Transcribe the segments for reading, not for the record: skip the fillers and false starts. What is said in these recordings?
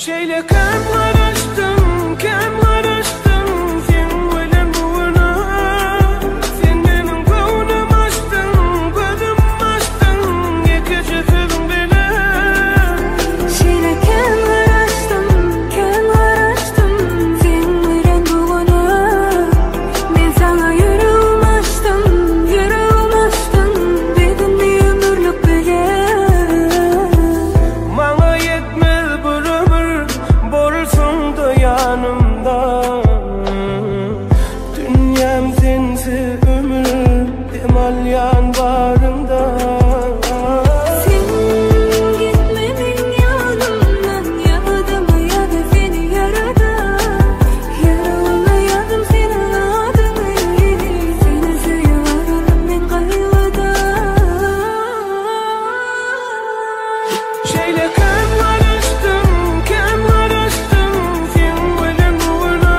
Şeyle kem karıştım, kem karıştım sen bilen bugüne. Sen benim gönlüm açtın, gözüm açtın, yekece sözün bile. Şeyle kem karıştım, kem karıştım sen bilen bugüne. Men sana yüreğim açtım, yüreğim açtım, bedimni ömürlük bile. Bana yetmez bir ömür, bolsun da yanımda. Dünyam sensiz ömür, dem alyan barımda. Sen gitme men yanımdan, yadıma yadı seni yaradan. Yaralına yadım senin adını, seni seviyorum men kaygıda. Şeyle kem karıştım, kem karıştım sen bilen bugüne.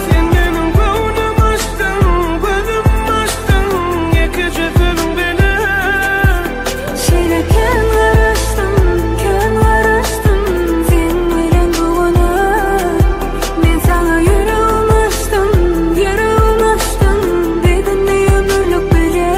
Sen benim gönlüm açtın, gözüm açtın, yekece sözün bile. Şeyle kem karıştım, kem karıştım sen bilen bugüne. Men sana yüreğim açtım, yüreğim açtım, bedimni ömürlük bile.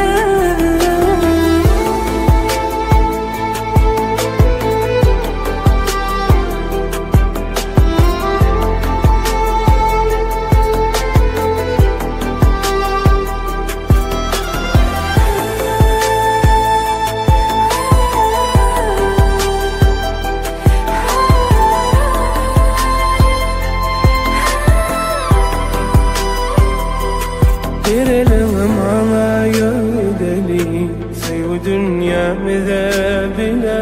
Verelim ana yödeli, sev dünyamıza bile.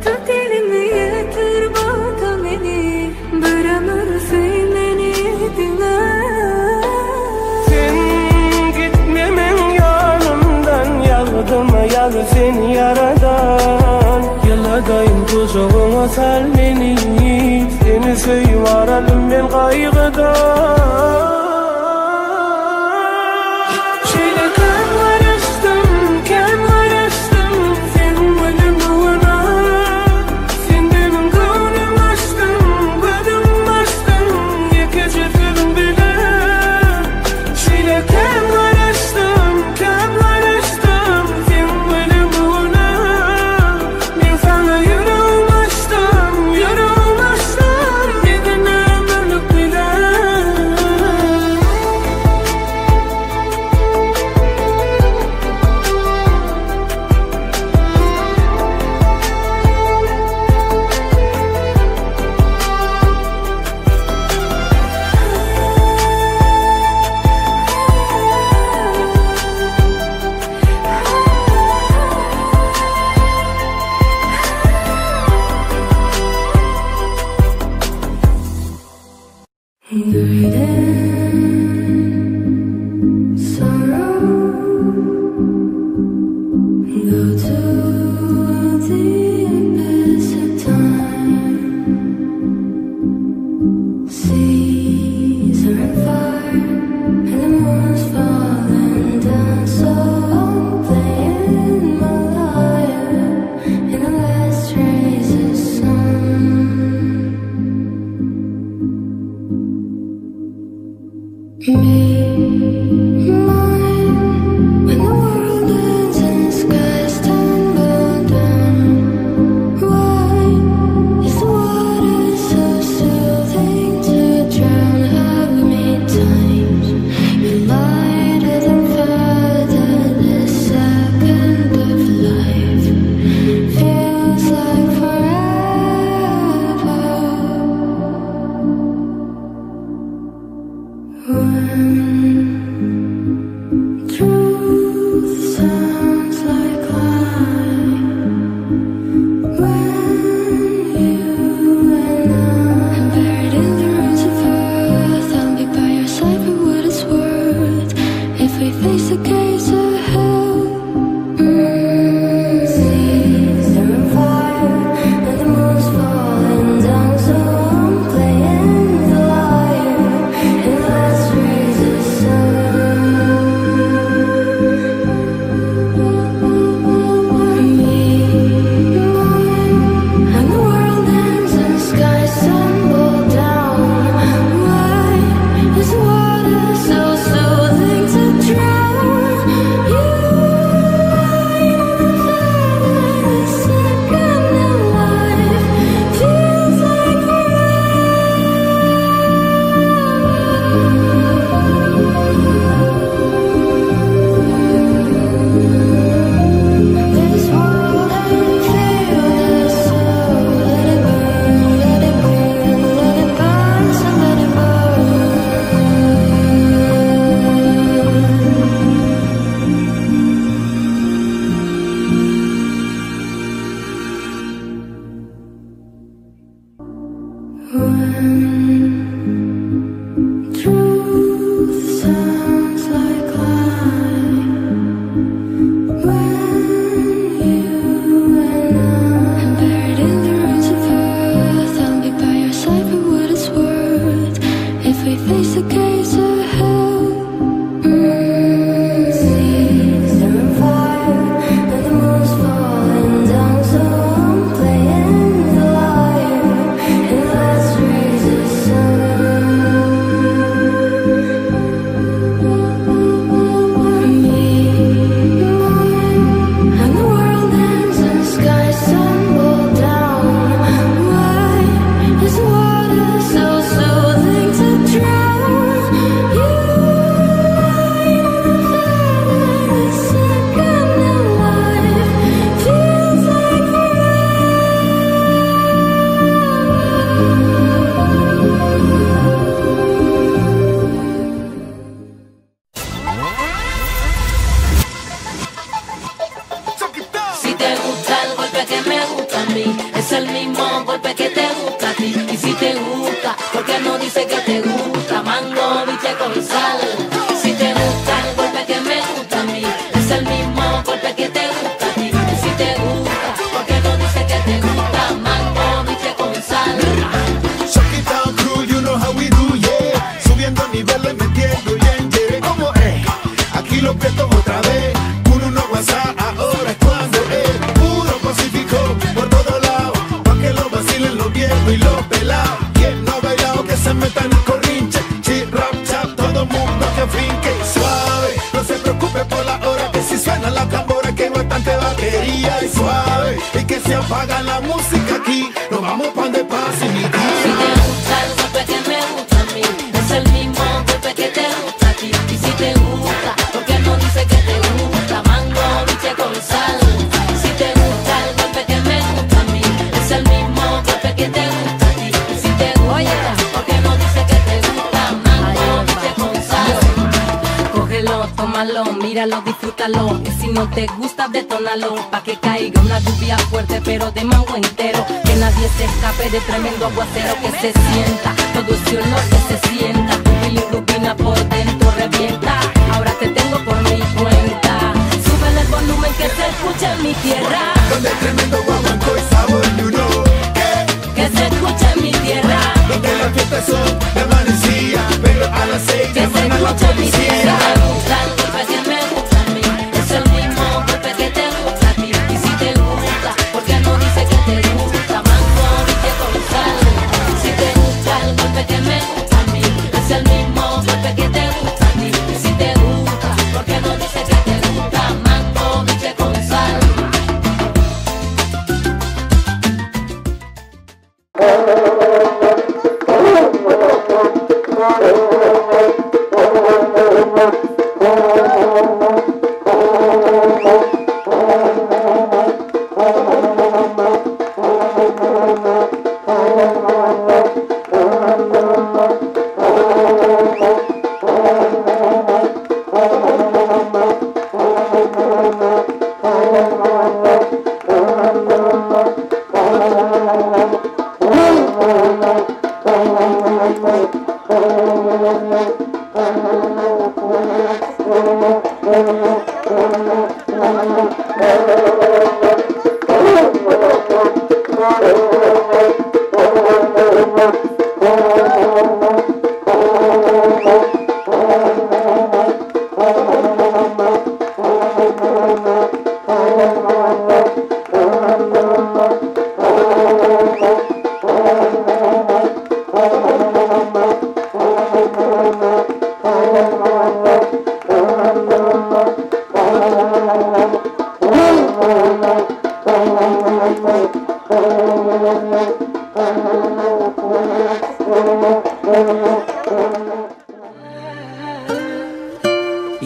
Tut elimi yeter bata beni, bir ömür sevmeni dinle. Sen gitmemen yanımdan, yardıma yar seni yaradan. Yıladayım kucağına sal beni, seni seviyorum ben kaygıdan. Şeyle kem karıştım, kem karıştım sen benim bugüne. Sen benim gönlüm açtın, gözüm açtın, yekece sözün bile. Şeyle kem karıştım, kem karıştım sen benim bugüne. Ben sana yüreğim açtım, yüreğim açtım, bedeni ömürlük bile. Great sorrow, go to the abyss of time. Seas are on fire and the moon's falling down, so I'm playing my lyre in the last rays of sun. When truth sounds like lie, when you and I'm buried in the ruins of earth, I'll be by your side for what it's worth. If we face the gates of hell, seas are on fire and the moon's falling down, so I'm playing the liar in the last rays of sun. Be mine when the world ends and skies tumble down. Why is the water so soothing to drown? You light on fire, the second in life feels like Si te gusta el golpe que me gusta a mí, es el mismo golpe que te gusta a ti. Y si te gusta, ¿por qué no dices que te gusta? Mango, biche con sal. Si te gusta el golpe que me gusta a mí, es el mismo golpe que te gusta a ti. Y si te gusta, ¿por qué no dices que te gusta? Mango, biche con sal. Chucky Town Crew, you know how we do, yeah. Subiendo niveles, metiendo bien, yeah. ¿Cómo es? Aquí lo prieto otra vez. Uno no WhatsApp, ahora es cuando es. Puro Pacífico por todos lados, pa' que lo vacilen los viejos y los pelados. Quien no ha bailado, que se meta en el corrinche. Chip, rap, chap, todo mundo que afinque. Suave, no se preocupe por la hora, que si suena la tambora que hay bastante batería. Y suave, y que se apaga la música aquí. Nos vamos pan de paz y mi Si día. te gusta el golpe que me gusta a mí, es el mismo golpe que te gusta a ti. Y si te gusta, ¿por qué no dices que te gusta? Mango, biche con sal. Si te gusta el golpe que me gusta a mí, es el mismo golpe que te gusta a ti. Y si te gusta, ¿por qué no dices que te gusta? Mango, biche con sal. Cógelo, tómalo, míralo, disfrútalo. Y si no te gusta, detónalo. Pa' que caiga una lluvia fuerte, pero de mango entero. Que nadie se escape de tremendo aguacero. Que se sienta, todo ese olor que se sienta. Tu bilirrubina por dentro revienta. Ahora te tengo por mi cuenta. Súbele el volumen que se escucha en mi tierra. Donde tremendo guaguancó y sabor, you know. Que se escucha en mi tierra. Donde las fiestas son de amanecía, pero a las 6 Que se llaman a la escucha en mi policía. tierra. Si te gusta el golpe que me gusta a mí, es el mismo golpe que te gusta a ti. Y si te gusta, ¿por qué no dices que te gusta? Mango, biche con sal. Si te gusta el golpe que me gusta a mí, es el mismo golpe que te gusta a ti. Y si te gusta, ¿por qué no dices que te gusta? Mango, biche con sal.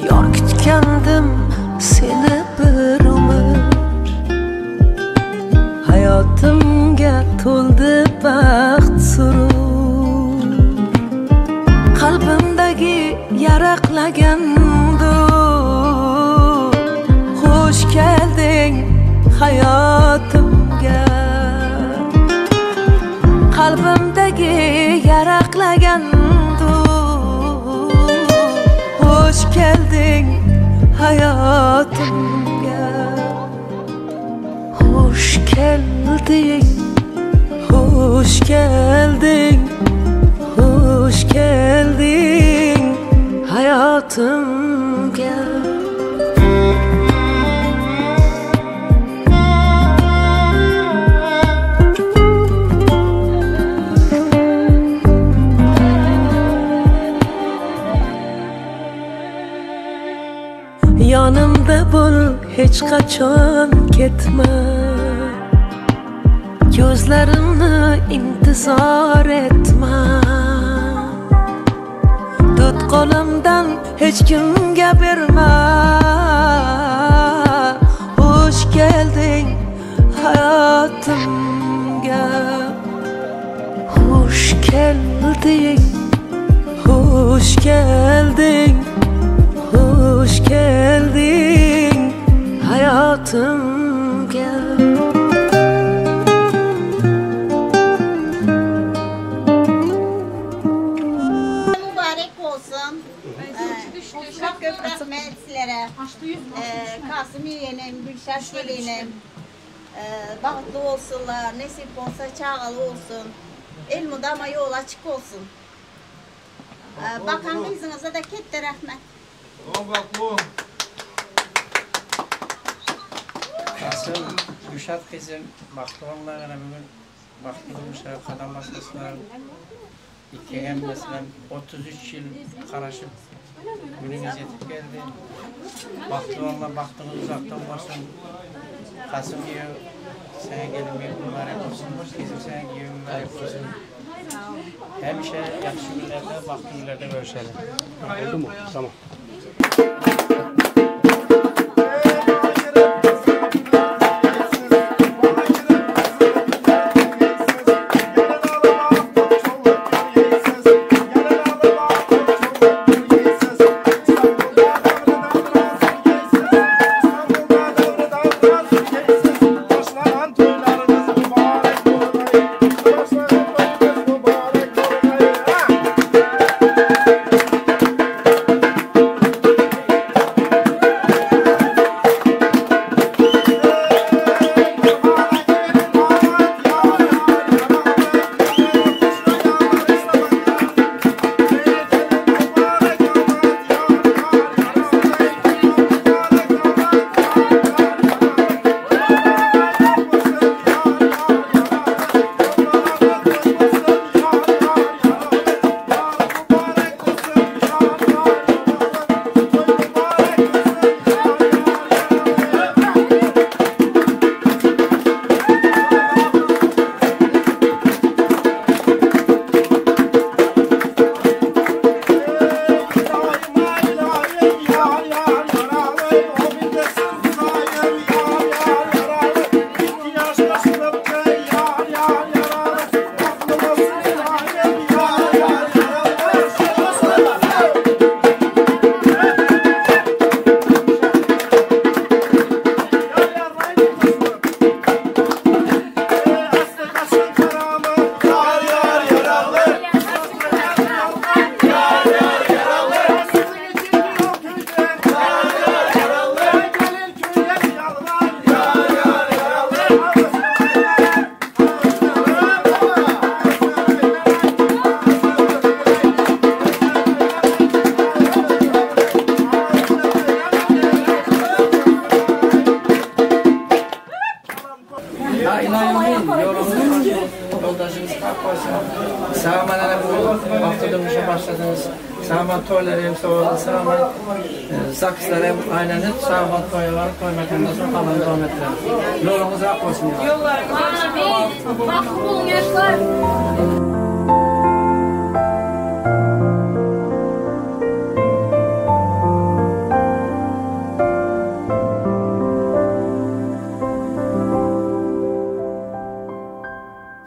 Yor kutgandim seni bir umr, hayotimga to'ldi baxt surur. Qalbimdagi yaraqlagan dur, xush kelding hayotimga. Qalbimdagi yaraqlagan Hoş geldin hayotimga. Hoş geldin, hoş geldin, hoş geldin hayotimga. Yanımda bo'l, hech qachon ketma. Ko'zlarimni intizor etma. Tut qo'limdan hech kimga berma. Hoş geldin hayotimga. Hoş geldin, hoş geldin, hoş geldin hayotimga. Mübarek olsun. Çok köp rahmet sizlere. Kasım yeğenim, Gülşah gelinim. Bahtlı olsunlar, nesip olsa çağalı olsun. El mudama yol açık olsun. Bakan kızınıza da kette rahmet. Kasım, Gülşah kızım, bahtlı onlarına bugün bahtlı olmuşlar, kadam basmasınlar. İki mesela 33 yıl karışıp gününüz yetip geldi. Bahtlı onunla bahtınız uzaktan varsın. Kasım diyor, sana gelin bir mübarek olsun. Kızım sana giyiyor mübarek olsun. Hemşe yaxşı günlerde, bahtlı günlerde görüşelim. Oldu mu? Tamam.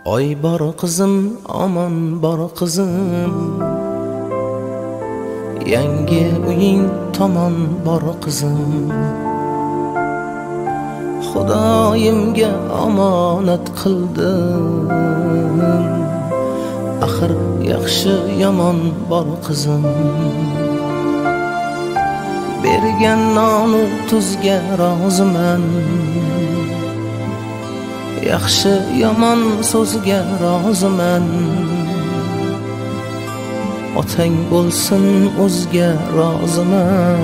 Oy bor qizim, omon bor qizim, yangi uying tomon bor qizim. Xudoyimga omonat qildim, Yaxshi yomon bor qizim, bergan nonu tuzga roziman. Yaxshi yomon so'zga roziman. Otang bo'lsin o'zga roziman.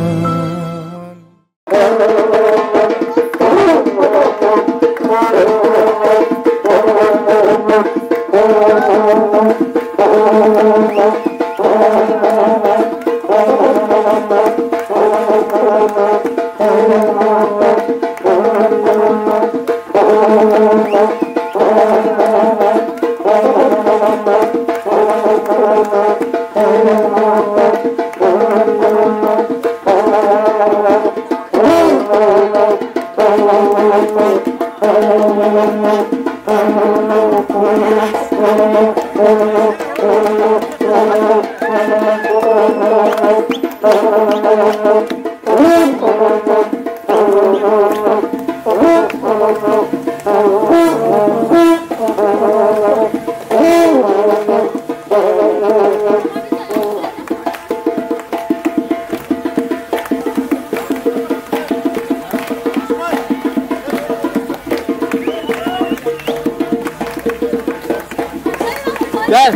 Gel.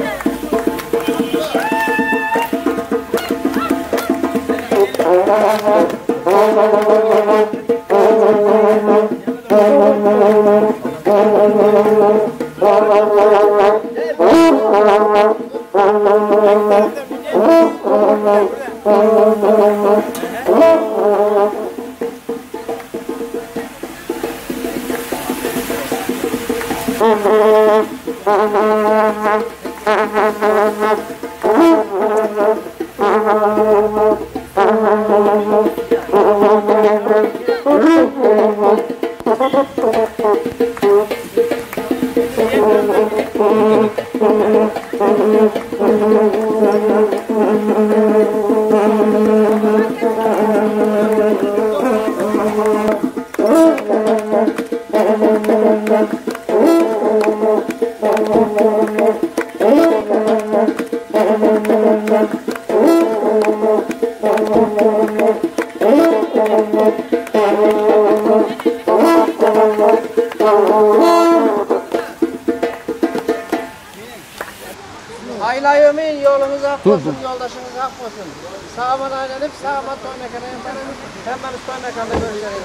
Aylayımın yolunuz hak olsun, yoldaşınız hak olsun. Sağman aylanıp sağman toy mekanına yaparım. Hemmemiz toy mekanında görüşelim.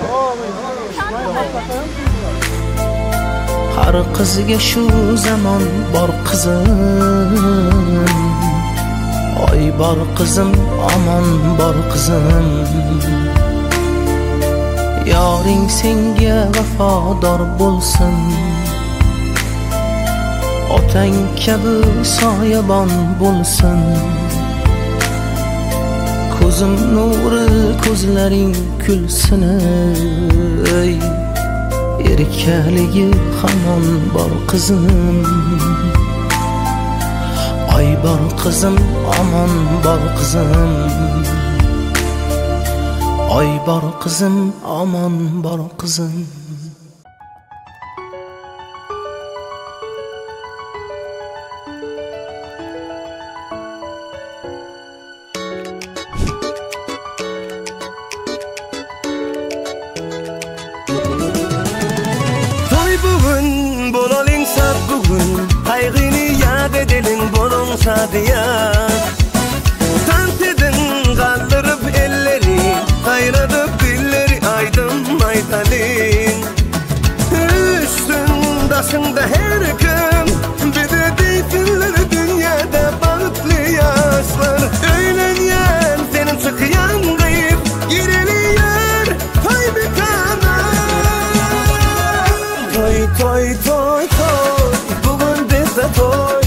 Har qizga shu zamon bor qizim, oy bor qizim, omon bor qizim. Yoring senga vafodor bo'lsin, otang kabi soyabon bo'lsin. Ko'zim nuri ko'zlaring kulsin, ey erkaligi hamon bor qizim. Oy bor qizim, omon bor qizim. Oy bor qizim, omon bor qizim. Tant edin kaldırıp elleri, kayradıp dilleri aydın maydalin. Üstün daşında her gün, bir de deytinler dünyada bahtlı yaşlar. Öğlenyen senin çıkyan kayıp, gireliyor toy bir kana. Toy toy toy toy, bugün bizde toy.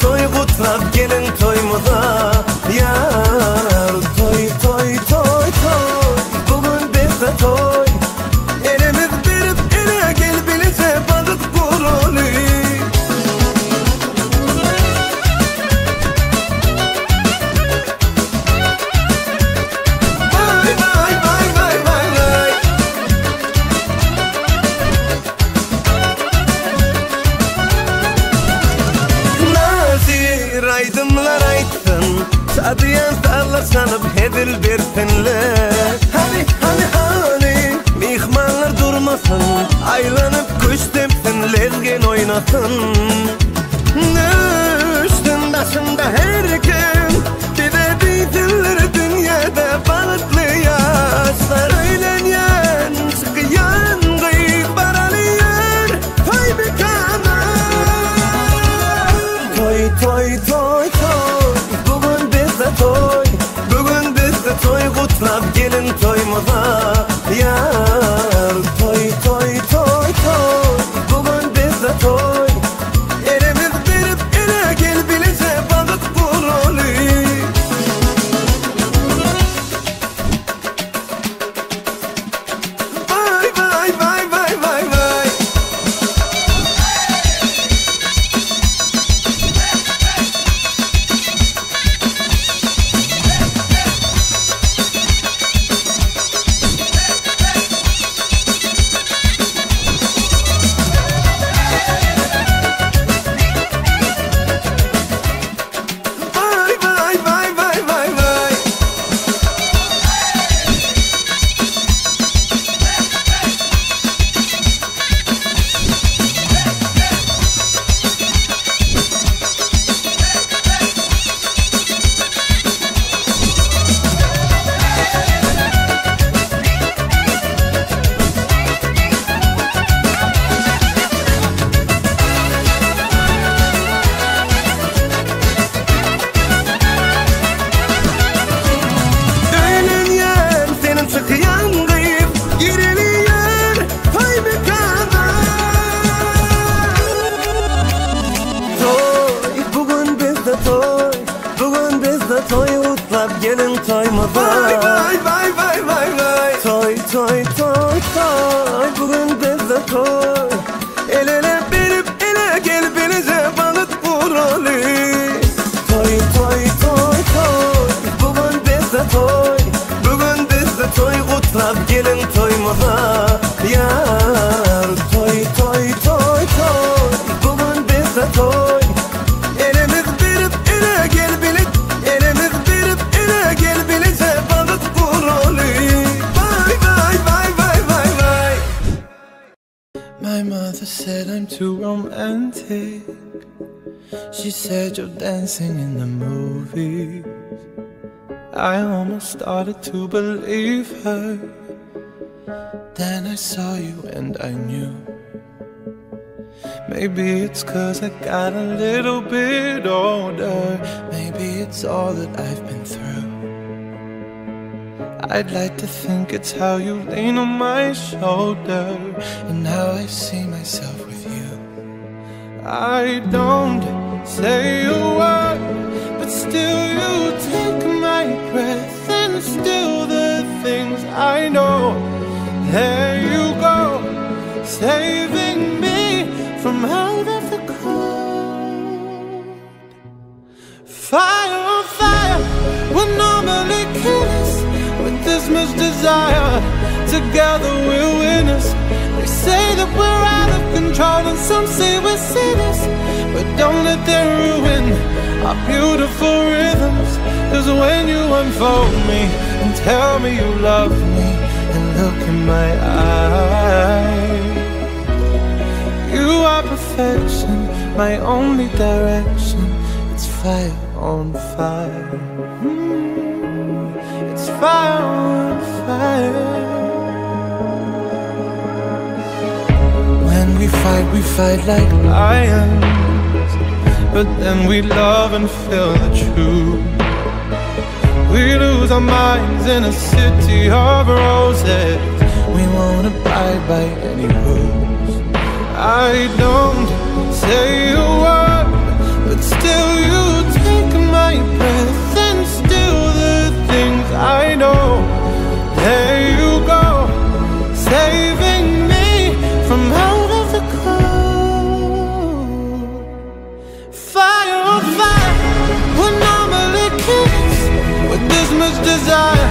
Toy kutlap gelin toyumuza yar. Toy toy toy toy, bugün bizde toy. Elimiz verip ele gel bilece balık kurulu. Vay vay vay vay vay vay. aydımlar aytsın, Şadiyan sazlar çalıp hezil bersinler. Hani hani hani mihmanlar durmasın, aylanıp kuş tepsin, lezgin oynasın. Düştün başında her gün, bize diysinler dünyada balıklı yaşlar. Öylenyen, çıkıyan, kıyık baralıyor, toy mekana. Toy toy toy toy, bugün bizde toy, bugün bizde toy, kutlap gelin toyumuza yar. Toy toy toy toy, bugün bizde toy, elimiz verip ele gel bilece balık vurulu. Vay vay vay vay vay vay. Vay vay vay vay vay vay. Öğlenyen senin çıkıyan kıyıp giriliyor toy mekana. Toy, bugün bizde toy, bugün bizde toy, utlap gelin toyumuza. Vay vay vay vay vay vay. Toy toy toy toy, bugün bizde toy, el ele verip ele gel bilece balık vuralı. Toy toy toy toy, bugün bizde toy, bugün bizde toy, kutlap gelin toyumuza yar. Toy toy toy toy, bugün bizde toy, elimiz verip ele gel bile, elimiz verip ele gel bilece balık vuralı. Vay vay vay vay vay vay. My mother said I'm too romantic. She said you're dancing in the movies. I almost started to believe her. Then I saw you and I knew. Maybe it's 'cause I got a little bit older. Maybe it's all that I've been through. I'd like to think it's how you lean on my shoulder and how I see myself with you. I don't say a word, but still you take my breath and steal the things I know. There you go, saving me from out of the cold. Fire on fire would normally kill us, with this much desire, together we're winners. They say that we're out of control and some say we're sinners, but don't let them ruin our beautiful rhythms. 'Cause when you unfold me and tell me you love me and look in my eyes, you are perfection, my only direction. It's fire on fire. It's fire on fire. When we fight like lions, but then we love and feel the truth. We lose our minds in a city of roses. We won't abide by any rules. I don't say a word, but still you take my breath and steal the things I know. There you go, saving me from out of the cold. Fire on fire would normally kill us, with this much desire,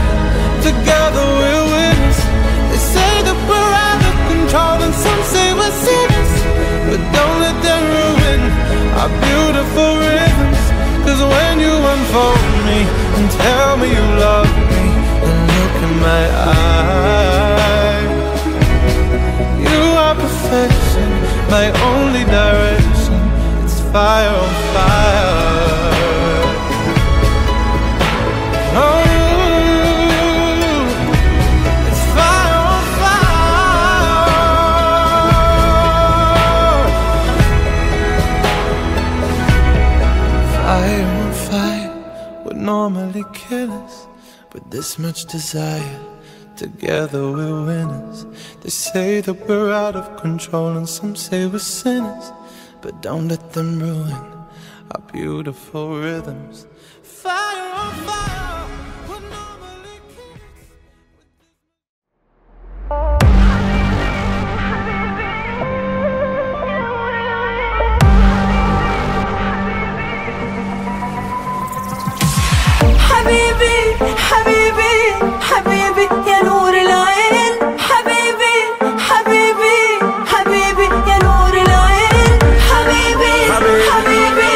together we're winners. They say that we're out of control and some say we're sinners, but don't let them ruin our beautiful rhythms. 'Cause Tell me you love me and look in my eyes. You are perfection, my only direction. It's fire on fire. Oh, it's fire on fire. Fire on fire would normally kill us, but this much desire, together we're winners. They say that we're out of control and some say we're sinners, but don't let them ruin our beautiful rhythms. Fire on fire would normally kill us. حبيبي حبيبي حبيبي يا نور العين، حبيبي حبيبي حبيبي يا نور العين، حبيبي حبيبي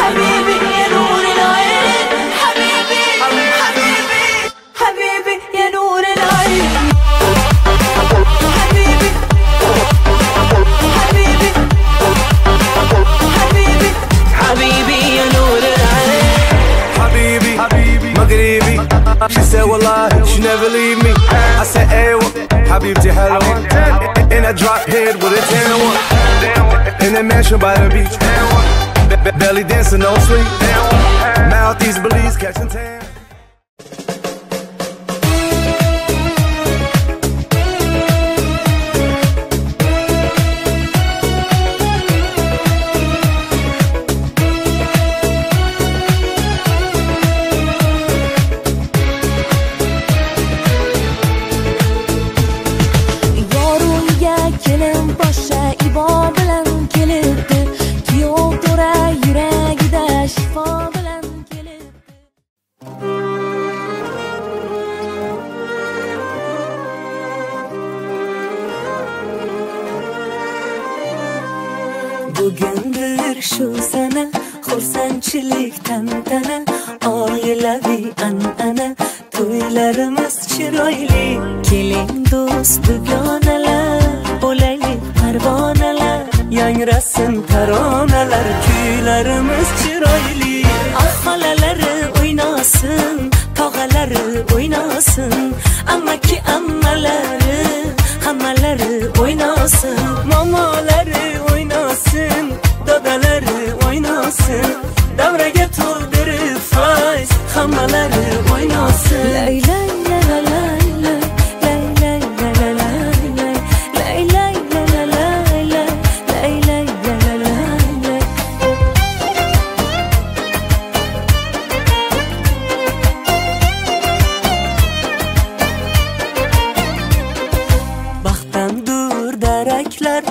حبيبي يا نور العين، حبيبي حبيبي حبيبي يا نور العين، حبيبي حبيبي حبيبي حبيبي يا نور العين. حبيبي مغربي. She said والله she never leave me. I said ايوه حبيبتي حلوة. In a drop head with a tan one. In a mansion by the beach. Belly dancing no sleep. Mouth East Belize catching tan. Kelin boshqa ibo bilan kelibdi, kuyov to'ra yuragida shifo bilan kelibdi. Bugundir shu sana, xursandchilik tantana, oilaviy an'ana, to'ylarimiz chiroyli. Keling do'st dugonalar, bo'laylik parvonalar, yangrasin taronalar, kuylarimiz chiroyli. Ah xolalari o'ynasin, tog'alari o'ynasin, ammaki ammalari, hammalari o'ynasin, momolari o'ynasin, dodalari o'ynasin, davraga to'ldirib fayz, hammalari o'ynasin. Lay lay la la lay lay lay lay la la lay lay lay lay la la lay lay lay lay la la lay. Baxtdan daraklar,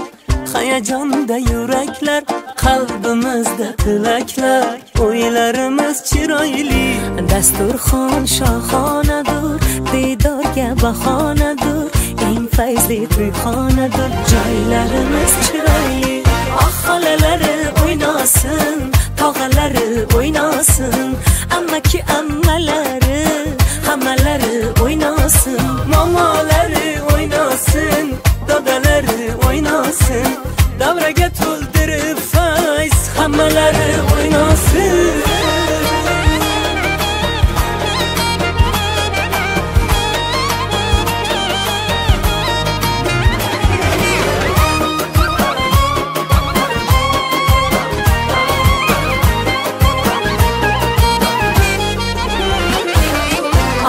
hayajonda yuraklar, qalbimizda tilaklar, o'ylarimiz chiroyli. Dasturxon shohonadur, diydorga bahonadur, eng fayzli to'yxonadur, joylarimiz chiroyli. Ah xolalari o'ynasin, tog'alari o'ynasin, ammaki ammalari, hammalari o'ynasin, momolari o'ynasin, dodalari o'ynasin, davraga to'ldirib fayz, hammalari o'ynasin.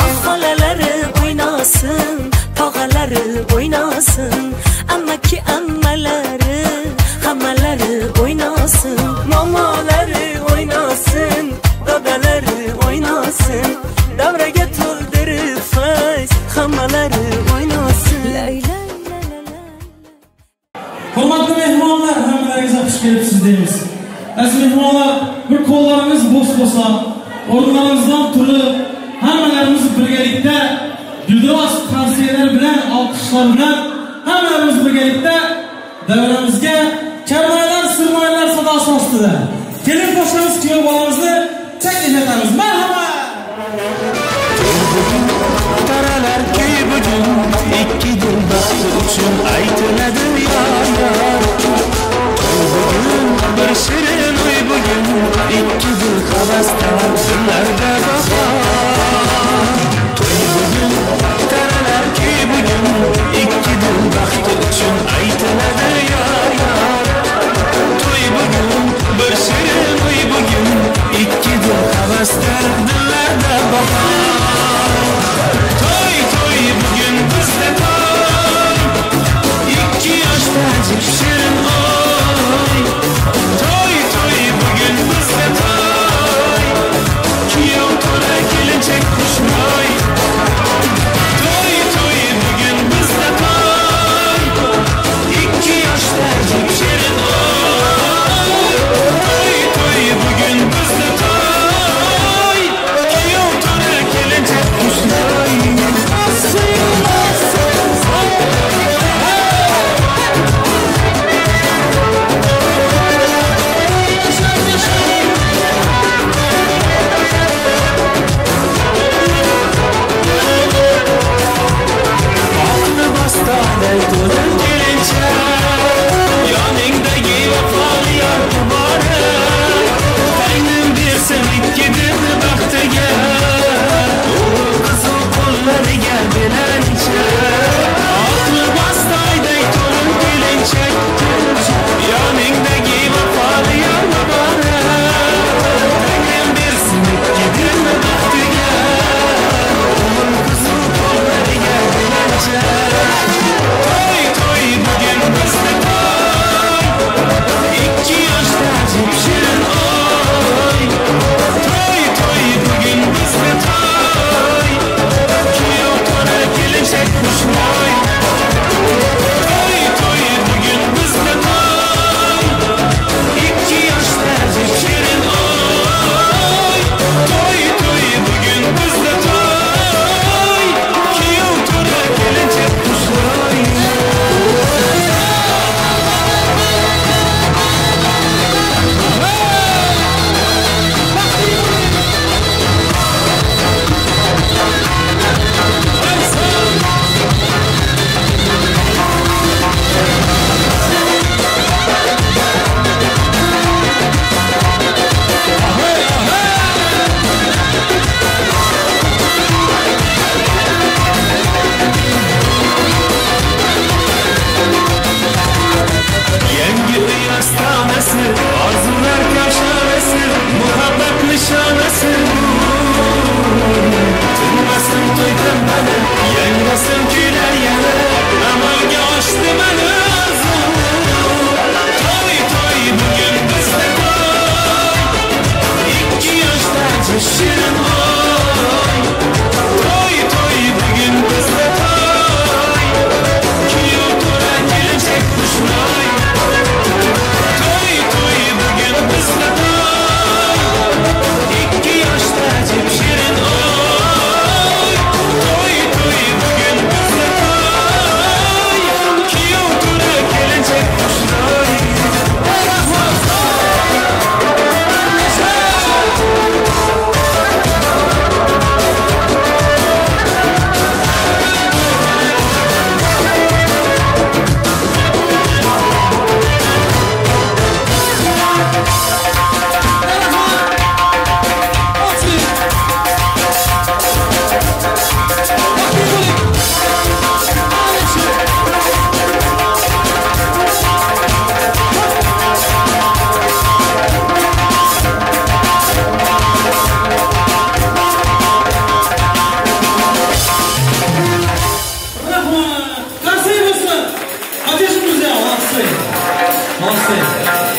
Ah xolalari o'ynasin, tog'alari o'ynasin, ammaki ammalari, hammalari o'ynasin, momolari o'ynasin, dodalari o'ynasin, davraga to'ldirib fayz, hammalari o'ynasin. Lay lay la la lay. Hurmatli mehmonlar, hammalaringizga xush kelibsiz deymiz. Aziz mehmonlar, bir qo'llaringiz bo'sh bo'lsa, o'rinlaringizdan turib, hammalarimiz birgalikda guldiroz tavsiyalar bilan, olqishlar bilan hammalarimiz birgalikda davramizga karnaylar, sirmaylar sadosi ostida kelin qo'shamiz, kuyov bolamizni chak ishlatamiz. Marhamat! Ikki dil baxti uchun aytiladi yor yor. To'y bugun bir shirin uy bugun, ikki dil havasda dillarda bahor. To'y bugun taralar kuy bugun, ikki dil baxti uchun aytiladi yor yor. To'y bugun bir shirin uy bugun, ikki dil havasda dillarda bahor. To'y to'y bugun bizda to'y, ikki yoshda shirin oy. To'y to'y bugun bizda to'y, kuyov to'ra kelinchak xushnoy. To'y to'y bugun bizda to'y, ikki yoshda shirin oy. To'y to'y bugun bizda to'y, kuyov to'ra kelinchak xushnoy. Oqni bostonda to'la kelinchak, yoningdagi vafoli yor muborak. Tangrim bersin ikki dilni baxtiga, o'g'il qiz qo'llariga belancha. Oqni bostonday to'la kelinchak, yoningdagi vafoli yor muborak. Tangrim bersin ikki dilni baxtiga, o'g'il qiz qo'llariga belancha. To'y to'y bugun bizda to'y, ikki yoshda shirin oy. To'y to'y bugun bizda to'y, kuyov to'ra kelinchak xushnoy. To'y to'y bugun bizda to'y, ikki yoshda shirin oy. To'y to'y bugun bizda to'y, kuyov to'ra kelinchak xushnoy. Yangi uy ostonasi, orzular kashonasi, muhabbat nishonasi. Tinmasin to'y tinmadi, yangrasin kuylar yana, amalga oshdi mana orzu. To'y to'y bugun bizda to'y, ikki yoshda shirin oy. To'y to'y bugun bizda to'y, kuyov to'ra kelinchak xushnoy. To'y to'y bugun bizda to'y, ikki yoshda shirin oy. To'y to'y bugun bizda to'y, kuyov to'ra kelinchak xushnoy. Красивый bo'lsin. Поддержим, друзья, молодцы. Молодцы.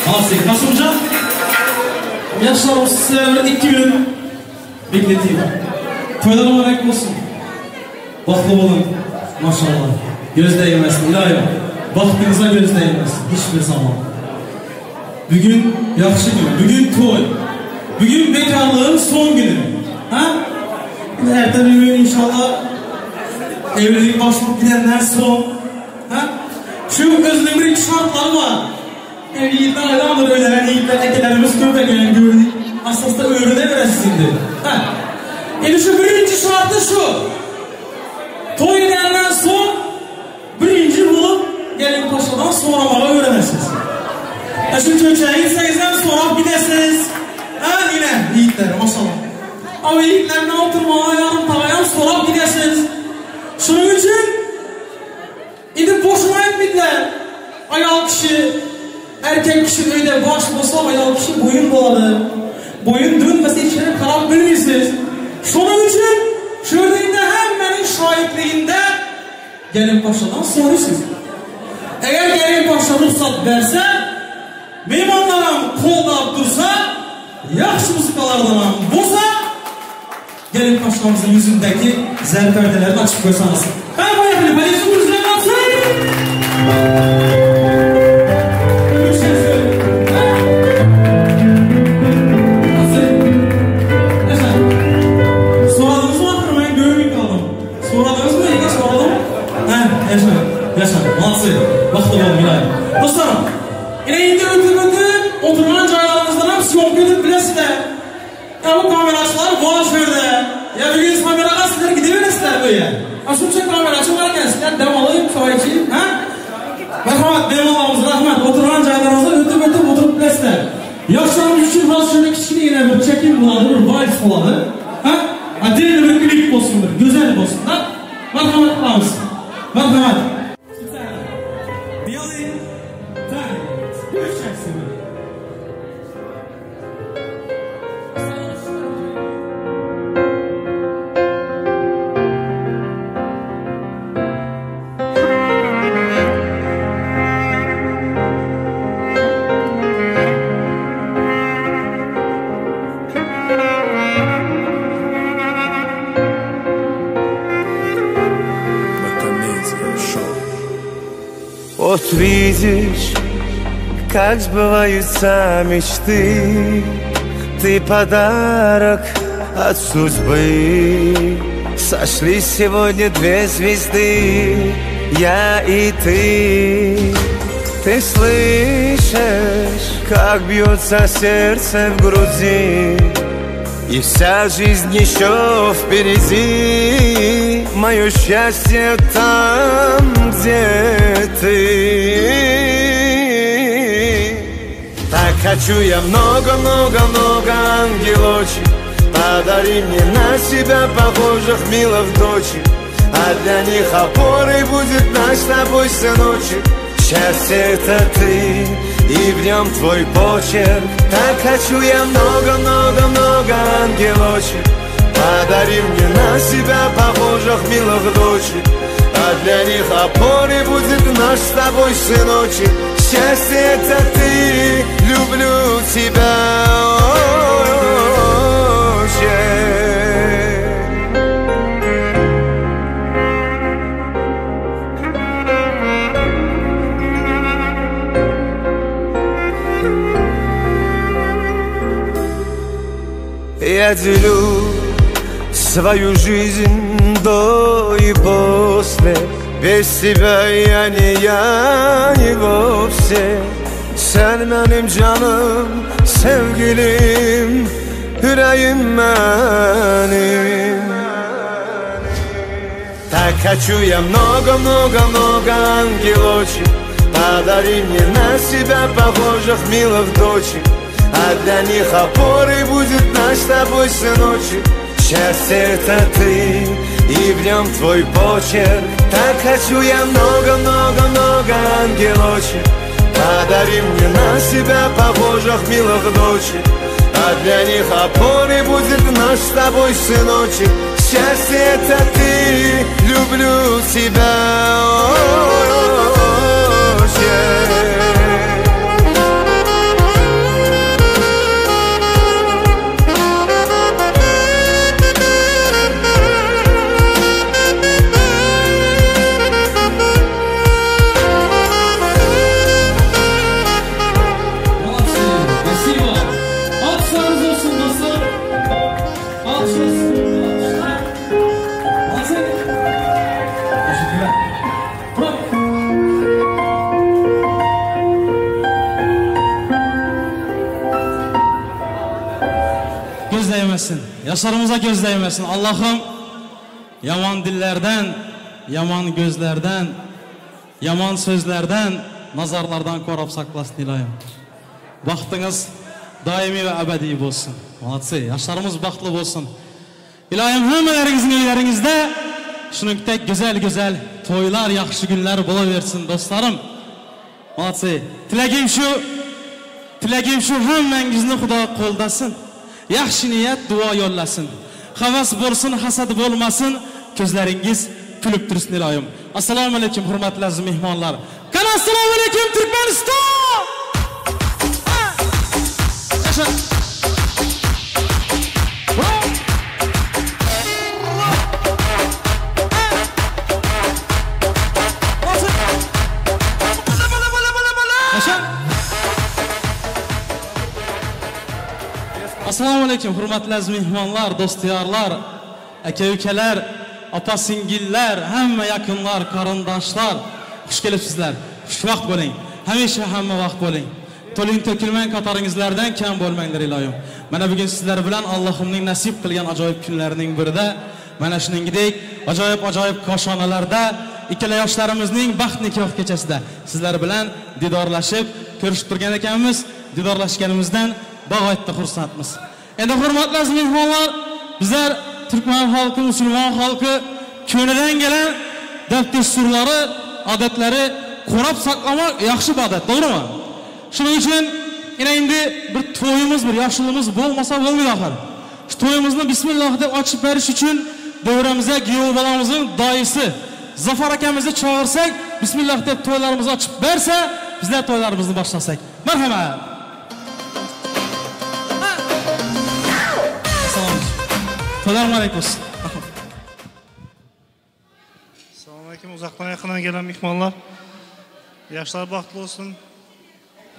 Молодцы. Kasımcan. Yaşlar olsun sizlere 2 gün bekleteyim. To'ylar mübarek olsun. Baxtli bo'lin. Maşallah. Göz değmesin ilohim. Baxtınıza göz değmesin hiçbir zaman. Bugün yaxshi gün. Bugün to'y. Bugün bekarlığın son günü. Ha? Ertemi gün inşallah evlilik başlayıp gidenler son. Ha? Şu özünün bir şartları var. Yiğitler adamdır öyle, yiğitler ekelerimiz köpek yani gördük. Aslında öğrenemezsin şimdi. Ha? Endi şu birinci şartı şu. To'y degenden son soramağa öyrənəsiniz. Şu köçəyə gitseniz hem sorab gidəsiniz. Ha yine yiğitler maşallah. Ama yiğitlerden oturmağa yarım tagaya sorab gidəsiniz. Şunun üçün indi boşuna etmediler. Ayal kişi, erkek kişi öydə baş bolsa ayal kişi boyun boladı. Boyun dönmese içeri qarab bilmirsiniz. Şunun üçün şöyle hemmenin şahitliğinde gelin paşadan soruyorsunuz. Eğer gelin paşa ruhsat verse, meymanlarım koldab dursa, yaxşı muzikalardan bolsa, gelin paşamızın yüzündeki zer perdelerini açıp koysanız. Ben bu yapayım. Hadi şu yüzüne baksın. Soradınız mı? Ben görmeyip kaldım. Soradınız mı? Yine soralım. Yaşa. Nasıl? Vaxtı olun ilahi. Dostlarım, yine indi ötüp oturan caylarınızdan hem syomka edip bilesizler. Ya bu kameraçılar var şöyle. Ya bir gün kameralar sizler gidebilirsizler böyle. Ya şunca kameraçı varken sizler dem alayım, çay içeyim. Ha? Merhamet, meymanlarımız, rahmet. Oturan caylarınızdan ötüp oturup bilesizler. Yaşlarımız için biraz şöyle kiçkine yine bir çekim buladı, bir vals buladı. Ha? Adil bir klip olsun, bir güzel olsun. Ha? Merhamet kılamız. Merhamet. Вот видишь, как сбываются мечты. Ты подарок от судьбы. Сошлись сегодня две звезды, я и ты. Ты слышишь, как бьется сердце в груди, и вся жизнь еще впереди. Мое счастье там, где ты. Так хочу я много-много-много ангелочек. Подари мне на себя похожих милых дочек, а для них опорой будет наш с тобой сыночек. Счастье это ты, и в нем твой почерк. Так хочу я много-много-много ангелочек. Подари мне на себя похожих милых дочек, а для них опорой будет наш с тобой сыночек. Счастье это ты, люблю тебя очень. Я делю свою жизнь до и после. Без тебя я не вовсе. Sen benim canım, sevgilim, yüreğim benim. Так хочу я много-много-много ангелочек. Подари мне на себя похожих милых дочек, а для них опорой будет наш с тобой сыночек. Счастье это ты, и в нем твой почерк. Так хочу я много-много-много ангелочек. Подари мне на себя похожих милых дочек, а для них опорой будет наш с тобой сыночек. Счастье это ты, люблю тебя очень. Yaşlarımıza göz değmesin. Allah'ım yaman dillerden, yaman gözlerden, yaman sözlerden nazarlardan qorab saqlasin iloyim. Baxtingiz doimiy va abadiy bo'lsin. Молодцы, yoshlarimiz baxtli bo'lsin. Iloyim hammalaringizning uylaringizda shuningdek go'zal-go'zal to'ylar, yaxshi kunlar bo'laversin do'stlarim. Молодцы. Tilagim shu, tilagim shu hammangizni Xudo qo'ldasin. Yaxshi niyat, duo yo'llasin. Havas bo'lsin, hasad bo'lmasin, ko'zlaringiz kulib tursin iloyim. Assalomu alaykum hurmatli aziz mehmonlar. Qani assalomu alaykum Turkmaniston! Yasha. Assalomu alaykum hurmatli aziz mehmonlar, do'st-yorlar, aka-ukalar, opa-singillar, hamma yaqinlar, qarindoshlar. Xush kelibsizlar. Xushvaqt bo'ling. Hamisha hamma vaqt bo'ling. To'ling to'kilmang, qatoringizlardan kam bo'lmanglar iloyim. Mana bugun sizlar bilan Allohimning nasib qilgan ajoyib kunlarining birida, mana shuningdek ajoyib-ajoyib koshonalarda ikkala yoshlarimizning baxt nikoh kechasida sizlar bilan didorlashib, ko'rishib turgan ekanmiz. Didorlashganimizdan bag'oyatda xursandmiz. Endi hurmatli aziz mehmonlar, bizlar turkman xalqi, musulmon xalqi ko'nidan gelen dab-dasturlari, odatlari qo'rab saqlamoq yaxshi odat, to'g'rimi? Shuning uchun yana endi bir to'yimiz, bir yaxshiligimiz bo'lmasa bo'lmaydi axir. Shu to'yimizni bismillah deb ochib berish uchun davramizga kuyov bolamizning doisi Zafar akamizni chaqirsak, bismillah deb to'ylarimizni ochib bersa, bizlar to'ylarimizni boshlasak. Marhamat. To'ylar muborak bo'lsin. Assalomu alaykum uzaktan yakından gelen mehmonlar. Yaşlar baxtli olsun.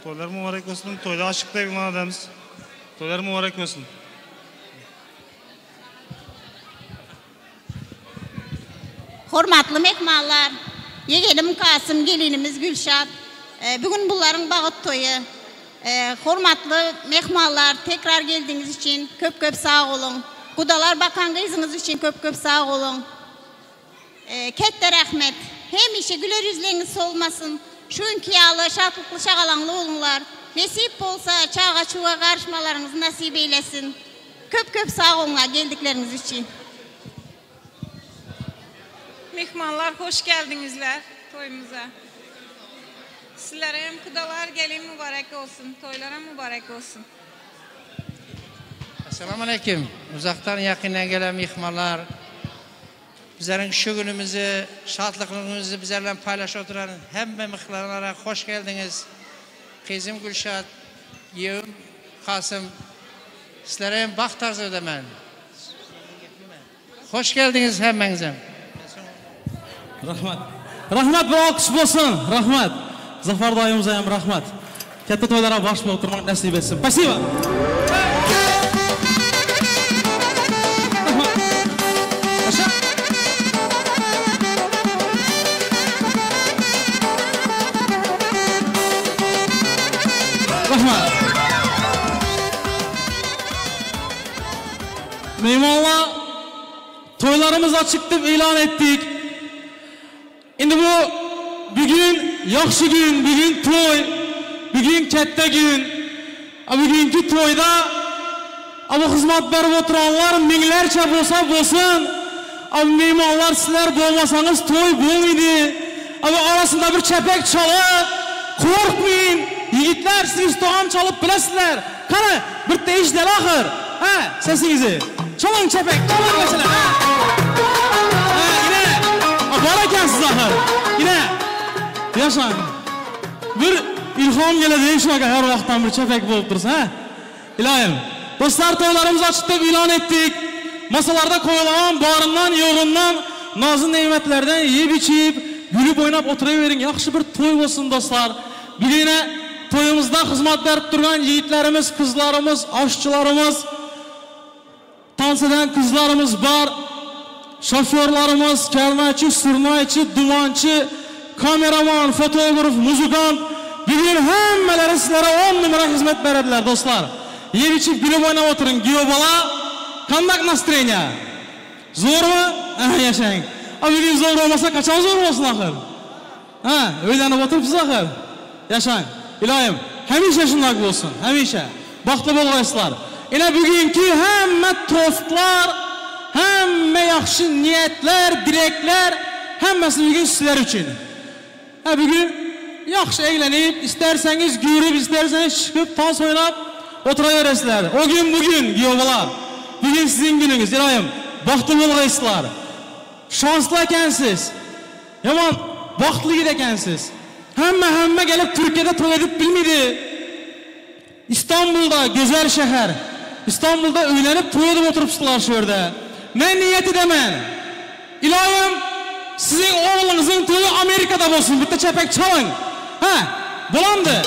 To'ylar mübarek olsun. To'yda açıkta ilan edemiz. To'ylar mübarek olsun. Hurmatli mehmonlar, yeğenim Kasım, gelinimiz Gülşat. Bugün bunların bağıt toyu. Hurmatli mehmonlar, tekrar geldiğiniz için köp-köp sağ olun. Kudalar bakan kızınız için köp-köp sağ olun. Katta rahmet. Hemişe güler yüzleriniz solmasın. Şu inkiyalı, şatlıklı, şagalanlı olunlar. Nesip olsa çağa çuğa karışmalarınızı nasip eylesin. Köp-köp sağ olunlar geldikleriniz için. Mehmanlar hoş geldinizler toyumuza. Sizlere hem kudalar gelin mübarek olsun, toylara mübarek olsun. Assalomu alaykum. Uzaktan yakından gelen mehmanlar. Bizlerin şu günümüzü, şadlıqlığımızı bizlerle paylaşıp oturan hemme mehmanlara hoş geldiniz. Kızım Gülşat, yeğim Kasım, sizlere hem baxt arzu edemem. Hoş geldiniz hemmenize. Rahmat. Rahmat bir alkış bo'lsin. Rahmat. Zafar dayımıza ham rahmat. Katta to'ylarga bosh bo'lib o'tirmoq nasib etsin. Спасибо. Rahmat. Mehmonlar, to'ylarimiz açık deb e'lon etdik. Endi bu bugun yaxshi kun, bugun to'y, bugun katta kun. Bugungi to'yda bu xizmat berib o'tirganlar minglarcha bo'lsa bo'lsin, mehmonlar sizlar bo'lmasangiz to'y bo'lmaydi. Bu orasida bir chapak chalib, qo'rqmang. Yigitlar, siz taom chalib bilasizlar. Qani, bitta eshitadi axir. Ha, sesingizni. Çalın çepek, çalın mesela. Ha. Ha, yine. Bor ekansiz axir. Yine. Yashang. Bir ilhom keladi shunaqa har vaqtdan bir chapak bo'lib tursa, ha. Iloyim. Do'stlar, to'ylarimiz ochiq deb e'lon etdik. Masalarda qo'yilgan borimdan, yo'g'imdan, nozi ne'matlardan yeb ichib, gulib o'ynab o'tiravering. Yaxshi bir to'y bo'lsin do'stlar. Bugun to'yimizda xizmat berib turgan yigitlarimiz, qizlarimiz, oshchilarimiz, tansidan qizlarimiz bor, shofyorlarimiz, karnachi, surnaychi, dumonchi, kameraman, fotograf, muzikant, bugun hammalari sizlarga 10 numara xizmat beradilar do'stlar. Yeb ichib gulib o'ynab o'tiring. Kuyov bola, qanday настроение? Zo'rmi? Ha, yashang. A bugun zo'r bo'lmasa qachon zo'r bo'lsin axir? Ha, o'ylanib o'tiribsiz axir. Yaşang. İlohim, hamisha shundoq bo'lsin, hamisha. Baxtli bo'lg'aysizlar. Ina bugungi hamma to'stlar, hamma yaxshi niyatlar, dilaklar hammasi bugun sizlar uchun. Ha bugun yaxshi eglanib, istersangiz yurib, istersangiz chiqib, tons o'ynab o'tiraverasizlar. O gün bugün kuyovlar. Bugun sizning kuningiz, ilohim. Baxtli bo'lg'aysizlar. Şanslı ekansiz. Yomon baxtli ekansiz. Hamma gelip Türkiye'de toy edip bilmedi. İstanbul'da güzel şehir. İstanbul'da uylanıp toy edip oturupsizlar şu yerda. Men niyet edaman. İlohim, sizin oğlunuzun toyu Amerika'da bo'lsin. Bitta chapak çalın. Ha, bo'lamdi.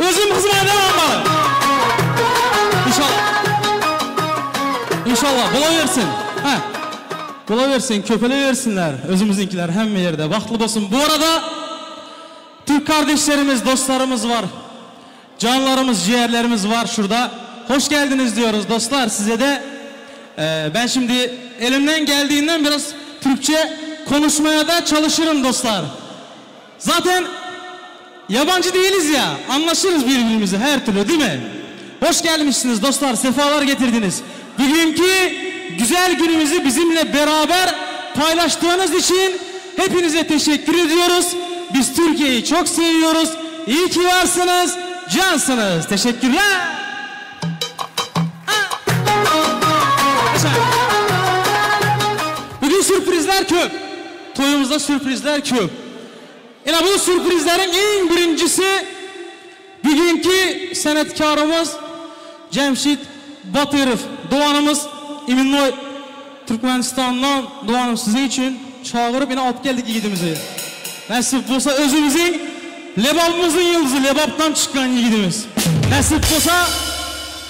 O'zim xizmat edaman bari. İnşallah. İnşallah bo'laversin. Ha. Bo'laversin, köpeleversinler. Özümüzünkiler hamma yerda baxtli bo'lsin. Bu arada Türk kardeşlerimiz, dostlarımız var. Canlarımız, ciğerlerimiz var şurada. Hoş geldiniz diyoruz dostlar size de. Ben şimdi elimden geldiğinden biraz Türkçe konuşmaya da çalışırım dostlar. Zaten yabancı değiliz ya, anlaşırız birbirimizi her türlü, değil mi? Hoş gelmişsiniz dostlar, sefalar getirdiniz. Bugünkü güzel günümüzü bizimle beraber paylaştığınız için hepinize teşekkür ediyoruz. Biz Türkiye'yi çok seviyoruz. İyi ki varsınız, cansınız. Teşekkürler. Bugün sürprizler köp. Toyumuzda sürprizler köp. Yani bu sürprizlerin en birincisi bugünkü sanatkarımız Cemşit Batırov. Doğanımız İminnoy Türkmenistan'dan doğanım sizin için çağırıp yine alıp geldik yiğidimizi. Nasip olsa özümüzün, Lebabımızın yıldızı, Lebap'tan çıkan yiğidimiz. Nasip olsa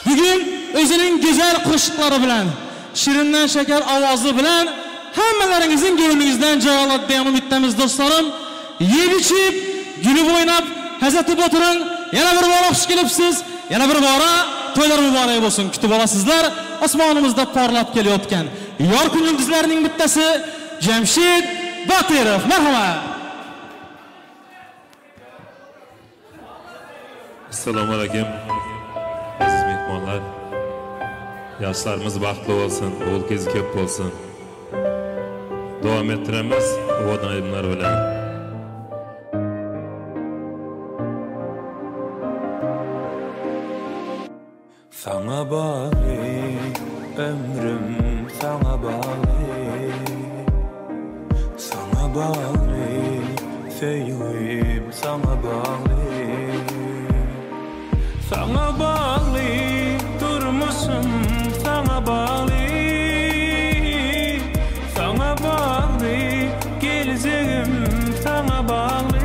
bugün özünün güzel qo'shiqlari bilan, şirinden şeker avazı bilan hammalaringizin gönlünüzden joy oladi degan umiddamiz dostlarım. Yeb ichib, gülüb o'ynab, hazatib o'tiring. Yana bir bora xush kelibsiz, yana bir bora to'ylar muborak bo'lsin. Kutib olasizlar. Osmonimizda porlab kelayotgan yorqin yulduzlarning bittasi Jamshid Botirov. Marhamat. Assalomu alaykum aziz mehmonlar. Yoshlarimiz baxtli bo'lsin, o'g'il qizi ko'p bo'lsin. Davom ettiramiz ovodan ayblar bilan. Sana bağlı ömrüm, sana bağlı, sana bağlı sevgim, sana bağlı, sana bağlı durmuşum, sana bağlı, sana bağlı geleceğim, sana bağlı.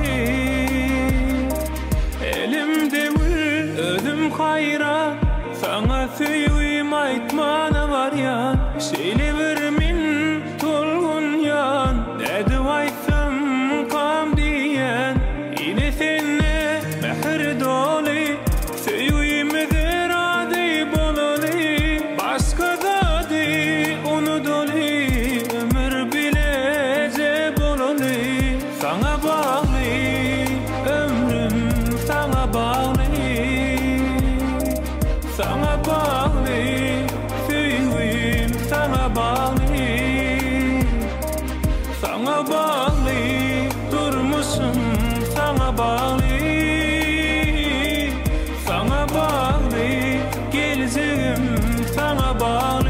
Elimde gül, özüm hayran. Sana söýgüm aýtmana barýan, şeýle bir men tolgun ýan, nädip aýtsam kam diýen, ine senne mähir doly, söýgümize razy bolaly, başga zady unudaly, ömür bileje bolaly. Sana bagly ömrüm, sana bagly, sana bağlı söýgüm, sana bağlı, sana bağlı durmuşum, sana bağlı, sana bağlı geleceğim, sana bağlı.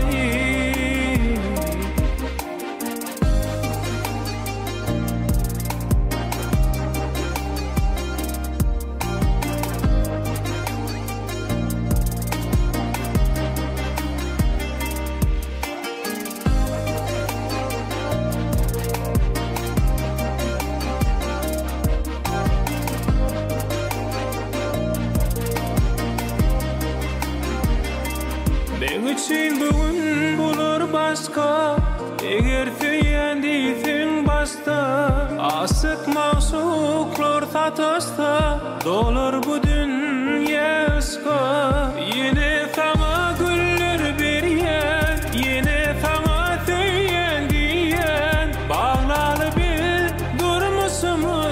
Men için bugün bulur başka, eğer söyyen değilsin başta, asık masuklar sataşsa, dolur bu dünya ışka. Yine sana güller bir yer, yine sana söyyen diyen, bağlalı bir durmuşumu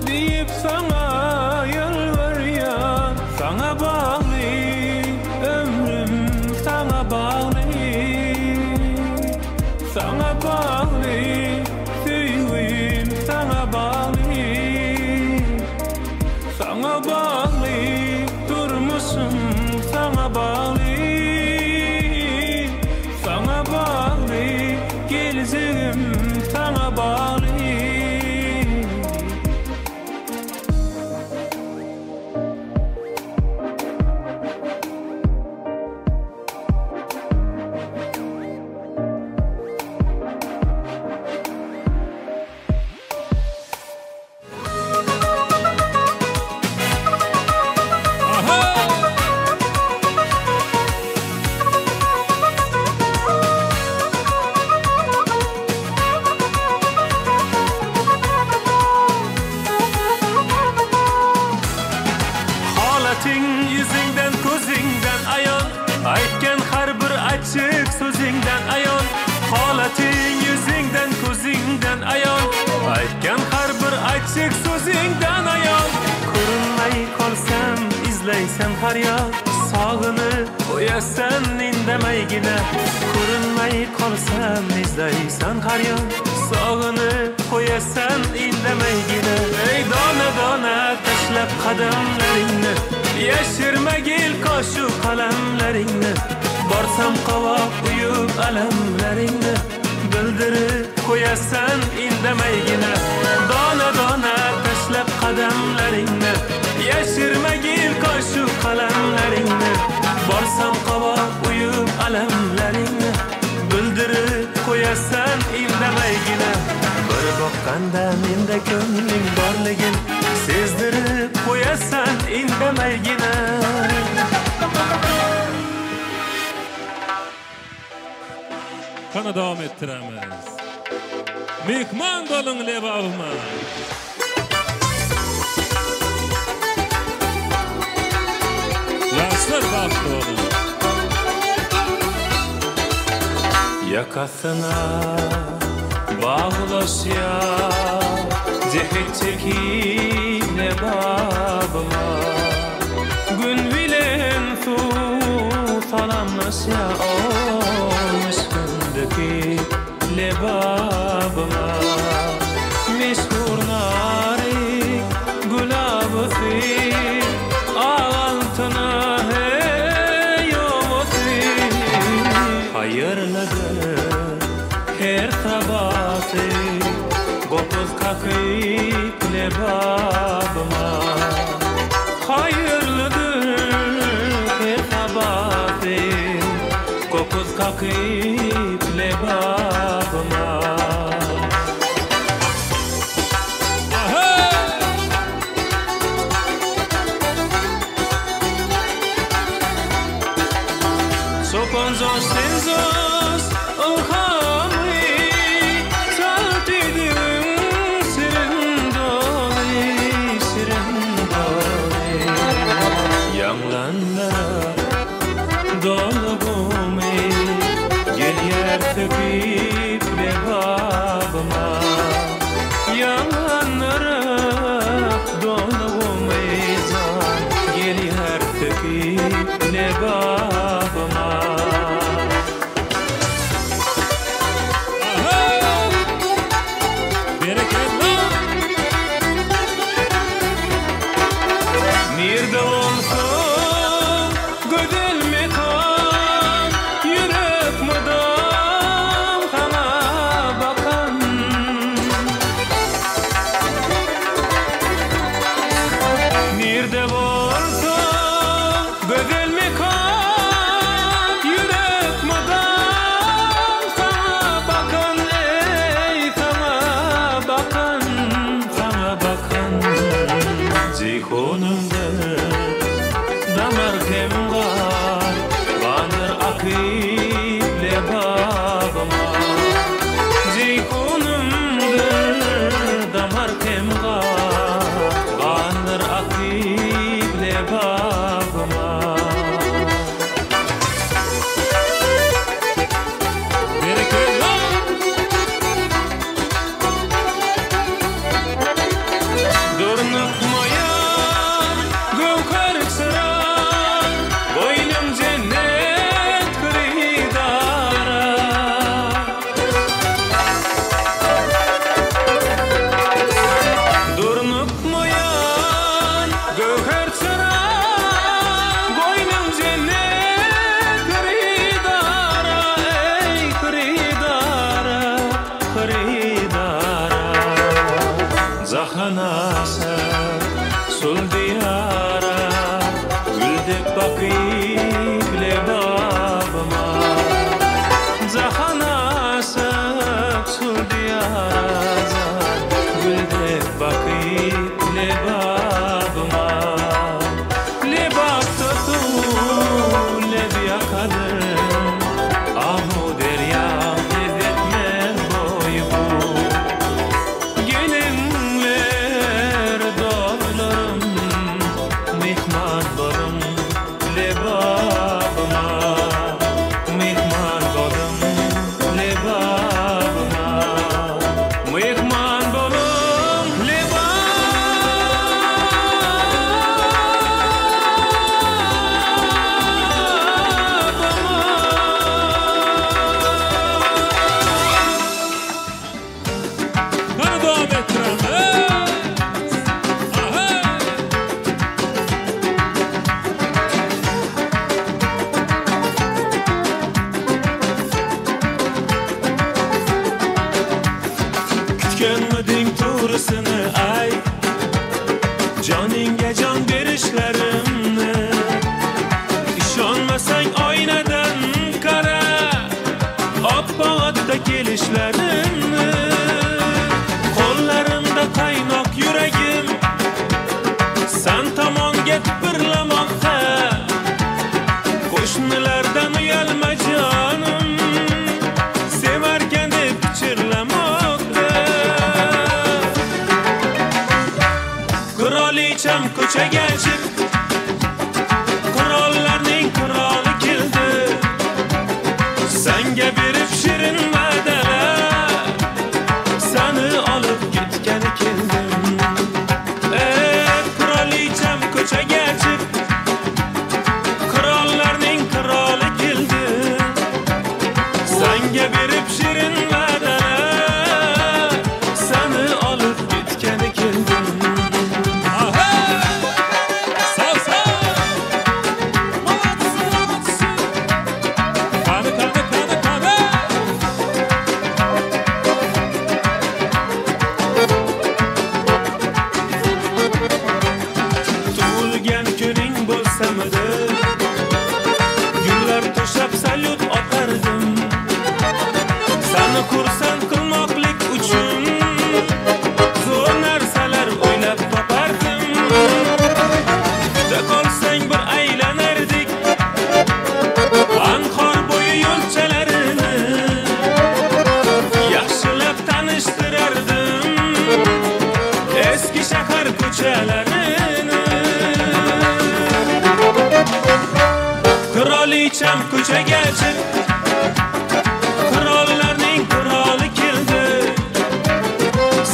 deyip sana yalvar. har yon, sog'inib qo'yasan indamaygina. Ko'rinmay qolsam izlaysan har yon, sog'inib qo'yasan indamaygina. Ey dona dona tashlab qadamlaringni, yashirmagil qoshu qalamlaringni. Borsam qovoq uyub alamlaringni, bildirib qo'yasan indamaygina. Dona dona tashlab qadamlaringni, yashirmagil qoshu qalamlaringni. Borsam qovoq uyub alamlaringni, bildirib qo'yasan indamaygina. Bir boqqanda menda ko'ngling borligin, sezdirib qo'yasan indamaygina. Qani davom ettiramiz. Mehmon bo'ling lebabima. Yoshlar baxtli bo'ling. Yakasına bağlaşya cehit çekip lebabıma. Gün bilen su salamlaşya olmuş gündeki lebabıma. Meşhur nari gulabısı altına hey yomusu. Hayırlıdır her sabahı qopuz kakıp lebabıma. Hayırlıdır her sabahı qopuz kakıp lebabıma. Sopanzoz senzoz ilhamı, çaltıdım şirin dolu, şirin dolu. Yanlanlara dolgumu, gel yer söküp lebabıma. Yanlanlara dolgumu, gel yer söküp lebabıma. Nerede olsun güzel mekan, yürek mudam sana bakan. Nerede olsun güzel mekan, yürek mudam sana bakan. Ey sana bakan, sana bakan. Ceyhunumdur damar kemgar, banır akip lebabıma. Ceyhunumdur damar kemgar, banır akip lebabıma. Zahanasa sul diyara, güldek bakıp lebabıma. Zahanasa sul diyara, güldek bakıp lebabıma. Lebab tutu leb yakadır, ahu derya lezzetmen boyu. Gelinler dostlarım, mehman bolun lebabıma. Mehman bolun lebabıma. Mehman bolun lebabıma. sochlarini. Qo'llarimda qaynoq yuragim san tomonga tipirlamoqda. Qo'shnilardan uyalma jonim, sevarkan deb pichirlamoqda. Qirolicham ko'chaga chiq, qirollarning qiroli keldi. Sanga berib shirin va'dalar, sani olib ketgani keldim. Qirolicham ko'chaga chiq, qirollarning qiroli keldi. Sanga berib shirin va'dalar, sani olib ketgani keldim. Qani, qani, qani, qani. Tug'ilgan kuning bo'lsamidi, gullar to'shab salyut otardim. Sani xursand qilmoqlik uchun zo'r narsalar o'ylab topardim. Kuta qolsang bir aylanardik Anhor bo'yi yo'lchalarini, yaxshilab tanishtirardim eski shahar ko'chalarini. Qirolicham ko'chaga chiq, qirollarning qiroli keldi.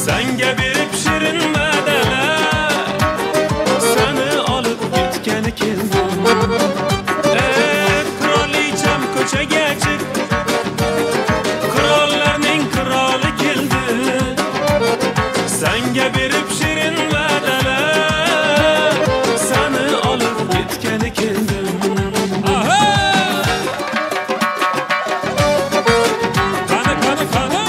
Sanga berib shirin va'dalar, sani olib ketgani keldi. Qirolicham ko'chaga chiq, qirollarning qiroli keldi. Sanga berib shirin va'dalar, sani olib ketgani keldim. Qani, qani, qani.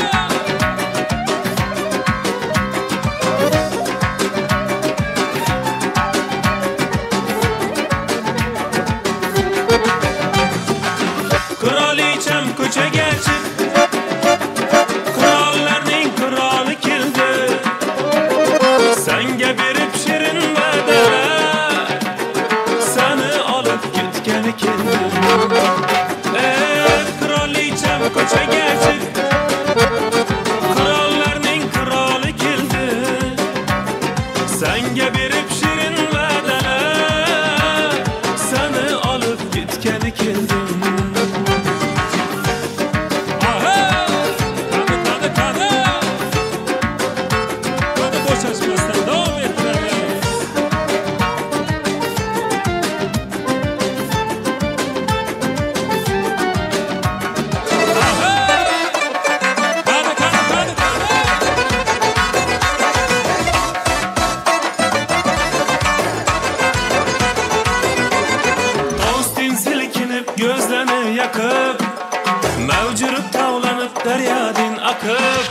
Qirolicham ko'chaga chiq, qirollarning qiroli keldi. Sanga berib shirin va'dalar, sani olib ketgani keldi. Qirolicham ko'chaga chiq, qirollarning qiroli keldi. Sanga berib shirin va'dalar, sani olib ketgani keldim. Qani, qani, qani. Qani, bo'shashmasdan davom ettiramiz. Qani, qani, qani, qani. To'stin silkinib gözlerini yakıp, mavjurib tavlanib daryodin akıp.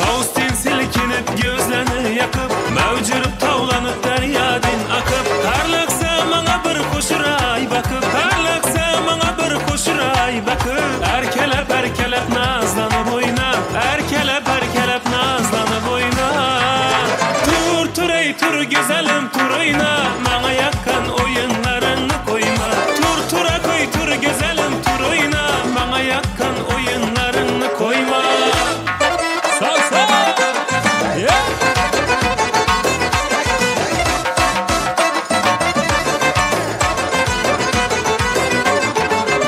To'stin silkinib gözlerini yakıp, mavjurib tavlanib daryodin akıp. Tarliqsa manga bir qo'shiray bakıp, tarliqsa manga bir qo'shiray bakıp. Erkelep erkelep nazlanıp oyna, erkelep erkelep nazlanıp oyna. Tur tur ey tur güzelim tur oyna, manga yakkan o'yinlaringni qo'yma. Tur tura koy tur güzelim tur oyna, manga yakkan o'yinlaringni qo'yma. Sağ sağ. Yeah.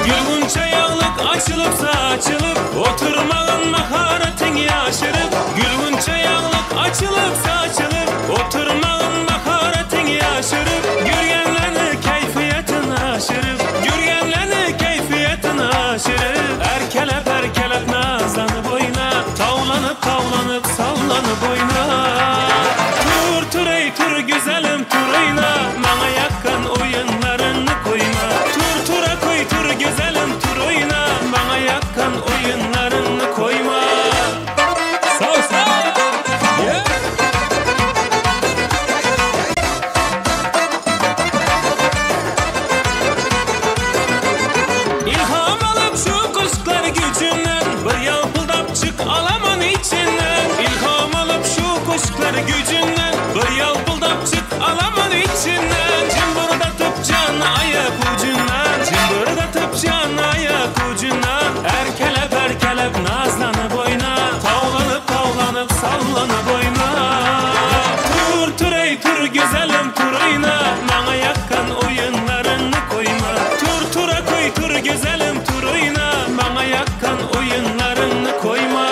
Gülguncha yog'liq ochilib saçılıp, oturmağın mahorating yashirib. Gülguncha yog'liq ochilib saçılıp, oturmağın mahorating yashirib. Yurganlarni kayfiyatini oshirib, yurganlarni kayfiyatini oshirib. Erkalab erkalab nazlanib o'yna, tovlanib tovlanib sallanib o'yna. Tur tur ey tur güzelim tur o'yna, manga yaqqan o'yinlaringni qo'yma. Tur tura qo'y tur güzelim tur o'yna, manga yaqqan o'yinlaringni qo'yma. Sağ sağ. Yeah. İlham alıp şu ucundan erkelep erkelep nazlanıp oyna. Tavlanıp tavlanıp sallanıp oyna. Tur tur ey tur güzelim tur oyna. Bana yakkan oyunlarını koyma. Tur tura koy tur güzelim tur oyna. Bana yakkan oyunlarını koyma.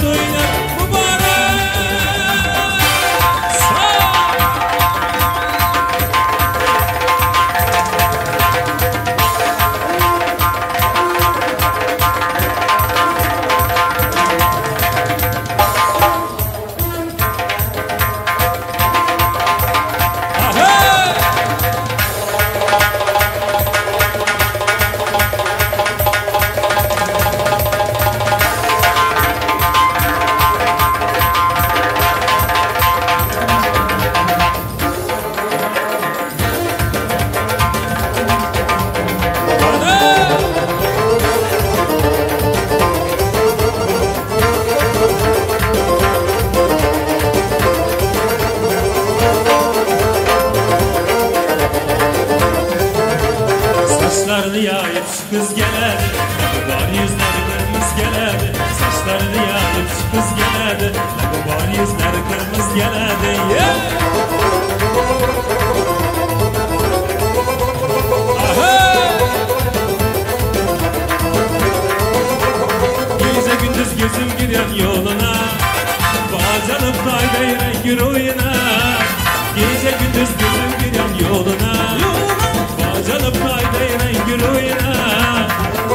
To'ylar muborak. Saçlarını yayıp şu kız geledi, Lebu yüzleri kırmızı geledi. Saçlarını yayıp şu kız geledi, Lebu yüzleri kırmızı geledi. Yeah! Gece gündüz gözüm giren yoluna, bacanıp daydayla yürüyüne. Gece gündüz gözüm giren yoluna, bacanıp daydayla yürüyüne.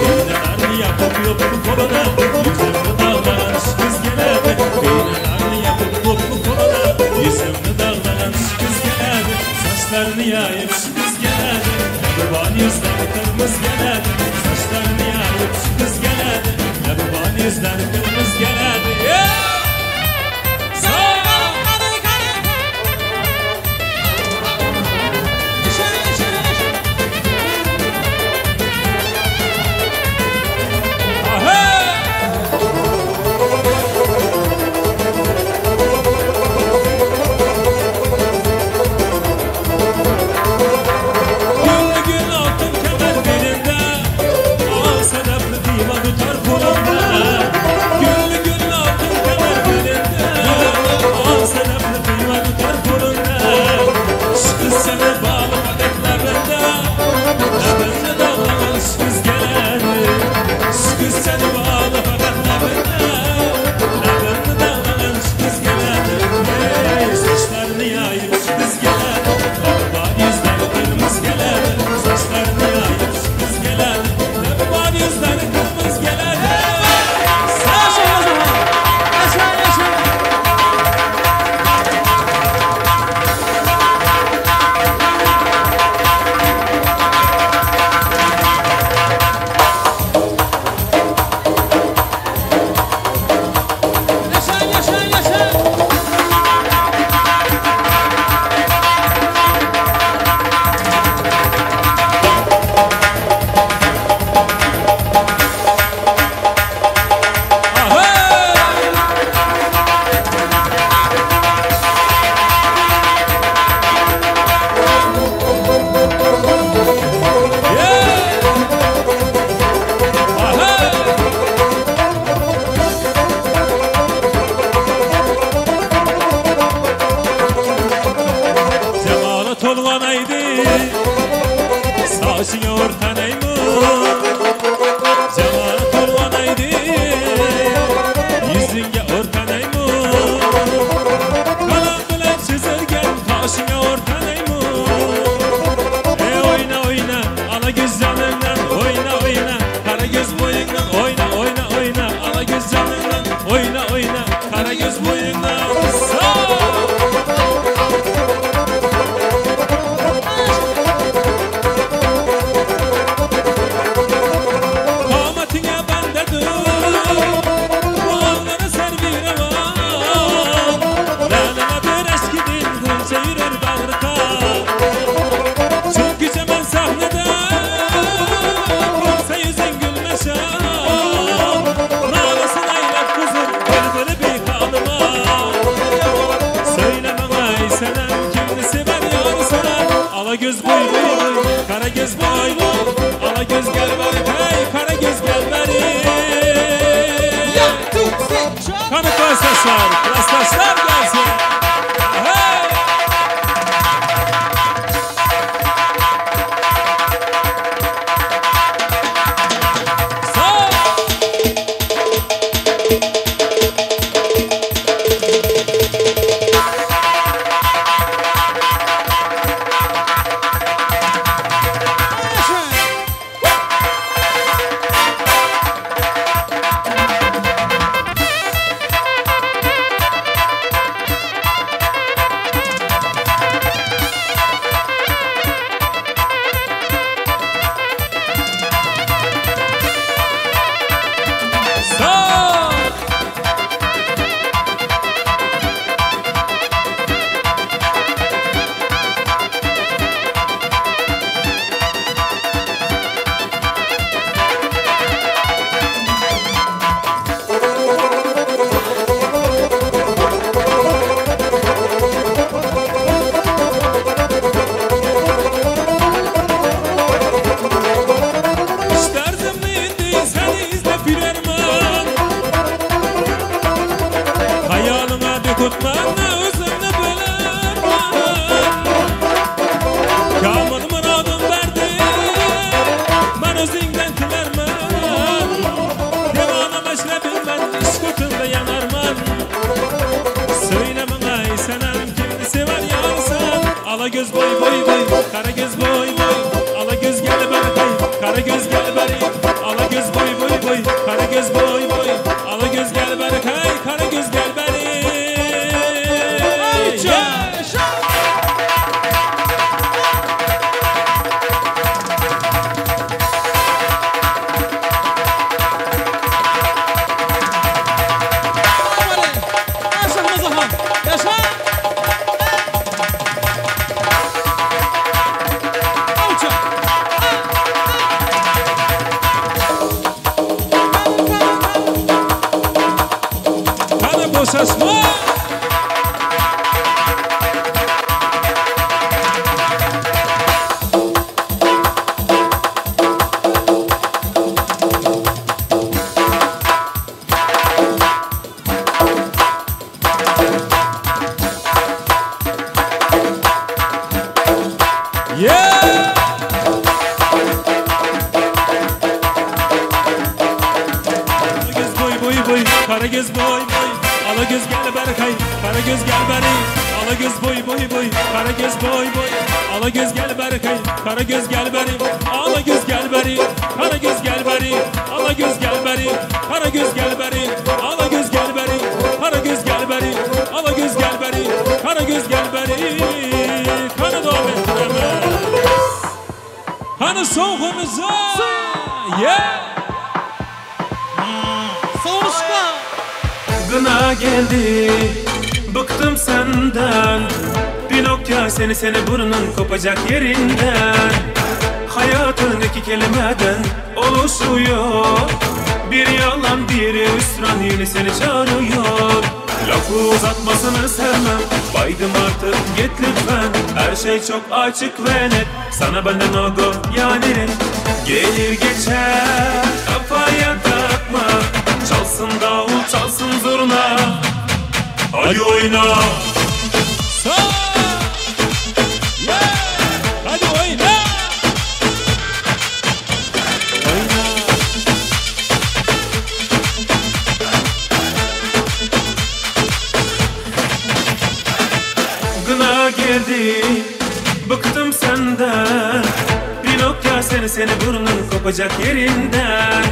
Iğnelerini yapıp yoplu koluna, yüzümünü dağlanan şu kız geledi. İğnelerini yapıp yoplu koluna, yüzümünü dağlanan şu kız geledi. Saçlarını yayıp şu kız geledi, Lebuban yüzleri kırmızı geledi. Saçlarını yayıp şu kız geledi, Lebuban yüzleri kırmızı geledi. Yeah! Klaslaşlar gelsin. Hey! Sağ ol. Qo'rqutman o'zimni bilaman. Kamil murodim berdi, man o'zingdan tilarman. Devona mashlabingman, ishq o'tinda yanarman. So'yla menga ey sanam, kimni sevar yorsan? Ala ko'z boy boy boy, qara ko'z boy boy, ala ko'z gel bari, qara ko'z gel bari, ala ko'z boy boy boy, qara ko'z boy boy, ala ko'z gel bari, qara ko'z gel bari. Seni burnun kopacak yerinden. Hayatın iki kelimeden oluşuyor. Bir yalan bir hüsran yine seni çağırıyor. Lafı uzatmasını sevmem, baydım artık git lütfen. Her şey çok açık ve net, sana benden o go yani. Gelir geçer kafaya takma, çalsın davul çalsın zurna. Hadi oyna. Bıktım senden. Pinokyo seni burnun kopacak yerinden.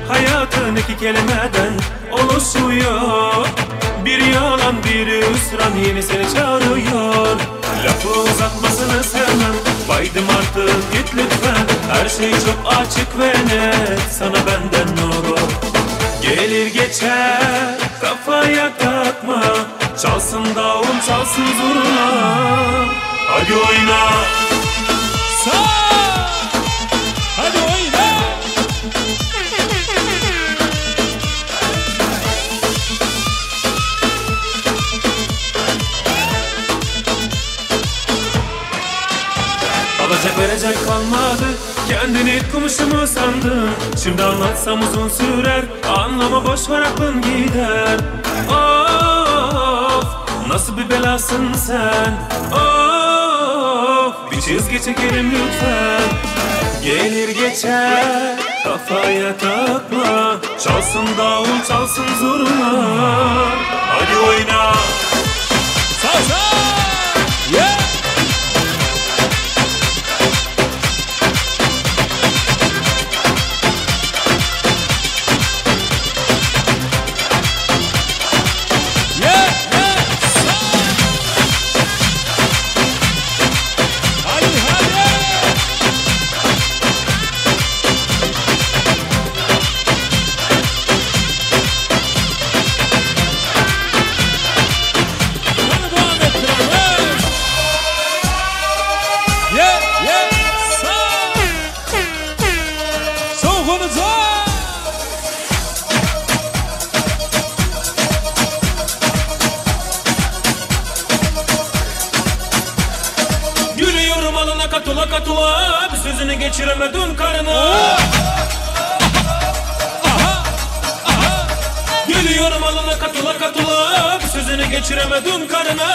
Hayatın iki kelimeden oluşuyor. Bir yalan bir hüsran yine seni çağırıyor. Lafı uzatmasını sevmem, baydım artık git lütfen. Her şey çok açık ve net, sana benden no go. Gelir geçer kafaya takma, çalsın davul çalsın zurna. Hadi oyna. Sağ. Hadi oyna. Alacak verecek kalmadı, kendini kumuşu mu sandın? Şimdi anlatsam uzun sürer, anlama boş ver aklın gider. Of, nasıl bir belasın sen? Of, bir çizgi çekelim lütfen. Gelir geçer kafaya takma, çalsın davul çalsın zurna. Hadi oyna. Sağ sağ. Yeah. Katula bir sözünü geçiremedin karına. Aha, aha. Gülüyorum alına katula katula bir sözünü Geçiremedin karına.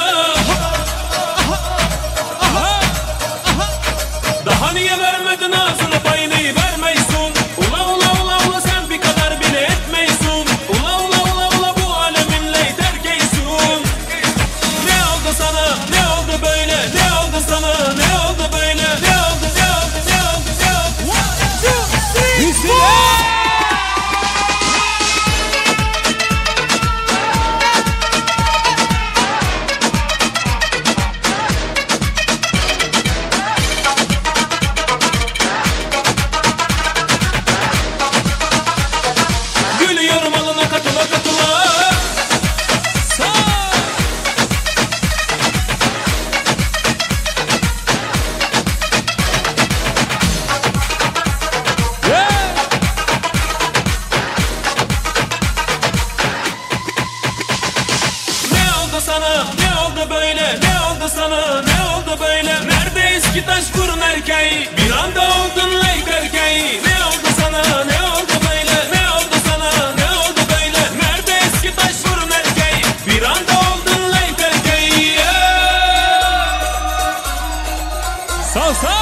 Daha niye vermedin ağzını payını vermeysun? Ula ula ula ula sen bir kadar bile etmeysun. Ula ula ula ula bu aleminle terkeysun. Ne oldu sana, ne oldu böyle? Ne oldu sana, ne oldu böyle? Ne oldu, ne oldu, ne oldu, ne oldu? 1, 2, 3, 4. Bir anda oldun leyk erkeği. Ne oldu sana, ne oldu böyle? Ne oldu sana, ne oldu böyle? Nerede eski taş fırın erkeği? Bir anda oldun leyk erkeği. Yeah. Sağ sağ.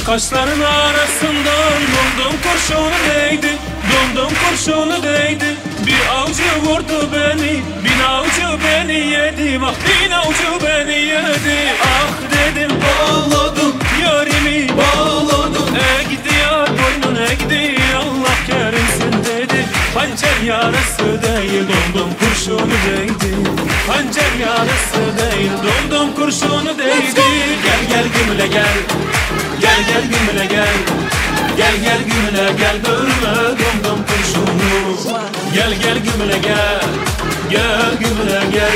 Kaşların arasından dondum kurşunu değdi, dondum kurşunu değdi. Bir avcı vurdu beni, bin avcı beni yedi. Bak bin avcı beni yedi. Ah dedim ağladım, yarimi bağladım. E gidiyor boynun e gidiyor, Allah kerimsin dedi. Hançer yarısı değil, dondum kurşunu değdi. Hançer yarısı değil, dondum kurşunu değdi. Gel gel gümüle gel. Gel gel gümüle gel. Gel gel gümüle gel. Bölme domdom kurşunu. Gel gel gümüle gel. Gel gümüle gel.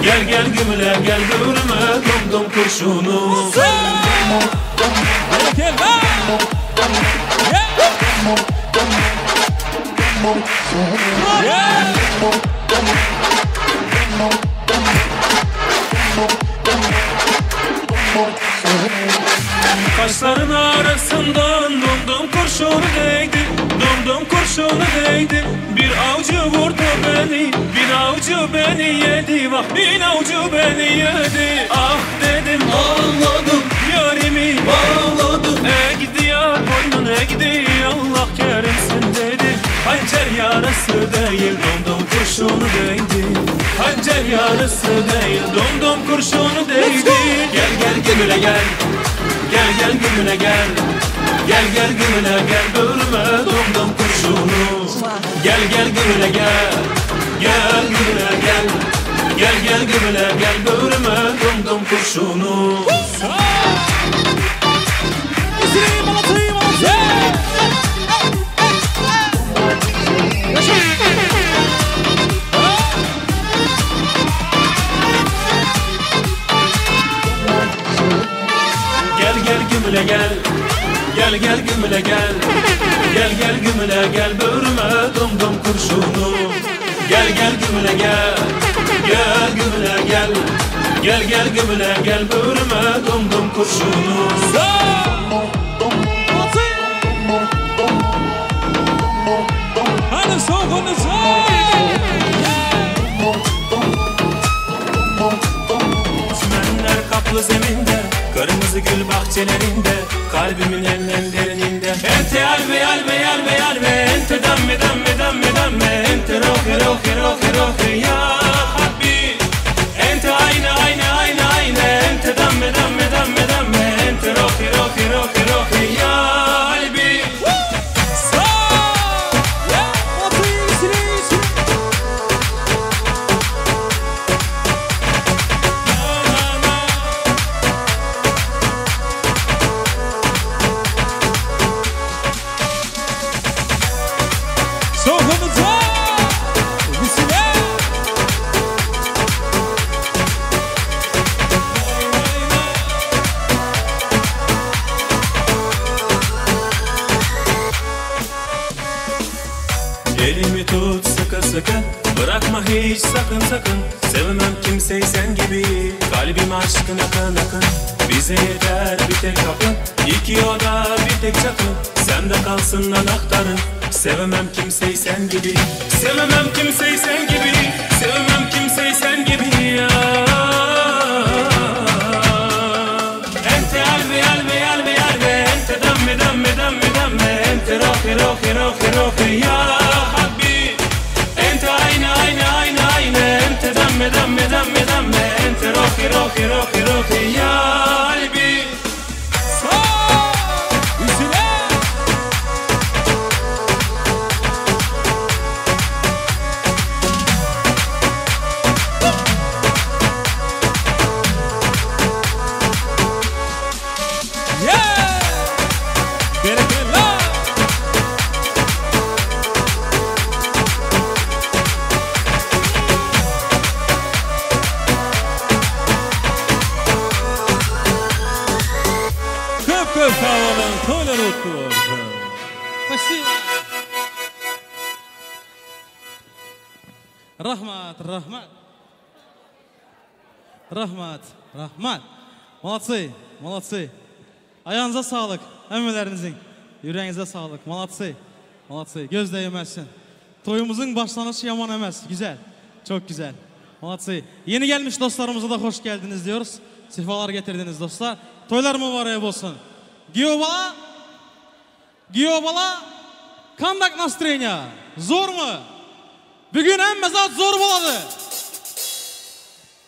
Gel gel gümüle gel. Bölme domdom kurşunu. Kaşların arasından dumdum kurşunu değdi, dumdum kurşunu değdi. Bir avcı vurdu beni, bin avcı beni yedi. Bak bin avcı beni yedi. Ah dedim ağladım, yarimi bağladım. E gidiyor boynun e gidiyor, Allah kerimsin dedi. Hançer yarısı değil, dumdum kurşunu değdi. Hançer yarısı değil, dumdum kurşunu değdi. Gel gel gümüle gel. Gel gel gümüle gel. Gel gel gümüle gel. Bölme domdom kurşunu. Gel gel gümüle gel. Gel gümüle gel. Gel gel gümüle gel. Bölme domdom kurşunu. Gel gel gel gümüle gel. Gel gel gümüle gel. Böğrüme domdom kurşunu. Gel gel gümüle gel. Gel gümüle gel. Gel gel gümüle gel. Böğrüme domdom kurşunu. Hadi soğunuza. Çimenler kaplı zeminde, kırmızı gül bahçelerinde, kalbimin en derininde. Ente albe albe albe albe, ente damme damme damme damme, ente rohe rohe rohe rohe ya habbi. Ente ayna ayna ayna ayna, ente damme damme damme damme, ente rohe rohe rohe rohe ya albi. Elimi tut sıkı sıkı, bırakma hiç sakın sakın. Sevmem kimseyi sen gibi, kalbim aşkın akın akın. Bize yeter bir tek kapı, iki oda bir tek çatı. Sende kalsın anahtarın. Sevmem kimseyi sen gibi, sevmem kimseyi sen gibi, sevmem kimseyi sen gibi ya. Ente albi albi albi albi, ente dammi dammi dammi dammi, ente rohi rohi rohi rohi ya habbi. Ente ayna ayna ayna ayna, ente dammi dammi dammi dammi, ente rohi rohi rohi rohi ya albi. Спасибо. Rahmat, rahmat. Rahmat, rahmat. Молодцы, молодцы. Ayağınıza sağlık, əməlerinizin. Yüreğinize sağlık. Молодцы, молодцы. Göz değmesin. Toyumuzun başlanışı yaman emez. Güzel, çok güzel. Молодцы. Yeni gelmiş dostlarımıza da hoş geldiniz diyoruz. Sefalar getirdiniz dostlar. Toylar mübarek olsun. Giyovala, Giyovala, kandak настроение. Zor mu? Bugün hemme zat zor boladı.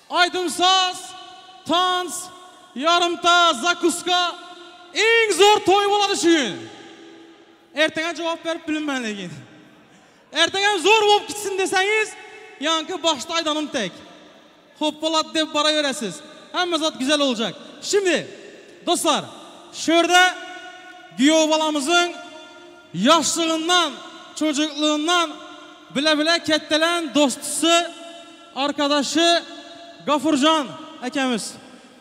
Aydımsaz, tans, yarımta, zakuska. Eng zor toy boladı şu gün. Ertega cevap verip bilinmelikin. Ertega zor bolup gitsin deseniz, yankı başta aydanım tek. Hoppalat deb bara veresiz. Hemme zat güzel olacak. Şimdi dostlar, şurada Giyovalamızın yaşlığından, çocukluğundan bile bile kettelen dostusu, arkadaşı Gafurcan akamiz.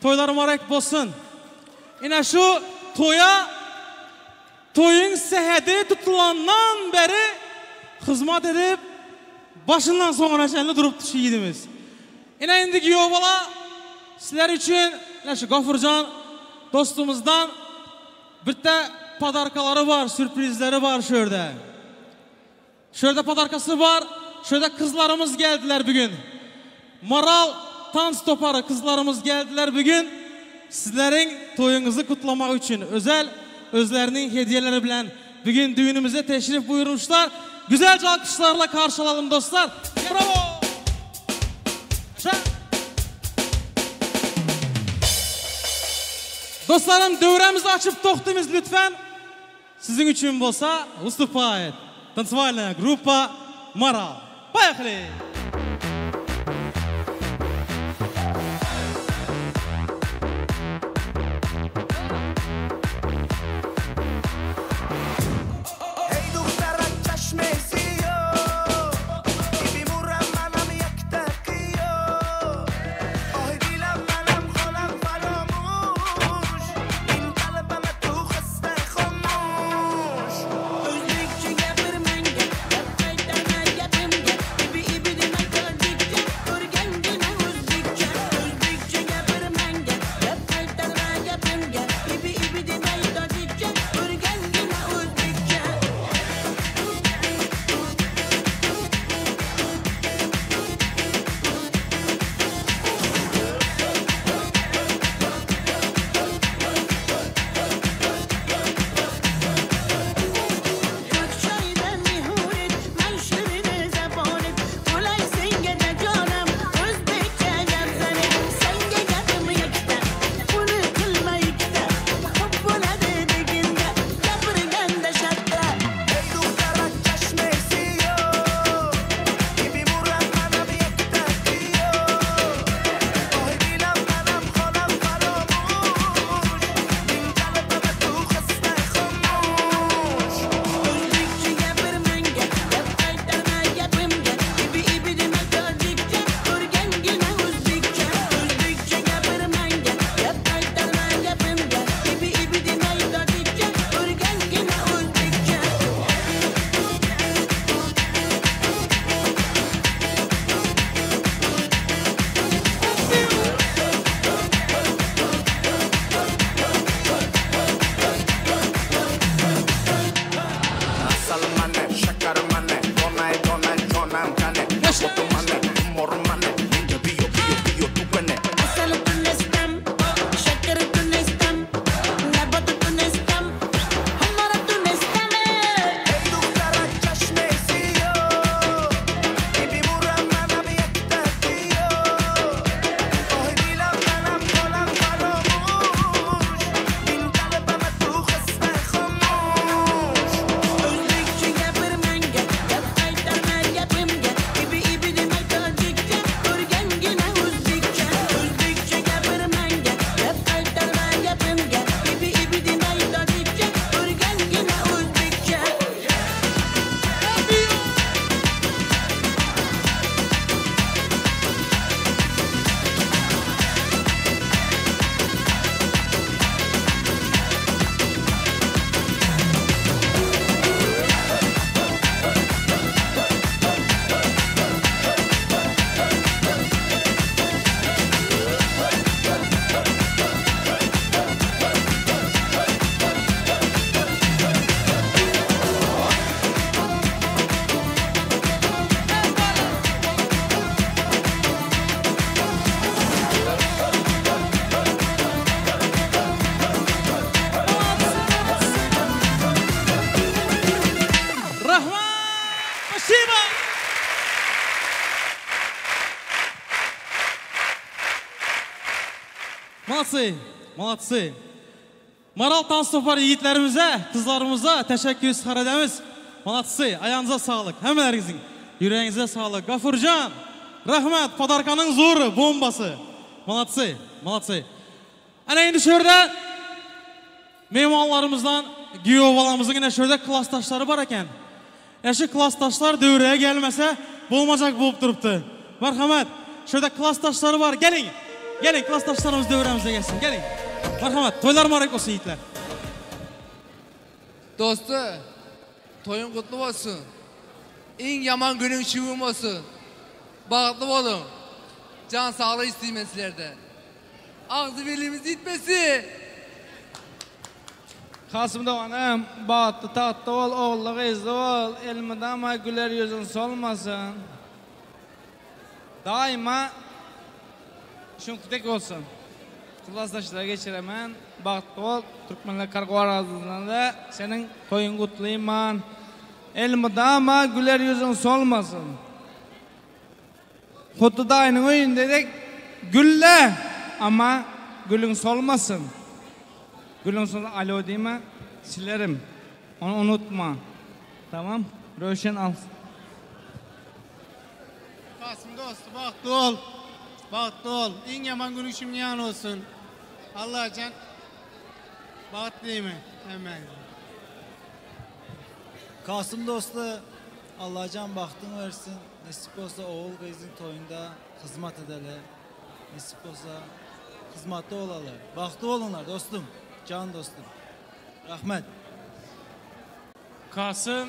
Toylar mübarek olsun. Yine şu toya, toyun sehedi tutulandan beri hizmet edip başından sonuna şenli durup şu yiğidimiz. Yine indi Giyovala sizler için yine şu Gafurcan dostumuzdan bitta padarkaları var, sürprizleri var şurada. Şurada padarkası var. Şurada kızlarımız geldiler bugün. Maral Tans toparı kızlarımız geldiler bugün. Sizlerin toyunuzu kutlamak için özel özlerinin hediyeleri bilen bugün düğünümüze teşrif buyurmuşlar. Güzelce alkışlarla karşılayalım dostlar. Bravo! Dostlarım dövremizi açıp toxtumuz lütfen. Sizin için bolsa выступает танцевальная группа Maral. Поехали! Baby, Молодцы, молодцы. Maral Tanstopar yiğitlerimize, kızlarımıza teşekkür izhar edemiz. Молодцы, ayağınıza sağlık. Hemmelerinizin yüreğinize sağlık. Gafurcan, rahmet, padarkanın zoru, bombası. Молодцы, молодцы. Ana endi şu yerdə mehmonlarimizdan giyov balamızın yine şu yerdə klassdaşları var eken. Şu klassdaşlar dövrəyə gelmese bolmacaq bo'lib turibdi. Marhamat, şu yerdə klassdaşları var. Gelin, gelin klassdaşlarımız dövrəmizə gelsin. Gelin. Marhamat, toylar mübarek olsun yiğitler. Dostu, toyun kutlu olsun. En yaman günün şivim olsun. Baxtlı olun. Can sağlığı isteyeyim sizlerden. Ağzı birliğimiz gitmesin. Kasım Doğan'ım, bahtlı tatlı ol, oğullu kızlı ol. Elmidama güler yüzün solmasın. Daima şunkudek olsun. Klasdaşlara geçiremen, bahtlı ol. Türkmenler kargo arazisinden de senin toyun kutlayayım. Elmidama güler yüzün solmasın. Kutlu dayının oyun dedik, gülle ama gülün solmasın. Gülün solmasın, alo değil mi? Silerim. Onu unutma. Tamam, Rövşen al. Kasım dostu, bahtlı ol. Bahtlı ol. En yaman günün şimdi yan olsun. Allah can. Bahtlı değil mi? Hemen. Kasım dostu, Allah can bahtını versin. Nasip olsa oğul kızın toyunda hizmet edeli. Nasip olsa hizmette olalı. Bahtlı olunlar dostum. Can dostum. Rahmet. Kasım,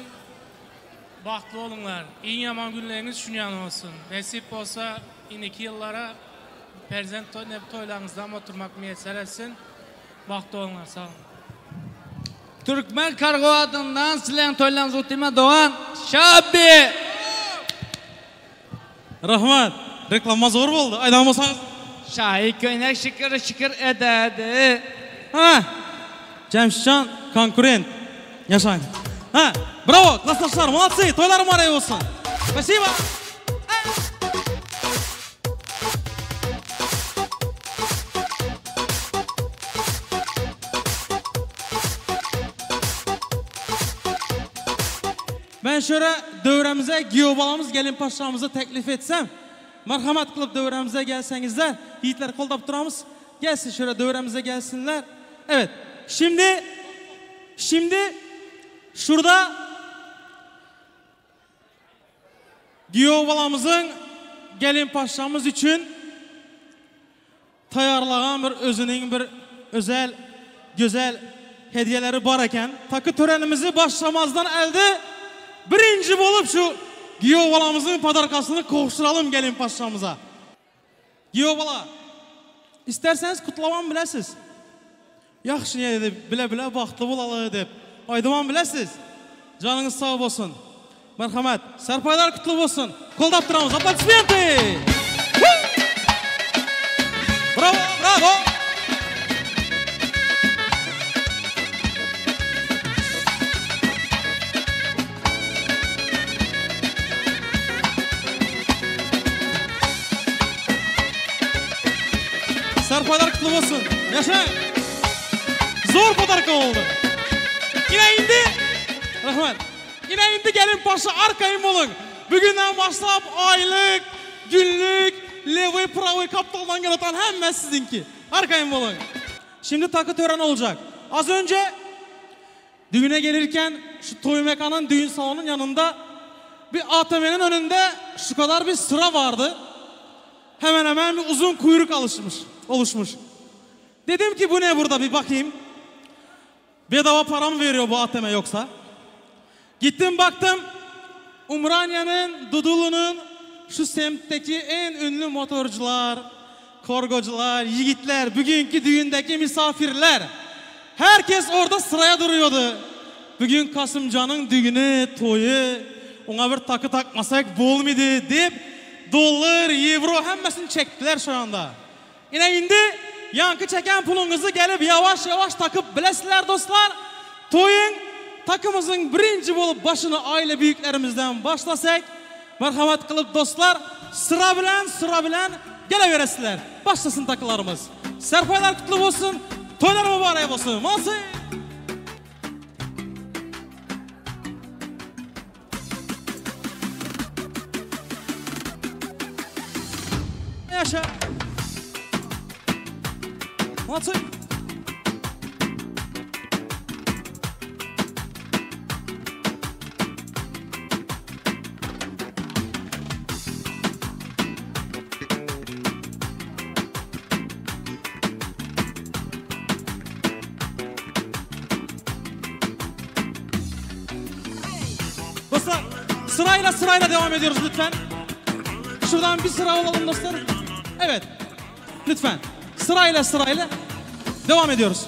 bahtlı olunlar. En yaman günleriniz şunyan olsun. Nasip olsa indiki yıllara perzent toylarınızdan oturmak müyesser etsin. Bahtlı olunlar. Sağ olun. Türkmen kargo adından sizlerin toylarınızı kutlayayım Doğan Şabi. Rahmet. Reklama zor oldu. Aydan olsanız. Şahi köyüne şıkır şıkır ederdi. Ha. Cemşitcan konkurent. Yaşayın. Ha. Bravo. Klasdaşlar. Молодцы. Toylar mübarek olsun. Спасибо. Ben şöyle dövrəmizə giyov balamız, gelin paşamızı teklif etsem, merhamet kılıp dövrəmizə gəlsənizlər, yiğitler qoldab duramız, gelsin şöyle dövrəmizə gelsinler. Evet, şimdi şurada giyov balamızın gelin paşamız üçün tayarlayan bir özünün bir özel, güzel hediyeleri var eken, takı törenimizi başlamazdan elde birinci bolup şu giyov balamızın padarkasını kovuşturalım gelin paşamıza. Giyov bala, isterseniz kutlaman biləsiz. Yaxşı niyə dedi, bilə bilə baxtlı bolalı deyip. Aydıman biləsiz. Canınız sağ olsun. Merhamet, serpaylar kutlu olsun. Qoldab duramız, aplodismenti. Bravo, bravo. Serpaylar kutlu olsun. Yaşa. Zor padarka oldu. Yine indi. Rahmet. Yine indi gelin paşa arkayım olun. Bugünden başlayıp aylık, günlük, levy, pravy, kaptaldan yaratan hemen sizinki. Arkayım olun. Şimdi takı töreni olacak. Az önce düğüne gelirken şu toy mekanın düğün salonunun yanında bir ATM'nin önünde şu kadar bir sıra vardı. Hemen hemen bir uzun kuyruk oluşmuş. Dedim ki bu ne burada bir bakayım. Bedava para mı veriyor bu ATM yoksa? Gittim baktım. Umraniye'nin, Dudullu'nun şu semtteki en ünlü motorcular, korgocular, yiğitler, bugünkü düğündeki misafirler. Herkes orada sıraya duruyordu. Bugün Kasımcan'ın düğünü, toyu, ona bir takı takmasak bol muydu deyip dolar, euro hemmesini çektiler şu anda. Yine indi yankı çeken pulunuzu gelip yavaş yavaş takıp bilesiler dostlar. Toyun takımızın birinci bolup başını aile büyüklerimizden başlasak, merhamet kılıp dostlar sıra bilen geleveresiler. Başlasın takılarımız. Serpaylar kutlu olsun. Toylar mübarek olsun. Molodцы! Yaşa. Molodцы! Dostlar, sırayla sırayla devam ediyoruz lütfen. Şuradan bir sıra olalım dostlar. Evet, lütfen. Sırayla sırayla devam ediyoruz.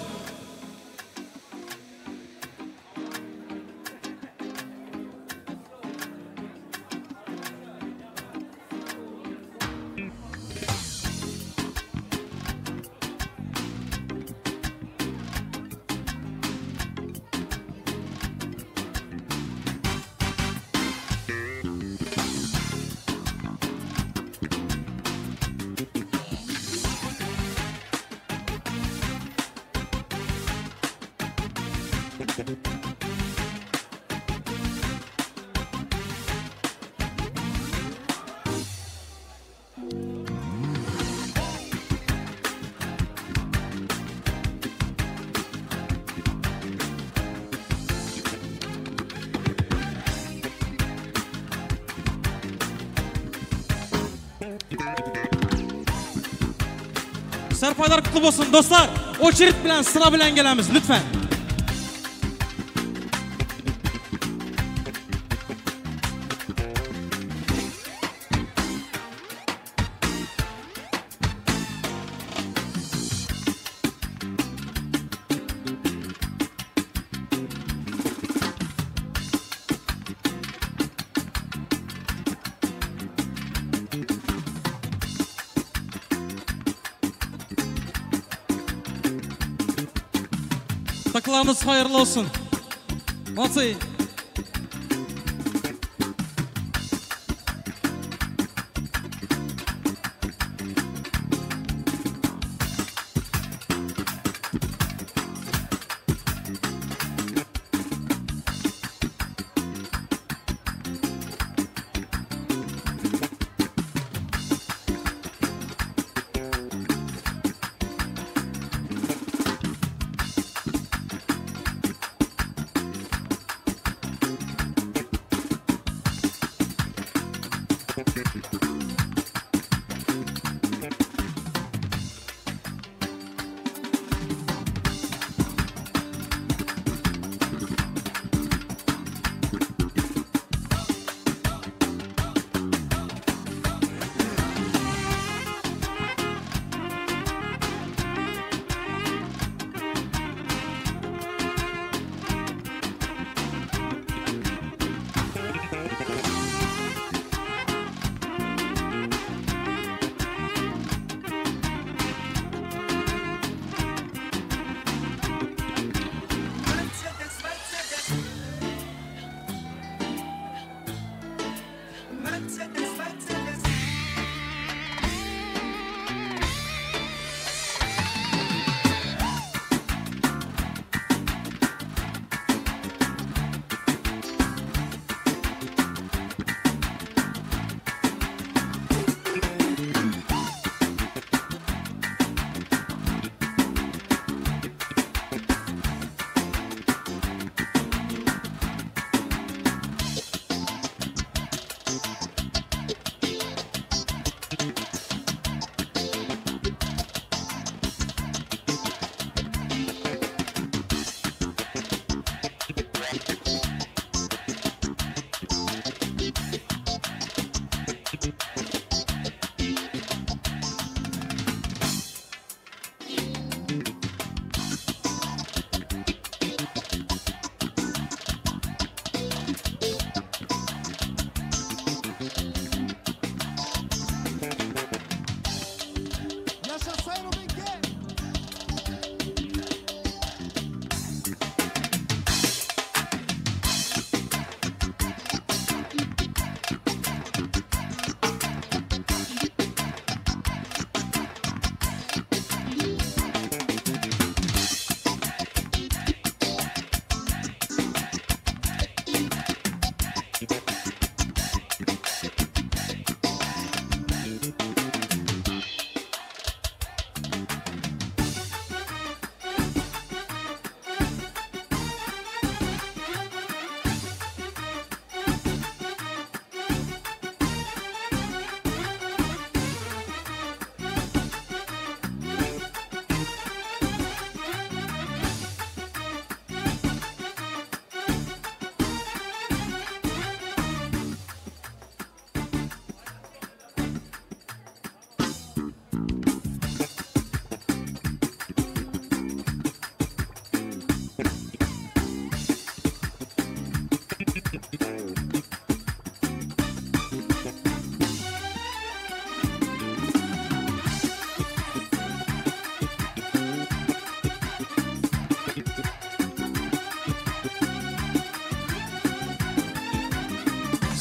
Serpaylar kutlu olsun dostlar. Oçerit bilen sıra bilen gelemiz lütfen. Takılarınız hayırlı olsun. Molodцы!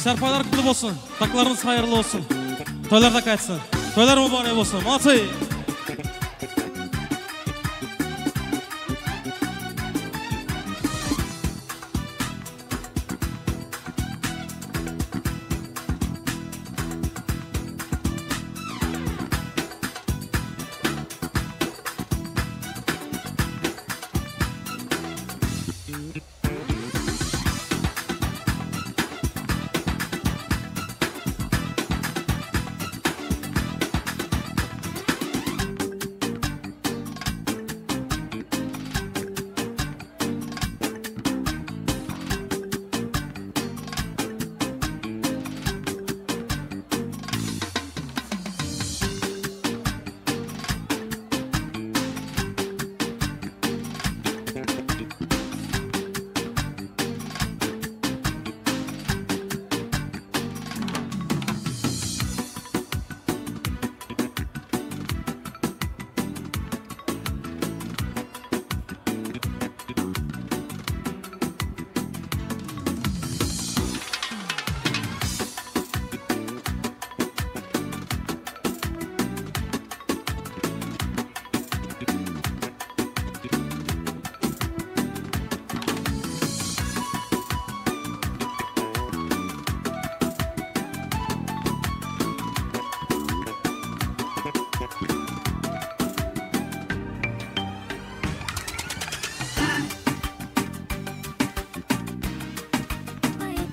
Serpaylar kutlu olsun. Taklarınız hayırlı olsun. Toylar da kaçsın. Toylar mübarek olsun. Молодцы.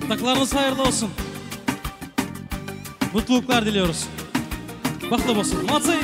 Taklarınız hayırlı olsun. Mutluluklar diliyoruz. Baxtlı olsun. Молодцы.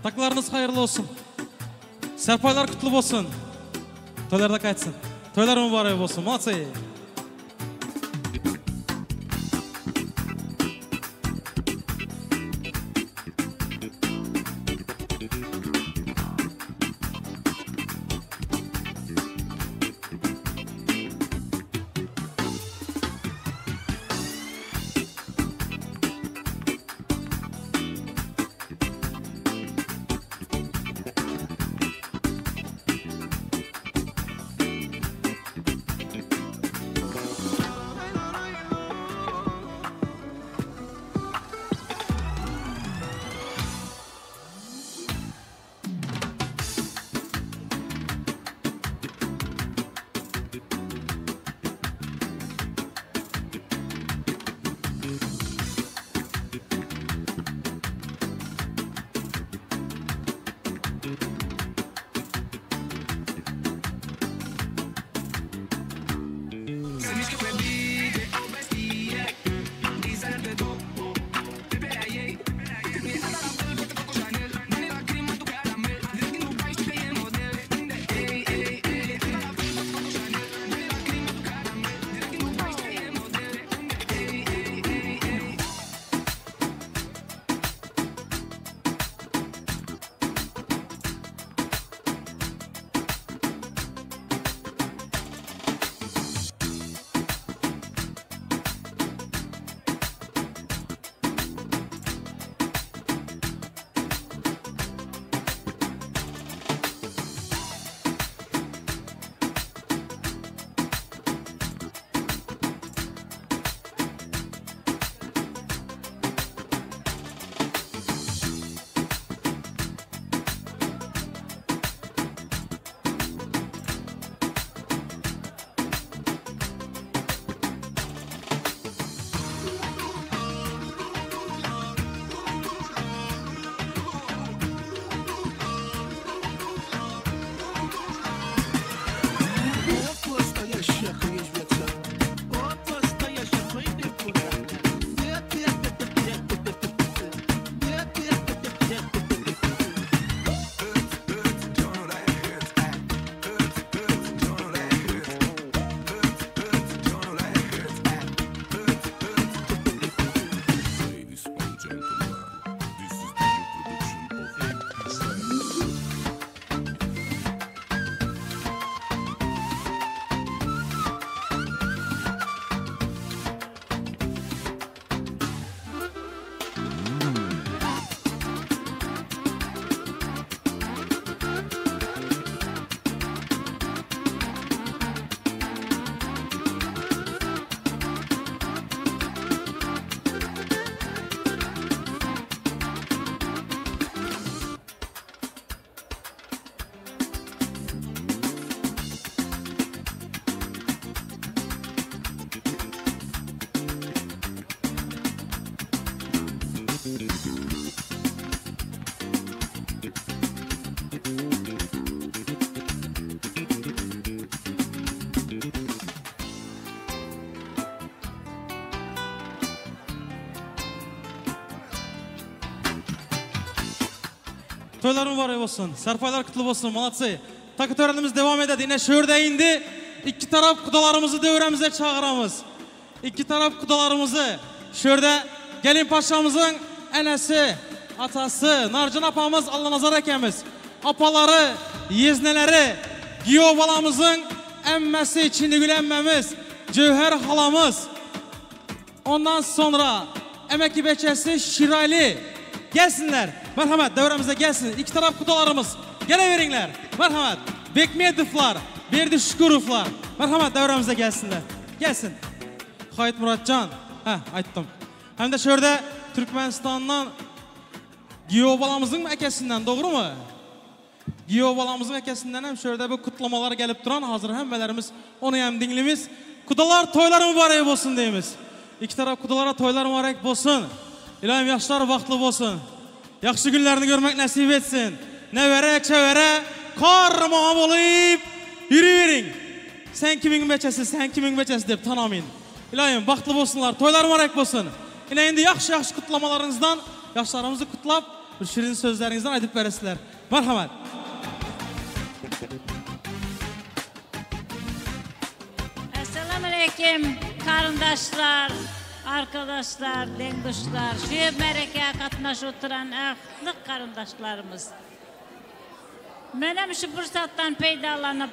Taklarınız hayırlı olsun. Serpaylar kutlu olsun. Toylar da qaytsın. Toylar mübarek olsun. Молодцы. Toylar mübarek olsun, serpaylar kutlu olsun, молодцы. Takı törenimiz devam ededi. Yine şurada indi. İki taraf kudalarımızı devremize çağıramız. İki taraf kudalarımızı şurada gelin paşamızın enesi, atası, Narcan apamız, Allah nazar ekemiz. Apaları, yezneleri, Giyo balamızın emmesi, Çinligül emmemiz, Cevher halamız. Ondan sonra emekli beçesi Şirali. Gelsinler. Merhamet devremize gelsin. İki taraf kudalarımız. Geleveringler. Merhamet. Bekmedovlar, Berdi Şukurovlar. Merhamet devremize gelsinler. Gelsin. Hayit Muratcan. Heh, aytdım. Hem de şurada Türkmenistan'dan Giyo balamızın ekesinden doğru mu? Giyo balamızın ekesinden hem şurada bu kutlamalar gelip duran hazır hemmelerimiz onu hem dinlimiz. Kudalar toylar mübarek olsun deyimiz. İki taraf kudalara toylar mübarek olsun. İlahim yaşlar vaxtlı olsun. Yaxşı günlerini görmek nasip etsin. Nevere çevere karmam olup yürüyün. Sen kimin beçesi, sen kimin beçesi deyip tanımayın. İlahim baxtlı olsunlar, toylar mübarek olsun. Yine indi yaxşı yaxşı kutlamalarınızdan yaşlarımızı kutlap Bir şirin sözlerinizden aytıp beresizler. Marhamat. Esselamu aleyküm karındaşlar, arkadaşlar, denguşlar, şu merekeye katnaş oturan ahlık karındaşlarımız. Menem şu fırsattan peydalanıp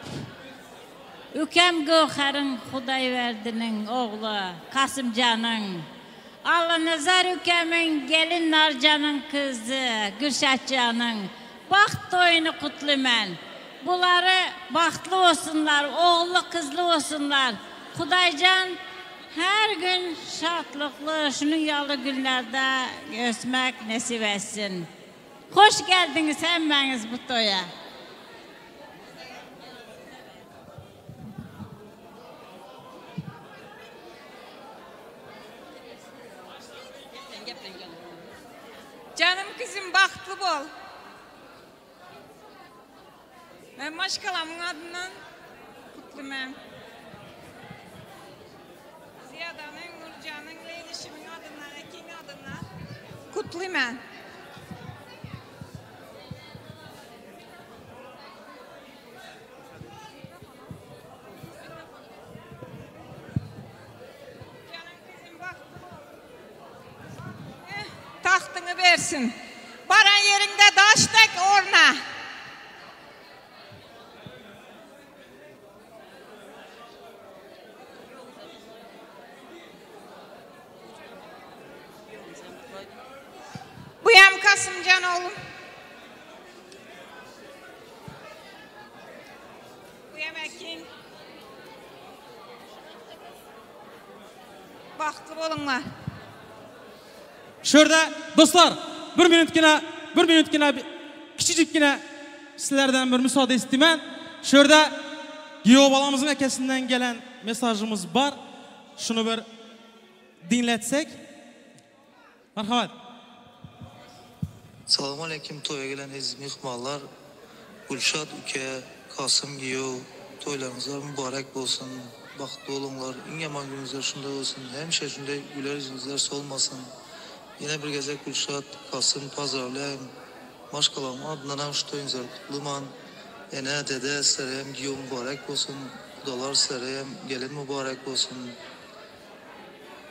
Ükem Gökher'in Xudayverdinin oğlu Kasımcan'ın, Allah Nazar Ükemin gelin Narcan'ın kızı Gülşatcan'ın baxt toyunu kutlu mən. Bunları baxtlı olsunlar, oğullu kızlı olsunlar. Xudaycan her gün şadlıqlı, şunun yalı günlerde görsmek nasip etsin. Hoş geldiniz hemmeniz bu toya. Canım kızım baxtlı bol. Ben maşkalamın adından kutlu mən. Ziyadanın, Nurcanın, Leylişimin adından, Ekin adından kutlu mən. Canım kızım baxtlı bol. Tahtını versin. Baran yerinde daş tek orna. Buyam Kasımcan oğlum. Buyam Ekin. Baxtlı olunlar. Şurada dostlar bir minutgina kichikgina sizlardan bir müsaade isteyman. Şurada kuyov bolamizning akasidan gelen mesajimiz bor. Shuni bir dinlatsek. Marhamat. Selamun aleyküm toya gelen aziz mehmonlar. Gülşat uka, Kasım kuyov, toylarınızlar mübarek olsun. Baxtlı olunlar. En yaman gününüzler şunday olsun. Həmişə şunday güler yüzünüzler solmasın. Yine bir gezek Gülşat, Kasım, Pazarlayım, Maşkalam adından hem şu toyunuzlar kutluman. Ene, dede, sizlere giyo mübarek olsun. Kudalar sizlere gelin mübarek olsun.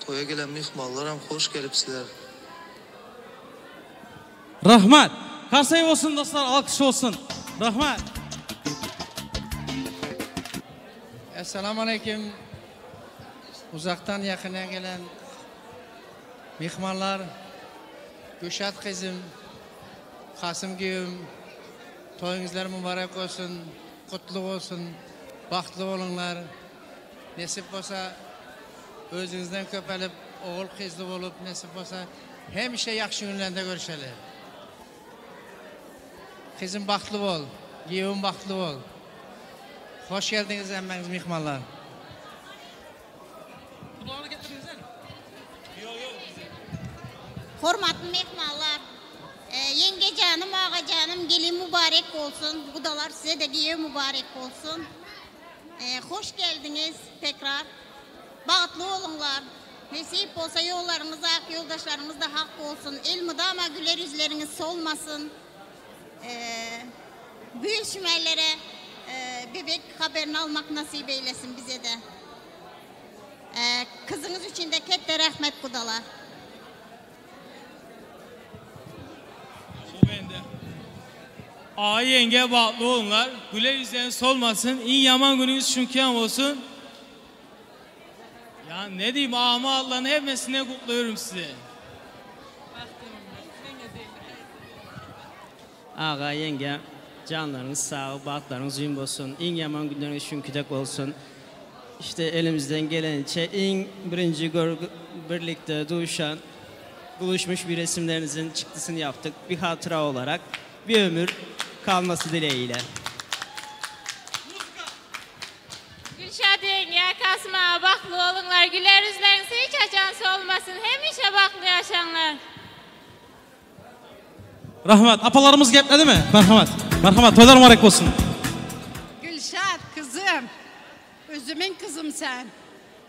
Toya gelen mehmonlar hem hoş gelipsizler. Rahmat. Karsay olsun dostlar, alkış olsun. Rahmat. Esselamu aleyküm. Uzaktan yakına gelen mehmonlar, Gülşat kızım, Kasım kuyum, toyunuzlar mübarek olsun, kutlu olsun, baxtlı olunlar. Nesip olsa özünüzden köpelip, oğul kızlı olup, nesip olsa hemişe yaxşı günlerde görüşelim. Kızım baxtlı ol, kuyum baxtlı ol. Hoş geldiniz hemmeniz mehmonlar. Hormatlı mehmonlar, yenge canım, ağa canım, gelin mübarek olsun. Budalar size de giye mübarek olsun. Hoş geldiniz tekrar. Baxtlı olunlar. Nesip olsa yollarınız hak, yoldaşlarınız da hak olsun. El mudama güler yüzleriniz solmasın. Büyük şümellere bebek haberini almak nasip eylesin bize de. Kızınız için de kette rahmet budalar. Ağa yenge bağlı olunlar. Güler yüzleriniz solmasın. İn yaman gününüz şünkyan olsun. Ya ne diyeyim, ağama Allah'ın hepsine kutluyorum sizi. Ağa yenge canlarınız sağ, bahtlarınız uzun olsun. İn yaman günleriniz şünküdek olsun. İşte elimizden gelince en birinci birlikte duyuşan, buluşmuş bir resimlerinizin çıktısını yaptık. Bir hatıra olarak bir ömür kalması dileğiyle. Gülşad yenge, Kasım ağa, baxtlı olunlar. Güler yüzleriniz hiç acansı olmasın. Hemişe baxtlı yaşanlar. Rahmat. Apalarımız gepledi mi? Merhamet. Merhamet. Toylar mübarek olsun. Gülşad kızım. Özümün kızım sen.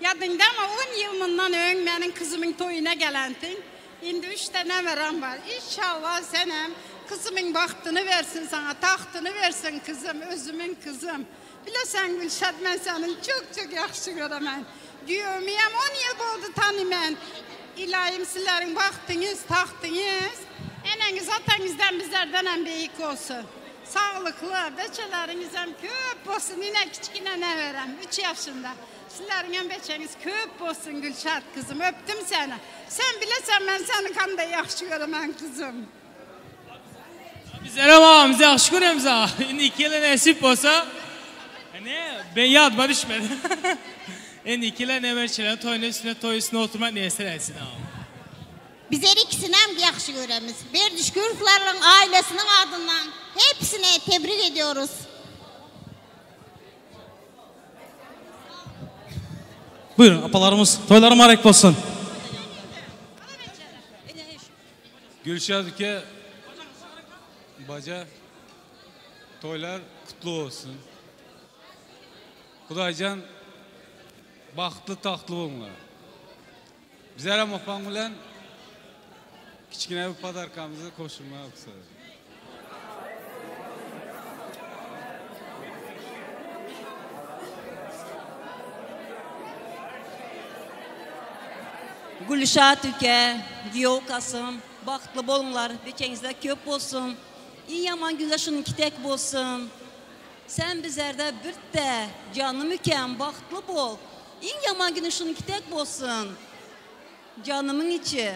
Yadında mı 10 yıl bundan ön benim kızımın toyuna gelentin. Şimdi 3 tane veren var. İnşallah senem kızımın bahtını versin sana, tahtını versin kızım, özümün kızım. Bilesen Gülşat, ben senin çok çok yaxşı göremem. Güyömüyem 10 yıl oldu tanımam. İlahim sizlerin bahtınız, tahtınız, eneniz atanızdan bizlerden en büyük olsun. Sağlıklı, beçeleriniz hem köp olsun. Yine küçük ne verem, 3 yaşında. Sizlerin hem beçeniz köp olsun Gülşat kızım, öptüm seni. Sen bilesen ben seni kanda yaxşı göremem kızım. Bizler ama bize yaxşı göremiz ha. Şimdi 2 yıla nasip olsa, ne? Ben yadıma düşmedim. Şimdi 2 yıla ne verçiler, toyun üstüne, toy üstüne oturmak neyse etsin ha. Bizler ikisini hem yaxşı göremiz. Berdişgürovların ailesinin adından hepsine tebrik ediyoruz. Buyurun apalarımız, toylar mübarek olsun. Gülşat ülke baca toylar kutlu olsun. Xudaycan baxtlı taxtlı olunlar. Bizler hem opan bilen kiçkine bir padarkamızı koşulmaya kısadır. Gülşat ülke, Giyo Kasım, baxtlı bolunlar, beçenizde köp olsun. İyi yaman güzel şunun kitek olsun. Sen bizlerde bir de canım üken baxtlı bol. İyi yaman günü şunun kitek olsun. Canımın içi.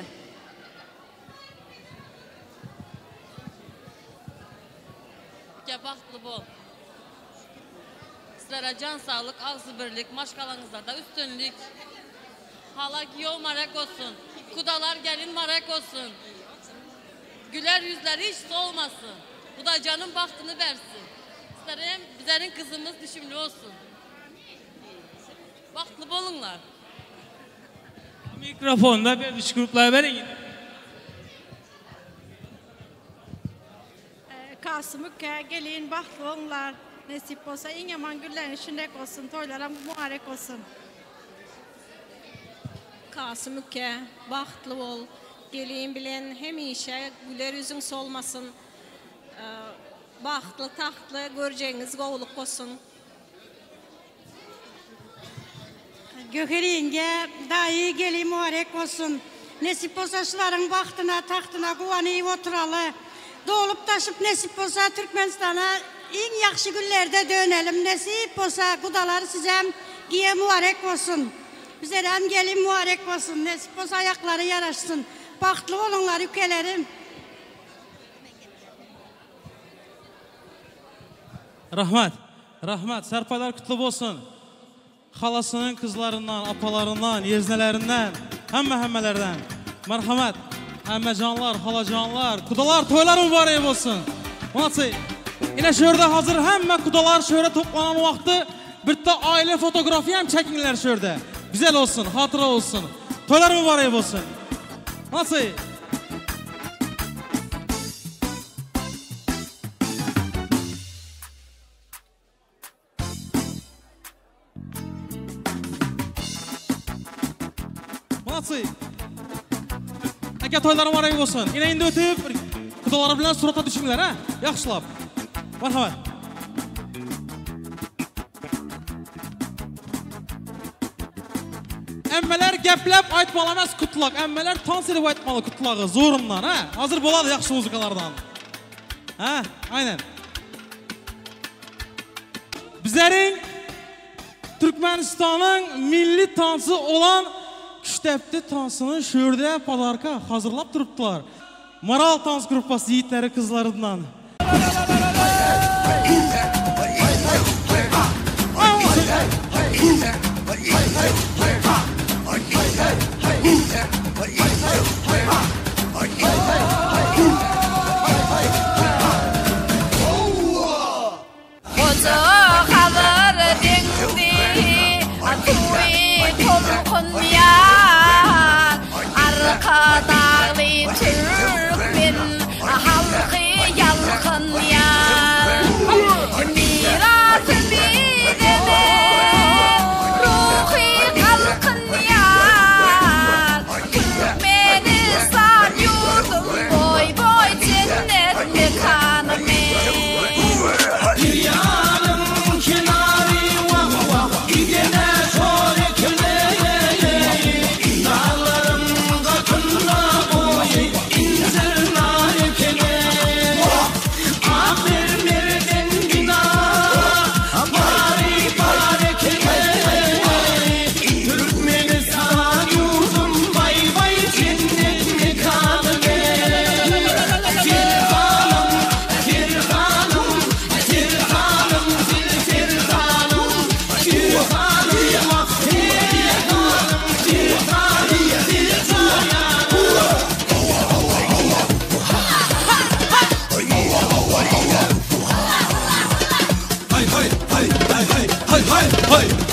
Ülke baxtlı bol. Sizlere can sağlık, ağzı birlik, maşkalanızda üstünlük. Hala giyo marek olsun. Kudalar gelin marek olsun. Güler yüzleri hiç solmasın. Bu da canın bahtını versin. Sizlere, bizlerin kızımız düşümlü olsun. Bahtlı bolunlar. Mikrofonda bir üç gruplara verin. Kasım ülke gelin bahtlı olunlar. Nasip olsa en yaman güllerin şindek olsun. Toylara mübarek olsun. Kasım ülke bahtlı ol. Gelin bilen hemişe güler yüzün solmasın. Bahtlı tahtlı göreceğiniz govluk olsun. Gökher yenge dayı gelin mübarek olsun. Nesip olsa şuların bahtına tahtına kuvanıyıp oturalı. Dolup taşıp nesip olsa Türkmenistan'a en yaxşı günlerde dönelim. Nesip olsa kudaları size giye mübarek olsun. Bize hem gelin mübarek olsun. Nesip olsa ayakları yaraşsın. Bahtlı olunlar ülkelerim. Rahmat, rahmat. Serpaylar kutlu olsun. Halasının kızlarından, apalarından, yeznelerinden, hemme hemmelerden. Merhamet. Emmecanlar, halacanlar, kudalar, toylar mübarek olsun. Nasıl? Yine şöyle hazır hemme kudalar şöyle toplanan vakti bir de aile fotoğrafı hem çekinler şöyle. Güzel olsun, hatıra olsun. Toylar mübarek olsun. Nasıl? Nasıl? Aka toylar mübarek olsun. Yine indi ötüp kudalar bilen surata düşünler ha. Yaxşılab. Marhamat. Əmmələr gəpləb aytmalı emas kutlaq. Əmmələr tans edib aytmalı kutlağı zorundan ha. Hazır boladı yaxşı muzikalardan. Ha, aynen. Bizlərin Türkmenistanın milli tansı olan Küştəpti tansının şöhrdə padarka hazırlap durubdular. Maral tans qrupası yiğitləri kızlarından. Koca hazır dengi, atui tolkun yar, arkadağlı Türkmen halkı yalkın yar.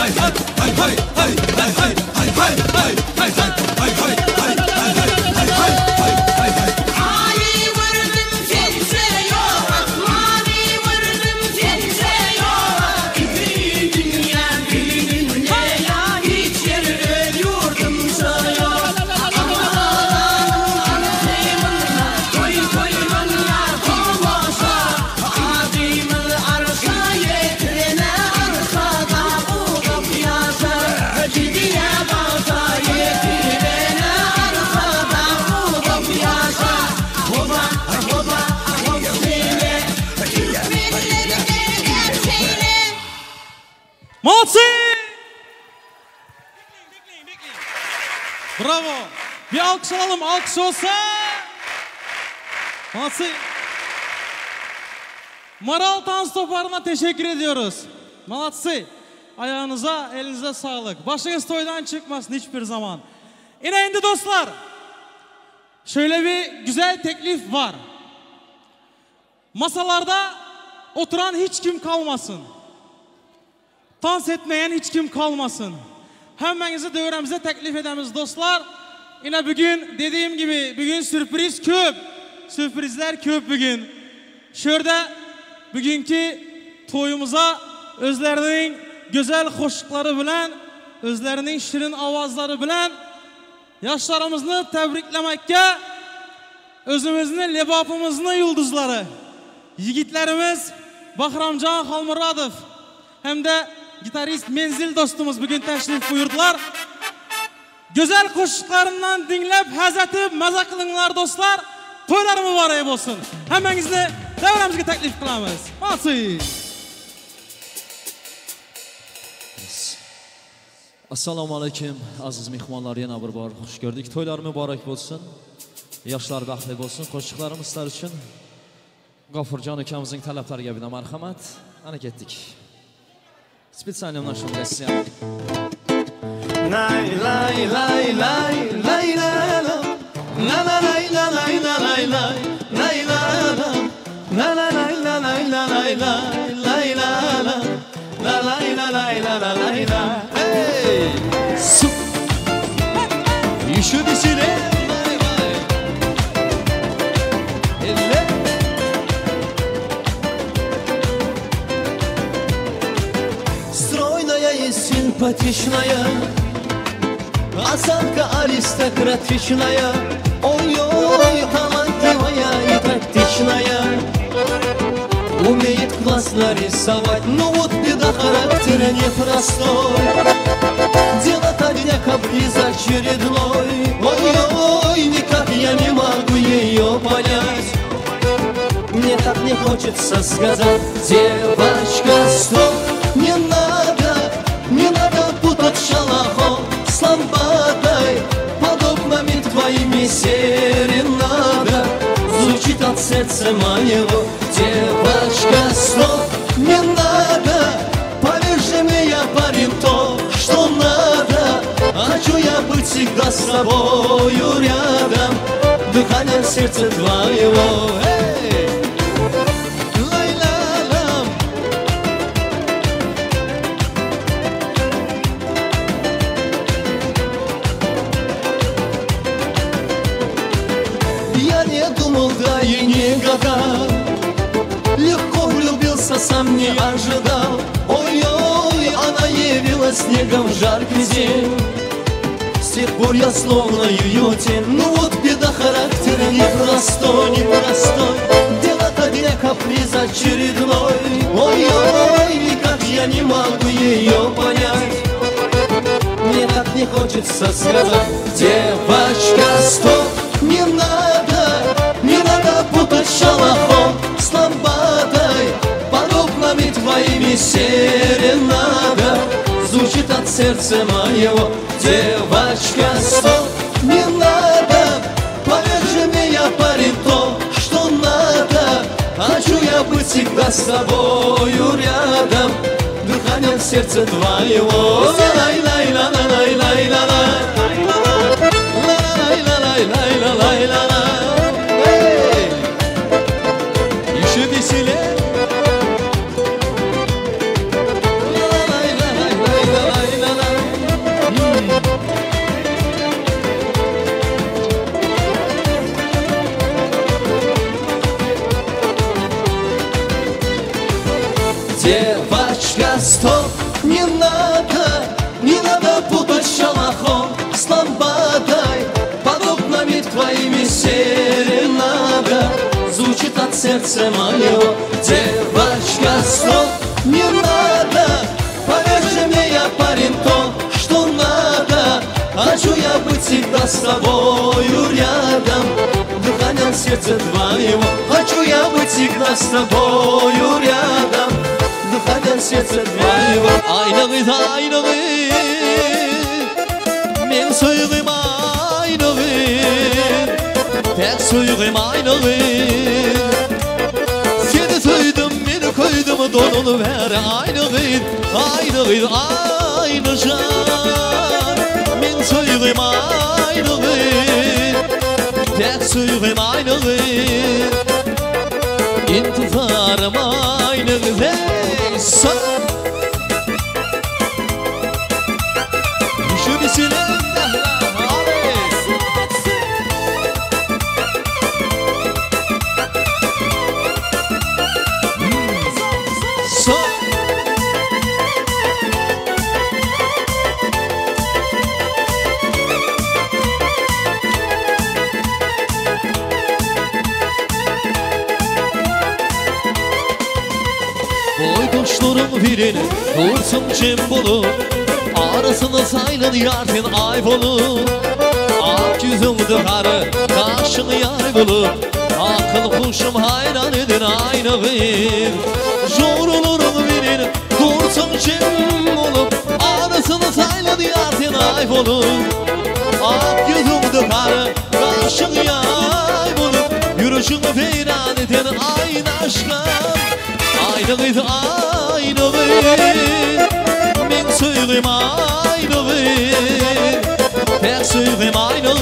hay hay hay hay hay hay hay hay hay hay hay hay hay hay hay hay. Молодцы! Bravo! Bir alkış alalım, alkış olsa. Молодцы! Maral Dans Toparı'na teşekkür ediyoruz. Молодцы! Ayağınıza, elinize sağlık. Başınız toydan çıkmasın hiçbir zaman. Yine indi dostlar. Şöyle bir güzel teklif var. Masalarda oturan hiç kim kalmasın. Dans etmeyen hiç kim kalmasın. Hemmenizi dövremize teklif edemiz dostlar. Yine bugün dediğim gibi bugün sürpriz köp. Sürprizler köp bugün. Şurada bugünkü toyumuza özlerinin güzel hoşlukları bilen, özlerinin şirin avazları bilen yaşlarımızı tebriklemekке özümüzün lebapımızın yıldızları yiğitlerimiz Bahramcan Halmuradov hem de gitarist Menzil dostumuz bugün teşrif buyurdular. Güzel koşuklarından dinlep, haz etip, maza kılınlar dostlar. Toylar mübarek olsun. Hemmenizni devremize teklif kılamız. Matsi. Assalomu alaykum aziz mehmonlar, yana bir bor xush ko'rdik. To'ylar mübarek bo'lsin. Yoshlar baxtli bo'lsin. Qo'shiqlarimiz sizlar uchun G'ofurjon ukamizning talablariga binoan marhamat. Ana ketdik. Специально нашим гостям. Lay lay lay lay lay la la la la lay la lay la lay lay lay la la la la lay la lay la lay lay lay la la la lay la lay la la lay la. Hey! Su. Еще веселее. Симпатичная, осанка аристократичная, ой-ой, талантливая и тактичная, умеет классно рисовать, но вот беда характера непростой. Дело-то дня каприз очередной, ой-ой, никак я не могу ее понять. Мне так не хочется сказать, девочка, стоп, не надо. Не надо путать шалахо с ламбадой, подобными твоими серенада звучит от сердца моего. Девочка, стоп, не надо, поверь же мне, я парень то, что надо. Хочу я быть всегда с тобою рядом, дыхание в сердце твоего. Эй! И не гадал, легко влюбился, сам не ожидал. Ой-ой, она явилась снегом в жаркий день. С тех пор я словно ее тень. Ну вот беда характера непростой, непростой. Дело-то дня каприз очередной. Ой-ой, никак я не могу ее понять. Мне так не хочется сказать, девочка, стоп, не надо. Не надо путать шалахо с ламбадой, подобными твоими серенада звучит от сердца моего. Девочка, стоп, не надо, поверь же мне, я парень то, что надо. Хочу я быть всегда с тобою рядом, дыханием сердца твоего. Лай-лай-лай-лай-лай-лай-лай. Лай-лай-лай-лай-лай-лай. Еще веселее. Девочка, стоп, не надо, не надо путать шалахон с ламбадой. Под окнами твоими серенада звучит от сердца моего. Девочка, стоп, не надо, поверь же мне, я парень то, что надо. Хочу я быть всегда с тобою рядом, дыханием сердца твоего. Хочу я быть всегда с тобою рядом, дыханием сердца твоего. Aynı aynı men suyum aynı, tek suyum aynı. Seni soydum, beni koydum, donunu ver aynı, aynı, aynı can. Men suyum aynı, tek suyum aynı. İntizarım aynı, hey sen. Birini dursun cem bulup, arasını saylın yarın ay bulup. Ak yüzümdü karı, kaşını yay bulup, akıl kuşum hayran edin aynı bir. Jorulurun birini dursun cem bulup, arasını saylın yarın ay bulup. Ak yüzümdü karı, kaşını yay bulup, yürüyüşünü feyran edin aynı aşkım. Aynı aynı men suyum aynı, tek suyum aynı.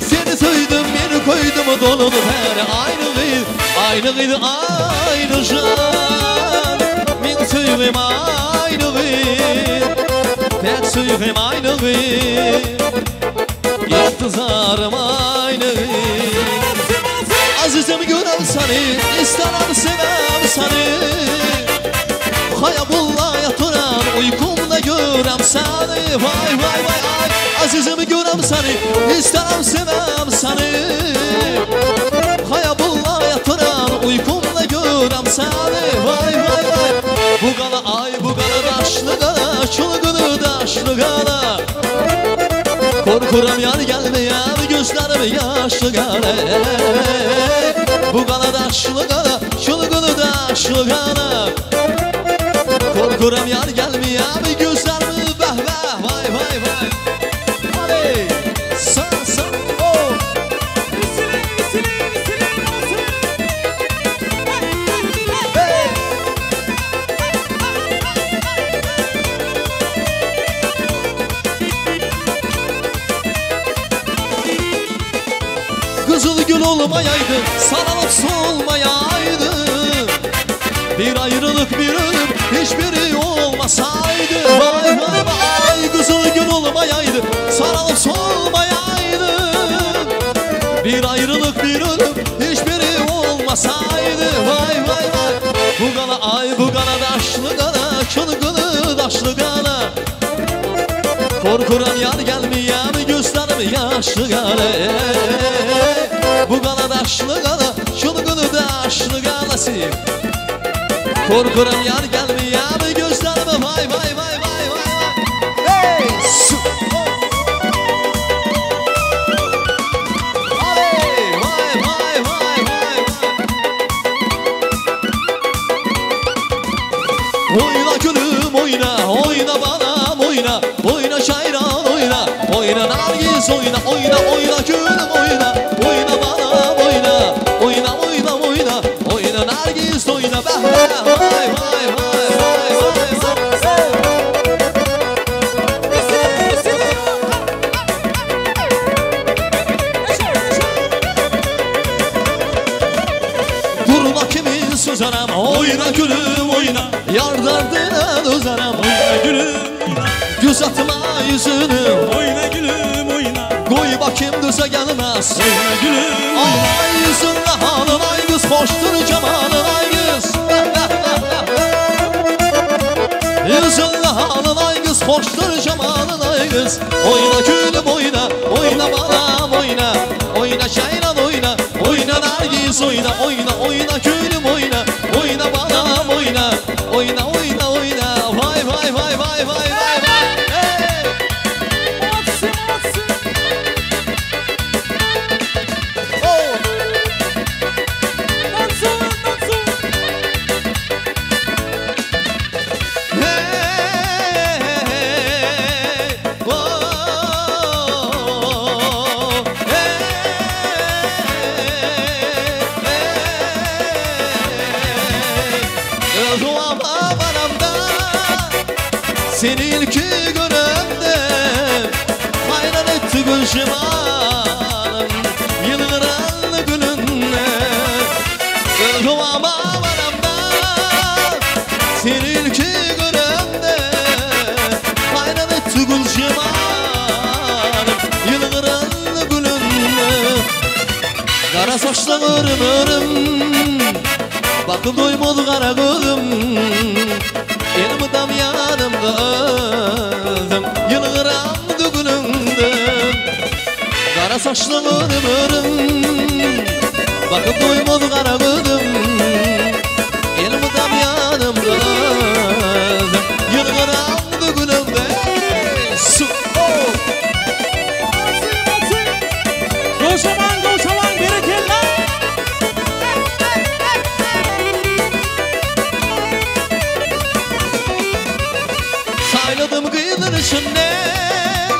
Seni soydum, beni koydum, dolunu ver aynı, aynı, aynı can. Men suyum aynı, tek suyum aynı. İntizarım aynı. Azizim görem seni, isterim sevem seni. Hayabulla yatıram, uykumda görem seni. Vay vay vay ay. Azizim görem seni, isterim sevem seni. Hayabulla yatıram, uykumda görem seni. Vay vay vay. Bu qala ay, bu qala daşlı qala, çılgını daşlı qala. Korkuram yar gelmeyem, gözlerim yaşlı qala. Bu qala daşlı qala, çılgını daşlı qala. Korkuram yar gelmeyem, gözlerim bəh bəh. Vay vay vay. Hadi san san o. Kızıl gül olmayaydı, sarılıp solmayaydı. Bir ayrılık bir ölüm, hiçbiri olmasaydı. Vay vay vay. Kızıl gül olmayaydı, sarılıp solmayaydı. Bir ayrılık bir ölüm, hiçbiri olmasaydı. Vay vay vay. Bu qala ay, bu qala daşlı qala, çılgını daşlı qala. Korkuram yar gelmeyem, gözlerim yaşlı qala. Bu qala daşlı qala, çılgını daşlı qalası. Korkuram yar gelmeyem, gözlerim vay vay vay vay vay. Hey! Su! Hey! Vay vay vay vay vay. Oyna gülüm oyna, oyna balam oyna, oyna şayran oyna, oyna nargiz oyna, oyna oyna gülüm oyna, oyna balam oyna, oyna oyna oyna, oyna nargiz oyna bah bah. Vay vay vay vay vay vay. Durma kimin sözerem, oyna gülüm oyna, yar derdine dözerem, oyna gülüm oyna. Göz atma yüzünü, oyna gülüm oyna. Koy bakayım düze gelmez, oyna gülüm oyna. Ay yüzünle halın ay kız, hoştur cemalın ay kız. Hoştur cemalın ay kız. Oyna gülüm oyna, oyna balam oyna. Oyna şayran oyna, oyna nergis oyna. Oyna oyna gülüm oyna, oyna balam oyna. Oyna oyna oyna, vay vay vay vay vay vay vay. Hey! Oh! Hey! Oh! Hey! Hey! Duama varamda seni ilk göremde hayran etti gül şimalım yılgıran gülünle. Duama varamda seni ilk göremde hayran etti gül şimalım yılgıran gülünle. Kara saçlı örüm örüm bakıp doymaz kara gözüm, elmidam yanımda özüm, yılgıram dügünümdüm. Kara saçlı örüm örüm, bakıp doymaz kara gözüm, elmidam yanımda özüm, yılgıram dügünümdüm. Su, oh! Koşaman koşaman berekella. Sayladım kıyılar içinden,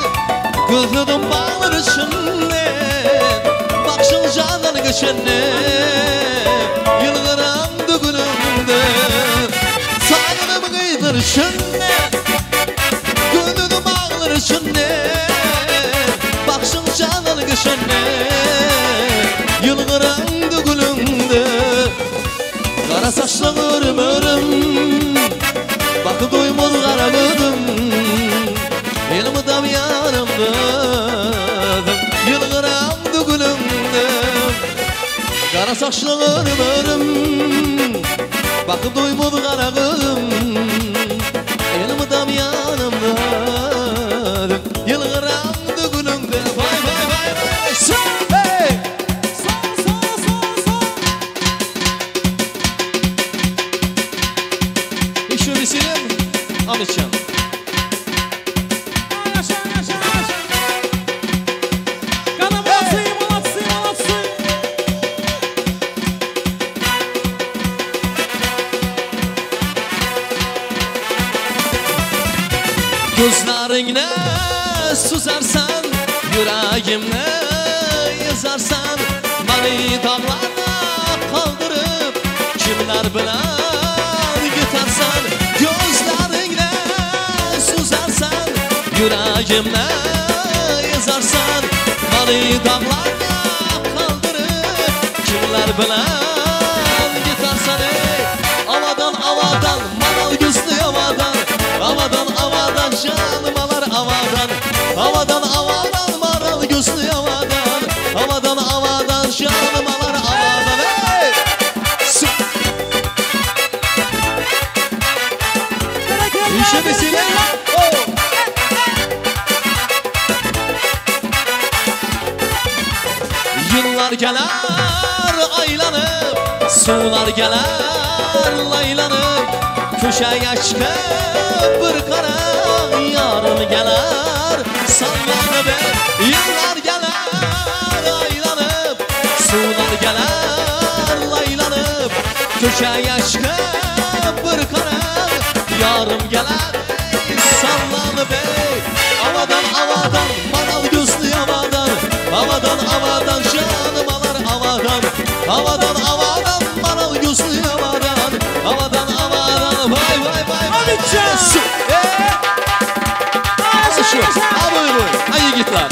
gözledim bağlar içinden, bakışın canan geçenden, yılgıram dügünümde. Sayladım kıyılar içinden, gözledim bağlar içinden, bakışın canan geçenden, yılgıram dügünümde. Kara saçlı örüm örüm, bakıp doymaz kara gözüm, elmidam yanımda, yılgıram dügünümde. Kara saçlı örüm örüm, bakıp doymaz kara gözüm, elmidam yanımda, yılgıram dügünümde. Vay vay vay vay. Hey! Еще веселим, Амичан. Молодцы, молодцы, молодцы. Gözleringni suzarsan, yüreğimni yazarsan, mani dağlarda kaldırıp kimler bilan gitarsan. Gözleringni suzarsan, yüreğimni yazarsan, mani dağlarda kaldırıp kimler bilan gitarsan. Ey! Avadan avadan, maral gözlü avadan, avadan avadan, canım alar avadan, avadan avadan, maral gözlü avadan, avadan avadan, canım alar avadan. Hey! İşe vesile. Oh! Yıllar gelir aylanıp, sular gelir laylanıp, köşeye çıkıp bir kara yarım gelir sallanıp. Yıllar gelir aylanıp, sular gelir laylanıp, köşeye çıkıp bir kara yarım gelir sallanıp. Avadan avadan, maral gözlü avadan, avadan avadan, canım alar avadan, avadan avadan, maral gözlü avadan, avadan avadan, vay vay vay vay. Şu, ha buyur, ay yiğitler.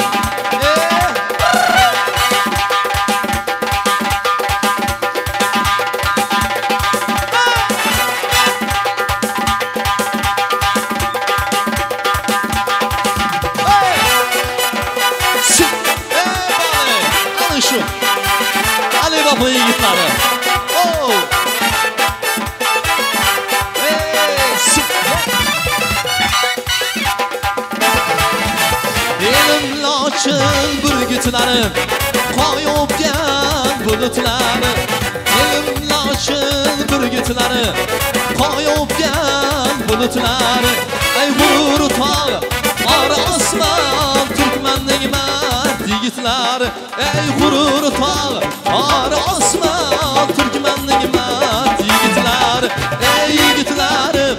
Alın şu. Ali Baba yiğitleri. Oh. Hey, Laçın bürgütleri, qoyobgan bulutlari. Elim laçın bürgütleri, qoyobgan bulutlari. Ey g'urur tog', ar osmon, Turkmanning mard yigitlari. Ey g'urur tog', ar osmon, Turkmanning mard yigitlari. Ey yigitlarim,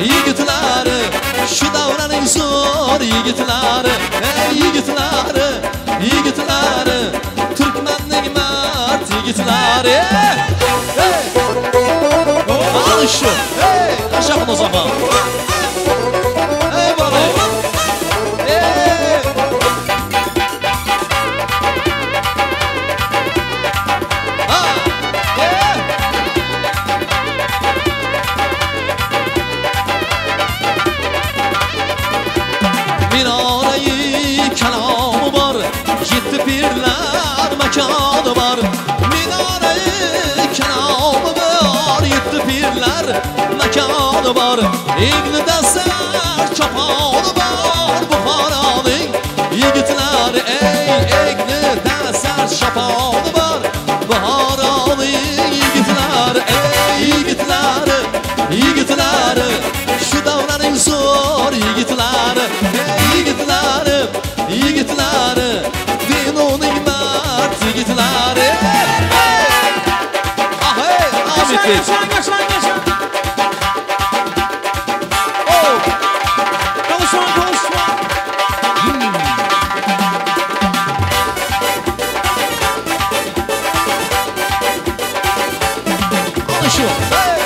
yigitlarim, shu davraning zo'r yigitlari. Ey yigitlari, yigitlari, Turkmanning mard yigitlari. Ey! Al shu! Ey, qashaq Muzaffar. Ey bola! Ey! Ha! Ey! Minora-yi kalomi bor, yetti pirlar makoni bor. Minora-yi kalomi bor, yetti pirlar makoni bor. Egnida sar choponi bor, Buxoroning yigitlari. Ey, egnida sar choponi bor, Buxoroning yigitlari. Ey yigitlari, yigitlari, shu davraning zo'r yigitlari. Ey yigitlari, yigitlari, Dinoning mard yigitlari. Ah, hey, Ahmet. Konuşma. Konuşuyor. Hey!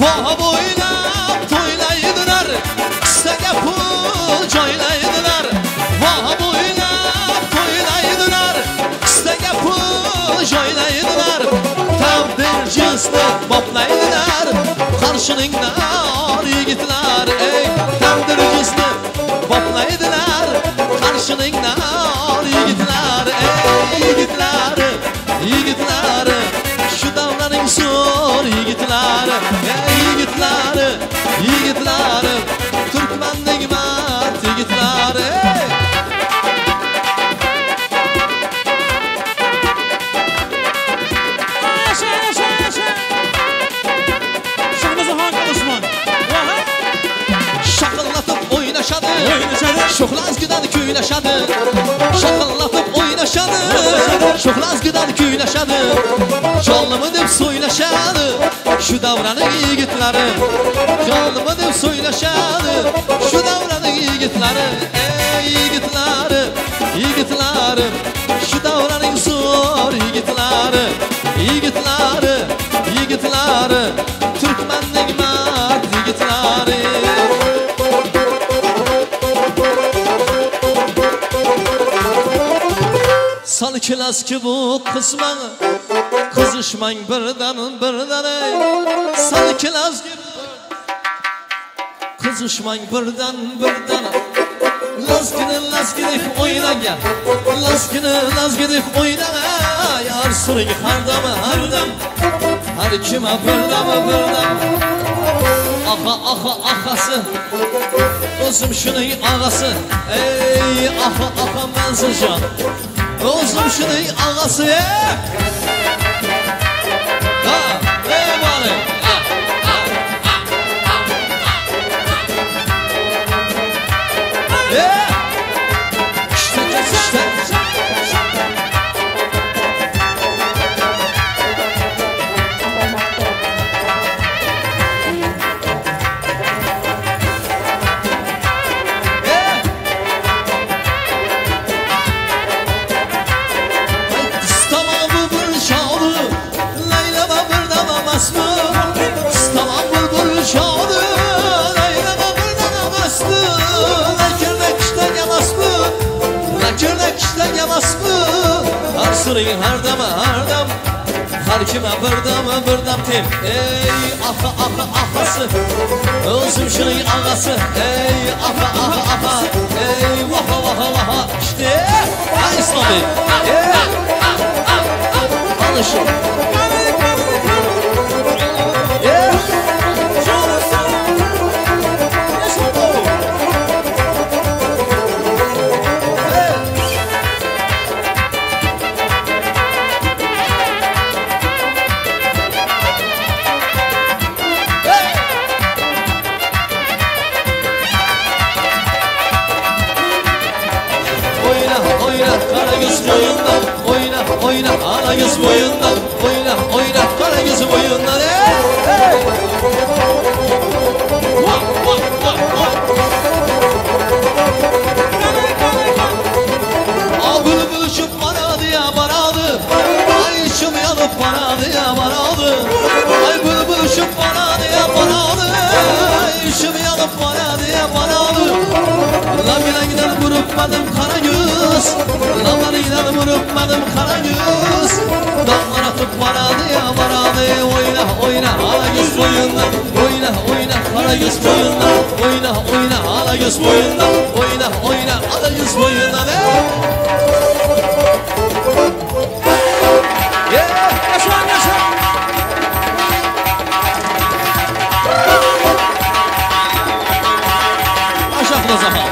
Vah bo'ylab to'ylaydilar, kissaga pul joylaydilar. Vah bo'ylab to'ylaydilar, kissaga pul joylaydilar. Tavdir jinsni boplaydilar, qarshining nar yigitlar. Ey, tavdir jinsni boplaydilar, qarshining nar yigitlar. Ey yigitlari, yigitlari, shu davraning zo'r yigitlari. Ey yigitlari, yigitlari, Turkmanning mard yigitlari. Yaşa, yaşa, yaşa. Şahnazaxon Osmon. Shaqillatib o'ynashadi, sho'xlazgidan kuylashadi. Shaqillatib o'ynashadi, sho'xlazgidan kuylashadi. Jonlimi deb so'ylashadi shu davraning yigitlari. Jonlimi deb so'ylashadi shu davraning yigitlari. Ey yigitlari, yigitlari, shu davraning zo'r yigitlari. Yigitlari, yigitlari, Turkmanning mard yigitlari. Salkilaski bu qisman, qizishmang birdan birdan. Ey, salkilaski qizishmang birdan birdan. Lazgini lazgidek o'ynagan, lazgini lazgidek o'ynagan. Yar suring har dam har dam, har kima birdam birdam. Aha aha ahasi, o'zim shuning og'asi. Ey aha aha Manziljon, o'zim shuning og'asi. Ha, ey bola. İşte, işte. Turing hardam hardam, har kime birdam birdam tem. Ey afa afa afası, özüm şunun ağası. Ey afa afa afa, ey vaha vaha vaha. İşte ha İslami. Alışın. Oyna ana göz boyundan, oyna oyna kara göz boyundan. Hey, hey. Vah vah vah vah. Aa bülbül uçup bana diye banadı, ay içim yanıp bana diye banadı. Ay bülbül uçup bana diye banadı, ay içim yanıp bana diye banadı. Lan bile giden vurupmadım kara göz, lan bana giden vurupmadım kara göz. Damlar atıp bana diye bana diye, oyna oyna ala göz boyundan, oyna oyna kara göz boyundan, oyna oyna ala göz boyundan, oyna oyna ala göz boyundan. Yeah! Yaşa yaşa! Aşağıda zaman.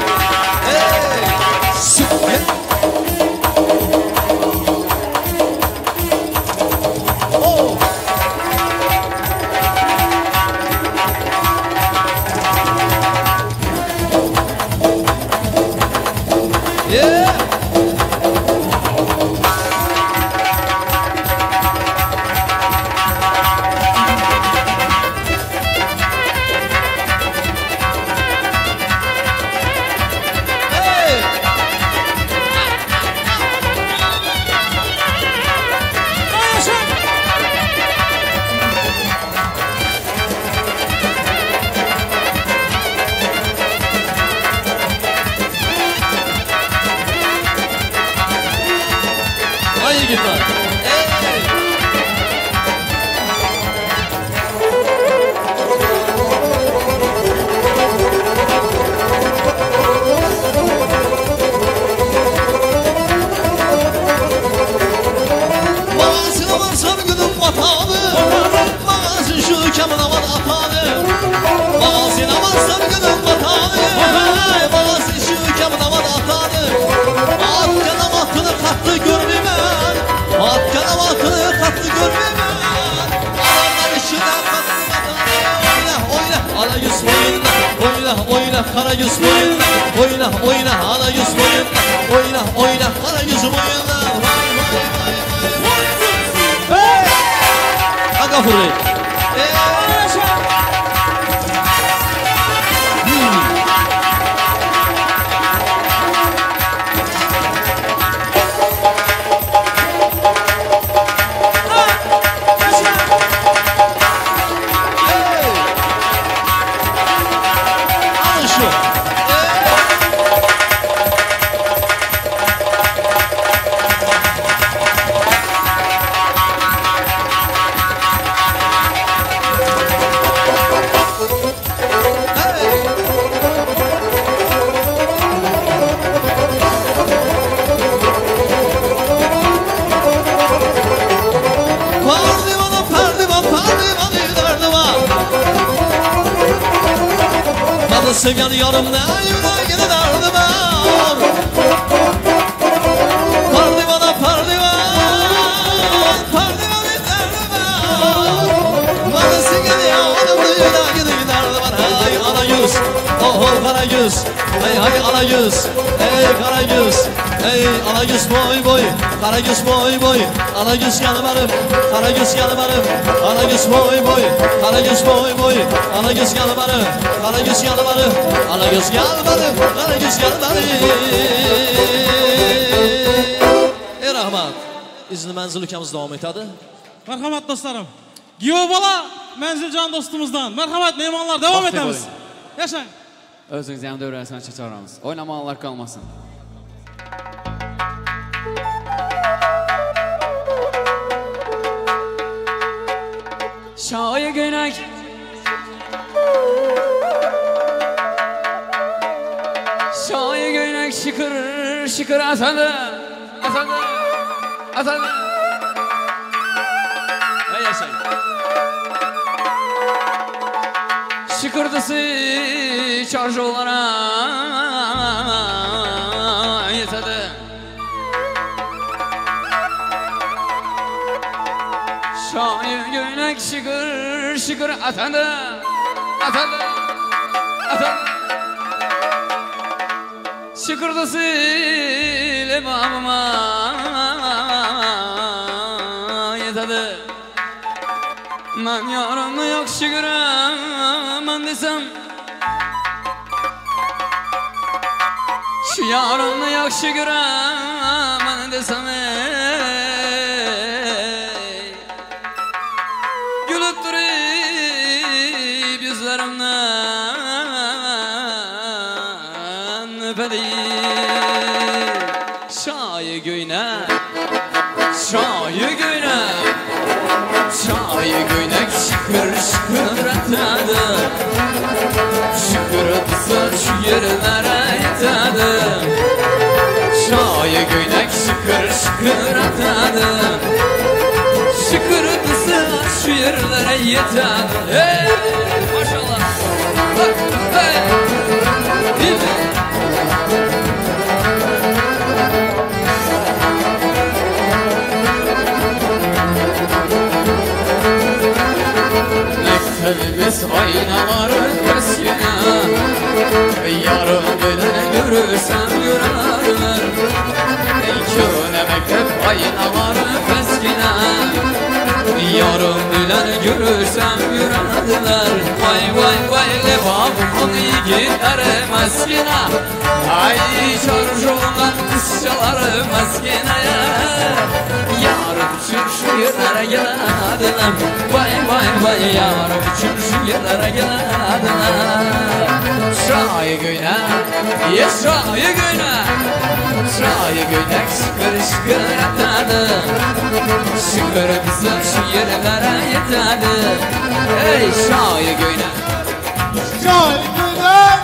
Sevgen yarım ne yüreğine derdi var. Pardivana pardivan, pardivan derdi var. Bana sevgen yarım ne yüreğine derdi var. Hay ana yüz, oh kara yüz, hey hay ana yüz, hey kara yüz, hey ana yüz boy boy, kara yüz boy boy, ana yüz yalvarım, kara yüz yalvarım, ana yüz boy boy, kara yüz boy boy, ana yüz yalvarım, kara yüz yalvarım, ana yüz yalvarım, kara yüz yalvarım. Ey rahmat, izni mənzil ülkemiz davam etadi. Marhamat dostlarım. Giyo bala Mənzilcan dostumuzdan. Marhamat mehmonlar, davam etamiz. Yaşang. Özünüzü hem dövrəsindən çağıramız. Oynamayanlar kalmasın. Şahi göynek. Şahi göynek şıkır şıkır asadı. Asadı. Asadı. Hey yaşayın. Şıkırdısı çarşılara yetedi. Şahi göynek şıkır şıkır atandı, atandı, atandı. Şıkırdısı lebabıma yetedi. Ben yaramı yok şıkıram desem, şu yaramı yok şıkıram desem ey. Gülüp durup yüzlerimden öpedi. Şahi göynek, şahi göynek, şahi göynek şıkır şıkır atadı. Şıkırdısı şu yerlere yetedi. Şahi göynek şıkır şıkır atadı. Şıkırdısı şu yerlere yetedi. Hey! Maşallah! Bak, hey! Değil mi? Mektebimiz aynaları teskine, yarın bilen görürsem görerler. Köhne mektep aynaları teskine, yarın bilen görürsem görerler. Vay vay vay lebabımın yiğitleri meskine, ay çarşılan kızçaları meskine. Yarın için şu yerlere gelediler. Vay vay vay yarın için şu yerlere gelediler. Şahi göynek, ye şahi göynek, şahi göynek şıkır şıkır atadı. Şıkır bizim şu yerlere yetedi. Ey şahi göynek, şahi göynek,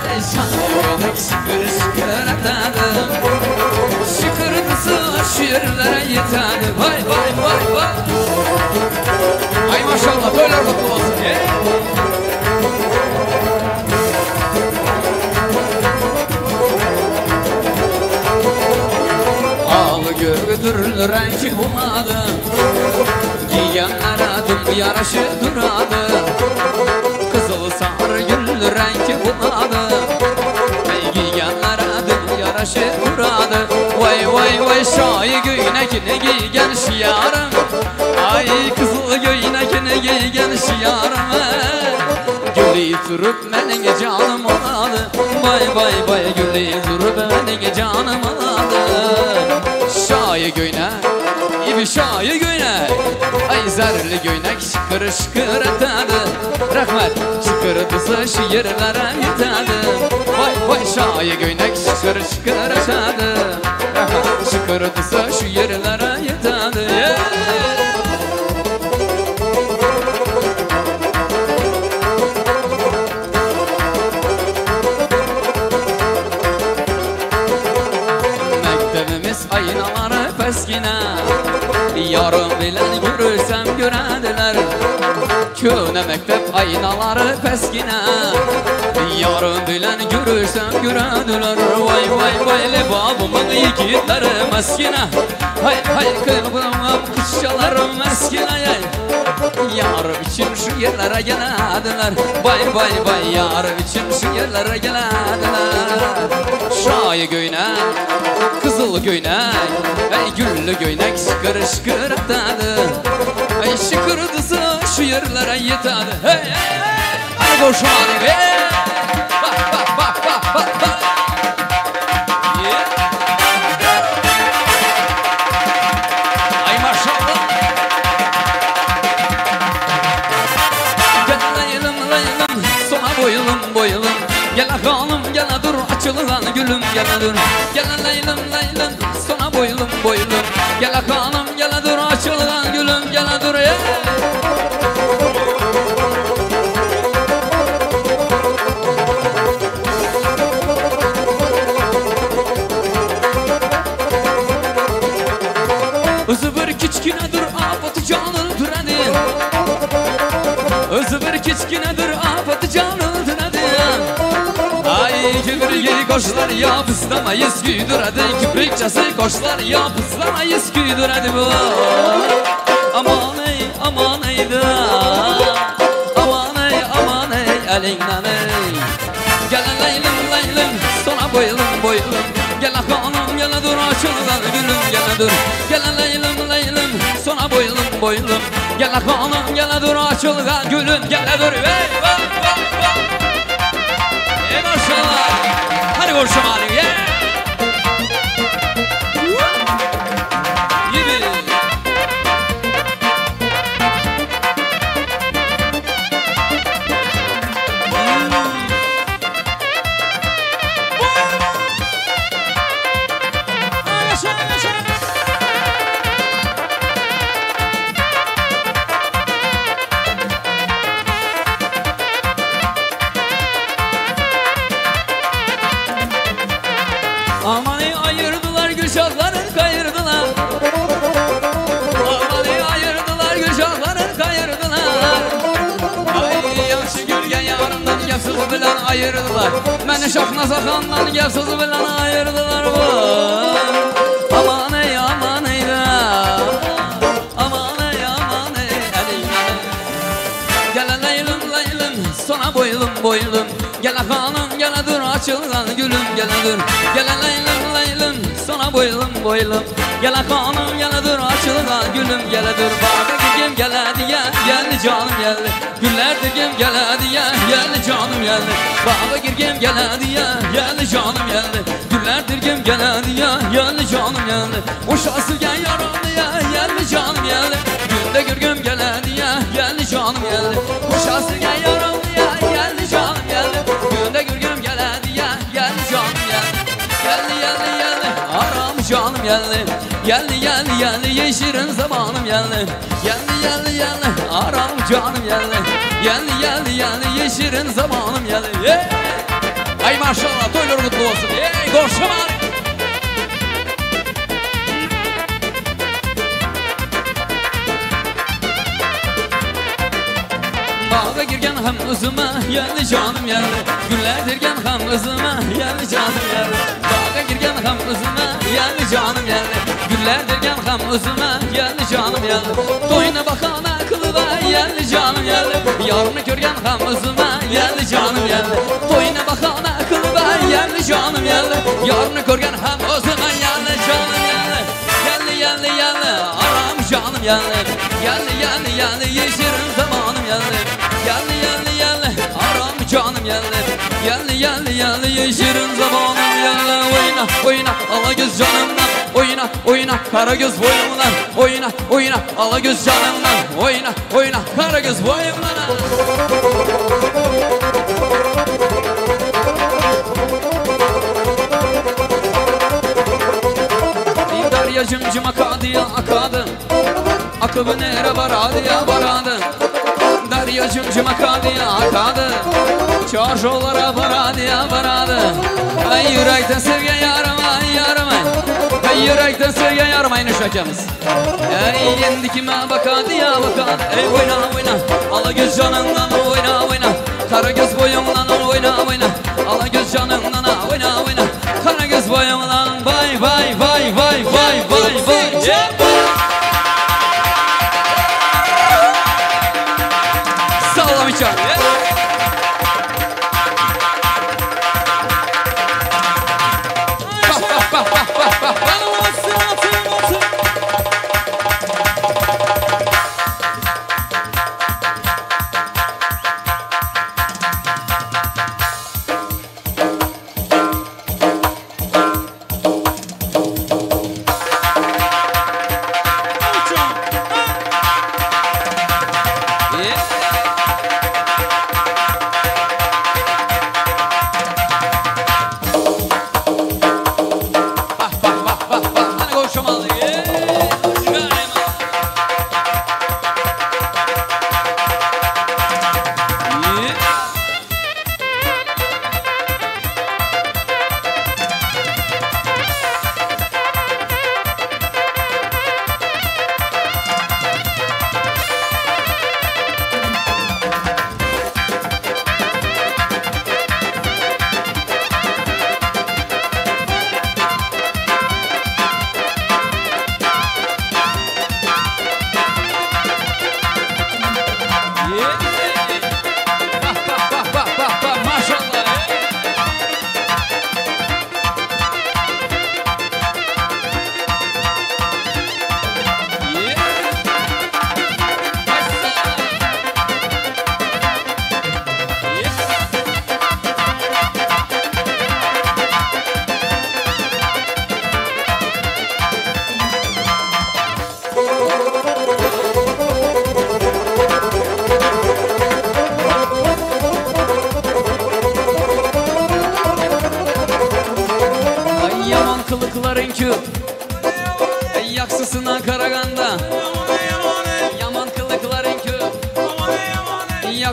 ey şahi göynek şıkır şıkır atadı. Şıkırdısı şu yerlere yetedi. Vay vay vay vay. Ay maşallah toylar kutlu olsun. Al göğdür renk bumadı, giyenlere dım yaraşı duradı. Kızıl sarı gül renk bumadı, giyenlere dım yaraşı duradı. Vay vay vay şahi göynekini giygen şiarım, ay kızıl göynekini giygen şiarım. Gülü durup menin canım aladı. Vay vay vay gülü durup menin canım aladı. Şahi göynek, gibi şahi göynek, ay zerli göynek şıkır şıkır atadı. Rahmet şıkırdısı şu yerlere yetedi. Vay vay şahi göynek şıkır şıkır atadı. Rahmet şıkırdısı şu yerlere yetedi. Yeah. Mektebimiz aynaları peskine, yarın bilen görürsem görediler. Köhne mektep aynaları peskine, yarın bilen görürsem görediler. Vay vay vay lebabımın yiğitleri meskine, hay hay kıvımım kışçalarım meskine. Yarım için şu yerlere gelediler. Vay vay vay yarım için şu yerlere gelediler. Şahi göynek, kızıl göynek, ey güllü göynek şıkır şıkır atadı. Ey şıkırdısı şu yerlere yetedi. Hey hey hey, hadi koşalım hey. Bak bak bak bak bak bak. Yeah. Ay maşallah. Gel layılım layılım, sona boyulum boyulum. Gel ağalım gel dur, açılan gülüm gel dur. Gel laylım laylım, sona boyulum boyulum. Gel ağalım gel dur, açılan gülüm gel dur. Yeah. Özü bir kiçkinedir afeti can öldüredi. Ay kibrigi koşlar yapıslamayız güydüredi. Kibrikçesi koşlar yapıslamayız güydüredi bu. Aman ey aman ey da. Aman ey aman ey elinden ey. Gel leylim leylim sana boyulum boyulum. Gel hanım gel dur açıldan gülüm gel dur. Gel leylim leylim sana boyulum boyulum. Gel hanım gel dur açıldan gülüm gel dur. Hey, hey, hey, hey. Ey maşallah. Hadi koşum hadi. Yeah. Gibi. Amanı ayırdılar Gülşahların kayırdılar. Amanı ayırdılar Gülşahların kayırdılar. Ay yaxşı gülgen yarımdan gep sözü bilen ayırdılar. Beni Şahnaza xandan gep sözü bilen ayırdılar. Aman ey aman ey da. Aman ey aman ey elinden. Gel leylim leylim sana boyulum boyulum. Gel hanım gel dur açılgan gülüm gel dur. Gel leylim leylim sana boyulum boyulum. Gel hanım gel dur açılgan gülüm gel dur. Bağa gigim gel diye gel canım gel. Güller digim gel diye gel canım gel. Bağa girgim gel diye gel canım gel. Güller digim gel diye gel canım gel. O şası gel yaram diye gel canım gel. Günde gürgüm gel diye gel canım gel. O şası gel yaram diye gel canım gel. Günde gürgüm gel diye gel canım gel. Gel gel gel aram canım gel. Gel gel gel yeşirin zamanım gel. Gel gel gel aram canım gel. Gel gel gel yeşirin zamanım gel. Hey! Ay maşallah toylar kutlu olsun. Hey komşum abi. Bağa girgen hem özüme geldi canım geldi. Güller dirgen hem özüme geldi canım geldi. Bağa girgen hem özüme geldi canım geldi. Güller dirgen hem özüme geldi canım geldi. Toyuna bakan aklıma geldi canım geldi. Yarını görgen hem özüme geldi canım geldi. Toyuna bakan aklıma geldi canım geldi. Yarını görgen hem özüme geldi canım geldi. Geldi geldi geldi aram canım geldi. Geldi geldi geldi yeşirin zamanım geldi. Geldi geldi geldi aram canım geldi. Geldi geldi geldi yeşirin zamanım geldi. Oyna oyna ala göz canımdan. Oyna oyna kara göz boyumdan. Oyna oyna ala göz canımdan. Oyna oyna kara göz boyumdan. Darya cimcim akadı ya akadı. Akıbı nere varadı ya varadı. Darya cimcim akadı ya akadı. Çarşolara varadı ya varadı. Ay yürekten sevgen yarım ay yarım ay. Ay yürekten sevgen yarım ay nüşakemiz. Ey yendi kime bakadı ya bakadı. Ey oyna oyna ala göz canından oyna oyna. Kara göz boyumdan oyna oyna. Ala göz canından oyna oyna. Kara göz boyumdan vay vay vay vay vay vay vay. Yeah. Sağlam içer. Yeah. Bak bak bak bak bak. Yeah.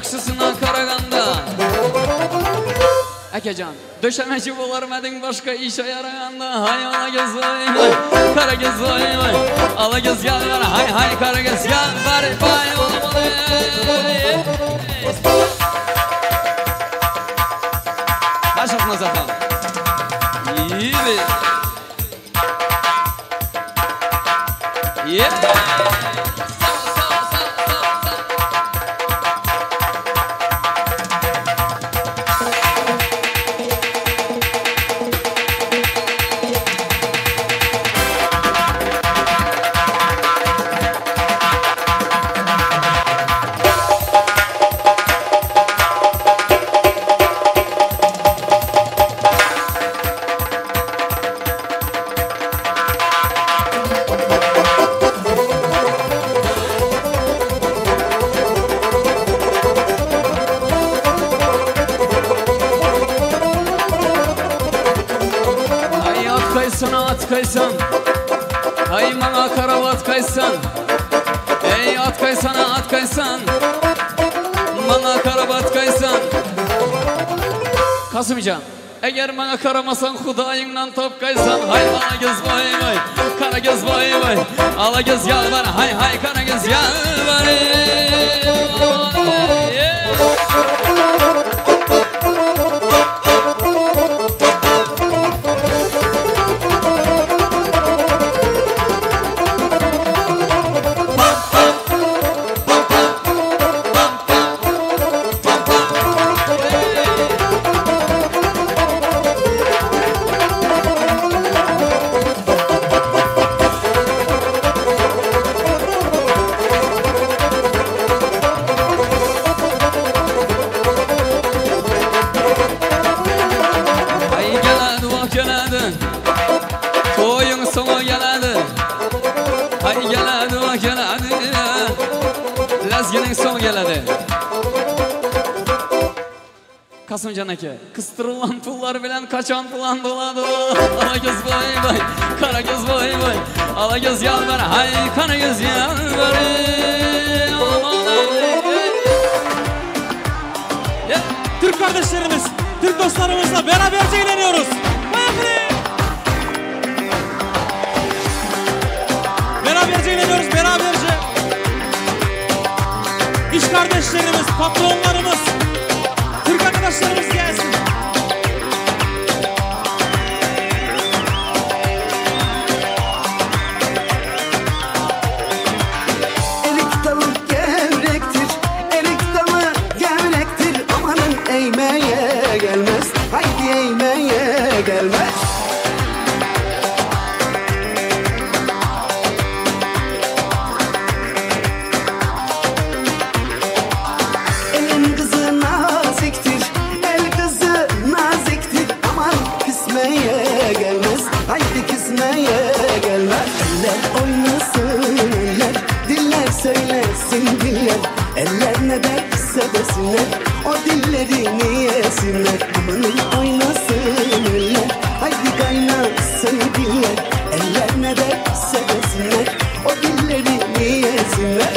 Yaxşısına qaraganda. Akajon, döşəməçi bolarmading boshqa ish yaraganda. Hay ala göz vay vay, qara göz vay vay, ala göz yalvar hay hay qara göz yalvar vay olmalı. Aşıq Nazaxan. Yürü. Yeah. Kaysan, ay mana karavat kaysan, ey at kaysana at kaysan, mana karavat kaysan. Kasımcan, eğer mana karamasan Xudayından tap kaysan. Hay ala göz vay vay, kara göz vay vay, ala göz yalvar hay hay kara göz yalvar. Kasımcan aka, qıstırılan pullar bilan qaçan plan bo'ladi. Ala göz vay vay, qara göz vay vay, ala göz yalvar hay qara göz yalvar. Türk kardeşlerimiz, Türk dostlarımızla beraberce eğleniyoruz. Beraberce eğleniyoruz, beraberce. İş kardeşlerimiz, patronlarımız, Türk arkadaşlarımız gelsin. Erik dalı gevrektir, erik dalı gevrektir. Amanın eğmeye gelmez, haydi eğmeye gelmez. Eller ne derse desinler, o dillerini yesinler. Amanın oynasın eller, haydi kaynasın diller. Eller ne derse desinler, o dillerini yesinler.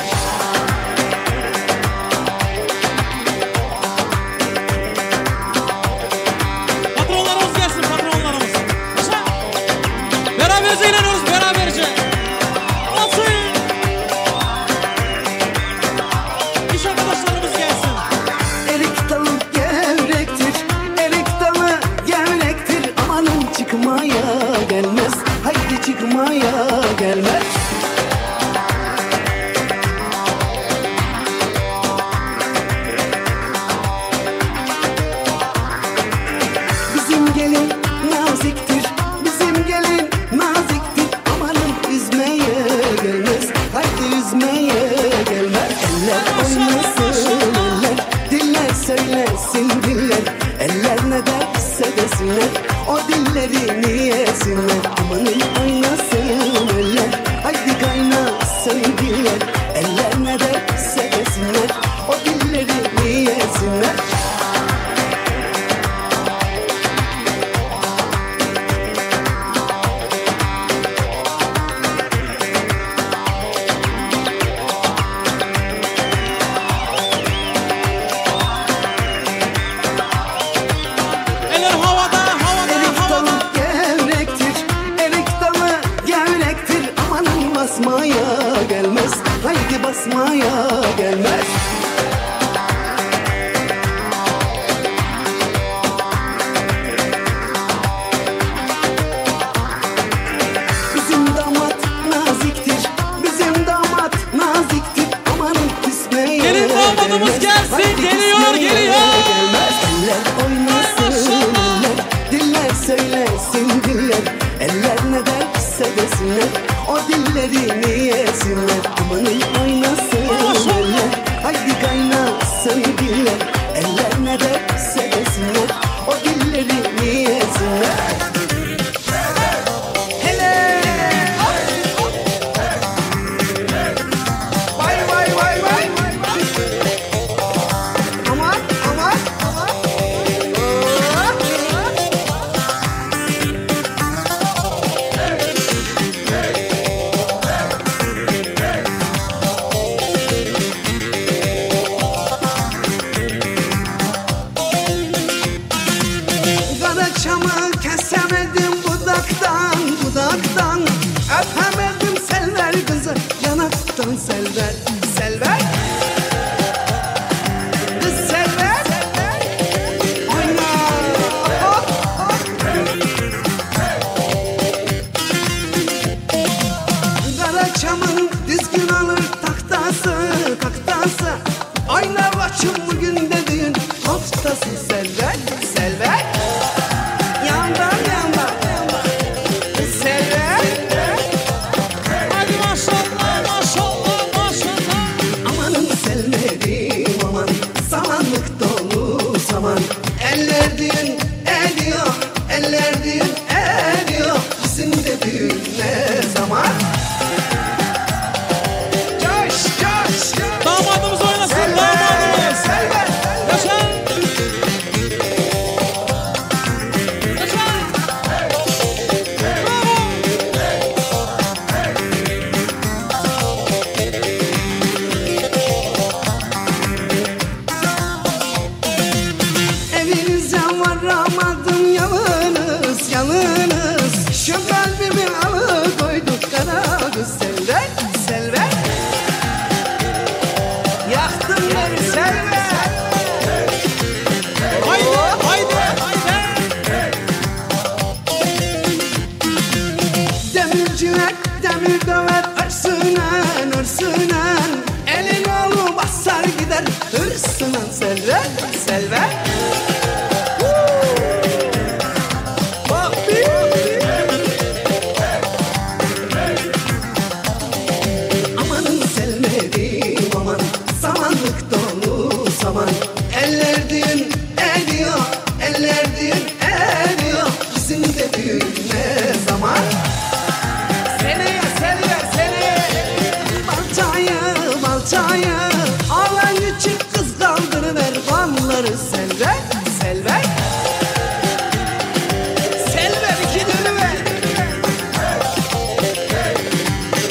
Patronlarımız gelsin, patronlarımız. Beraberce eğleniyoruz, beraberce. Çıkmaya gelmez, haydi çıkmaya gelmez. Bizim gelin naziktir, bizim gelin naziktir. Amanın üzmeye gelmez, haydi üzmeye gelmez. Eller oynasın eller, diller söylesin diller. Eller ne derse desinler, o dillerini yesinler. Amanın oynasın eller, haydi kaynasın diller. Eller ne derse desinler, o dillerini yesinler. Haydi basmaya gelmez. Bizim damat naziktir, bizim damat naziktir. Amanın küsmeye Gelin damadımız gelsin, haydi geliyor, geliyor. Gelmez. Eller oynasın eller, diller söylesin diller. Eller ne derse desinler, o dillerini yesinler. Amanın oynasın eller, haydi kaynasın diller. Eller ne derse desinler, o dillerini yesinler. Hele! Vay vay vay vay! Aman aman aman! Karaçamı kesemedim budaktan, budaktan. Öpemedim Selver kızı yanaktan. Selver, Selver. Kız Selver. Oyna. Hop, hop. Karaçamın dizgin alır tahtası, tahtası. Oyna başım bugün de düğün haftası. Selver, Selver. Yandan yandan Selver. Hadi maşallah, maşallah, maşallah. Amanın Selver'im aman, samanlık dolu saman. Eller düğün ediyor, eller düğün ediyor. Bizim de düğün ne zaman? Coş coş coş. Damadımız oynasın, Selver, damadımız. Selver. Yaşa. Yaşa. Bravo. Evinize varamadım yalnız, yalnız. Şu kalbimi alıkoydu kara kız Selver, Selver. Yaktın beni Selver. Haydi, haydi, haydi. Demirciler demir döver örsünen, örsünen. Elin oğlu basar gider hırsınan. Selver, Selver. Bak bir. Amanın Selver'im aman, samanlık dolu saman. Eller düğün ediyor, eller düğün ediyor. Bizim de düğün ne zaman? Seneye, seneye, seneye. Baltayı, baltayı alan küçük kız kaldırıver balları. Selver, Selver. Selver iki dönüver.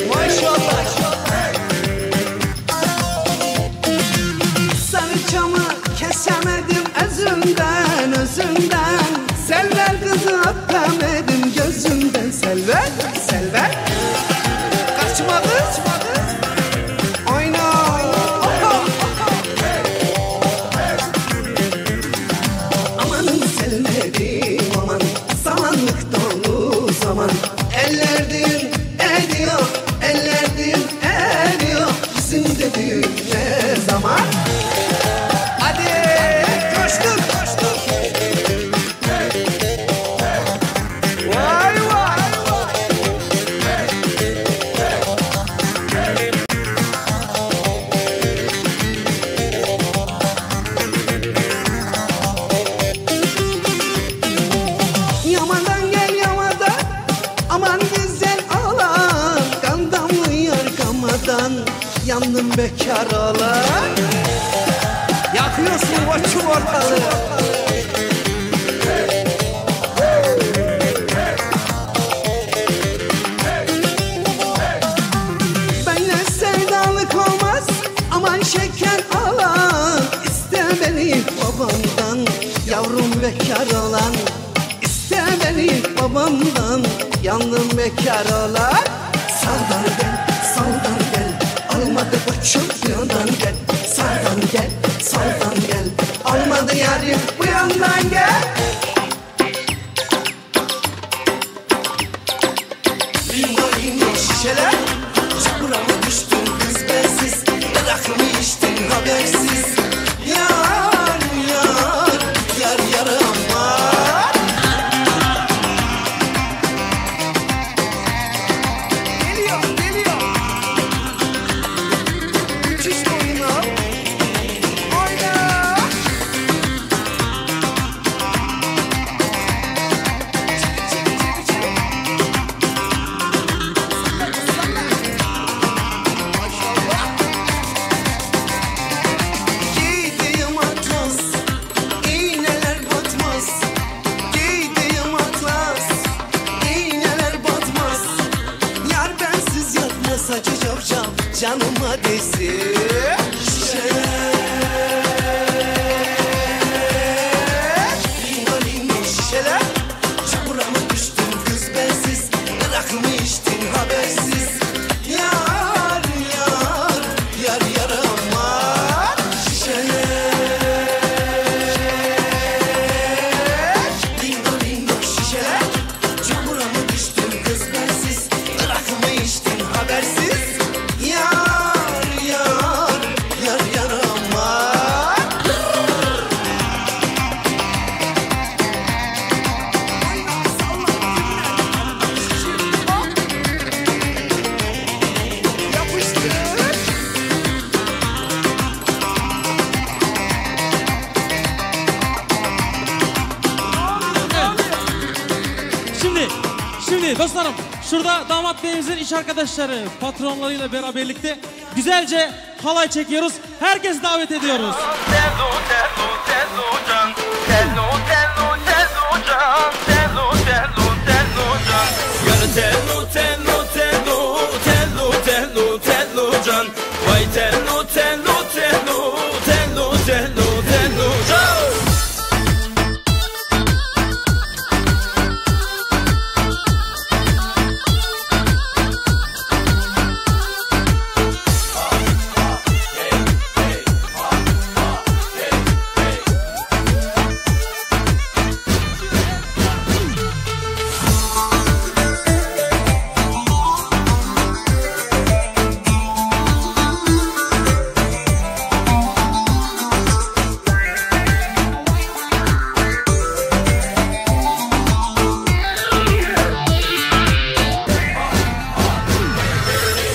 Maşallah. Sarıçamı kesemedim özümden, özümden. Selver kızı öpemedim gözümden. Selver, Selver. Kaçma kız, oyna. Amanın Selver'im aman, samanlık dolu saman. Eller düğün ediyor, eller düğün ediyor. Bizim de düğün ne zaman? Hadi coştur, coştur. Vay vay. Yamadan gel yamadan, aman güzel olan. Kan damlıyor kamadan, yandım bekar olan. Yakıyorsun koçum ortalığı. Benle sevdalık olmaz, aman şeker alan. İste beni babamdan, yavrum bekar olan. İste beni babamdan, yandım bekar olan. Sağdan gel, soldan gel, alma Olmadı koçum bu yandan gel, sağdan gel, soldan gel. Olmadı yarim bu yandan gel. Lingo lingo şişeler, çukura mı düştün kız bensiz? Rakımı içtin habersiz. Yar yar yar yar aman. Geliyor geliyor. Müthiş oyunu. Oyna. Çek çek çek çek. Salla salla. Maşallah. Giydiğim atlas, iğneler batmaz. Giydiğim atlas, iğneler batmaz. Yar bensiz yatmaz acı cavcav canıma değsin. Şişeler, lingo lingo şişeler, çukura mı düştün kız bensiz? Rakımı içtin habersiz. Yar yar yar yar aman. Şişeler, lingo lingo şişeler, çukura mı düştün kız bensiz? Rakımı içtin habersiz. Yar yar yar yar aman. Yapıştır. Şimdi dostlarım, şurada damat beyimizin iş arkadaşları, patronlarıyla beraberlikte güzelce halay çekiyoruz. Herkesi davet ediyoruz. Tello tello tello can, tello tello tello can, tello tello tello can. Yar tello tello tello tello tello tello can. Vay tello tello tello tello tello tello can.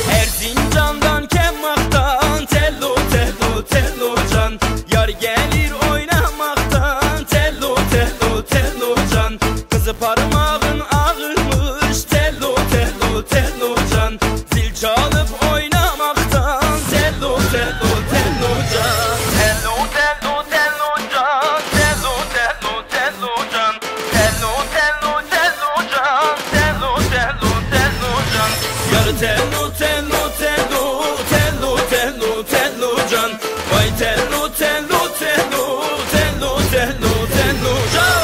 Erzincan'dan Kemmak'tan tello tello tello can. Yar gelir oynamaktan tello tello tello can. Kızı parmağın ağırmış tello tello tello can. Zil çalıp oynamaktan tello tello tello can. Tello tello tello can, tello tello tello can. Tello tello tello can, tello tello tello can. Yar tello tello tello tello tello tello can. Vay tello tello tello tello tello tello can.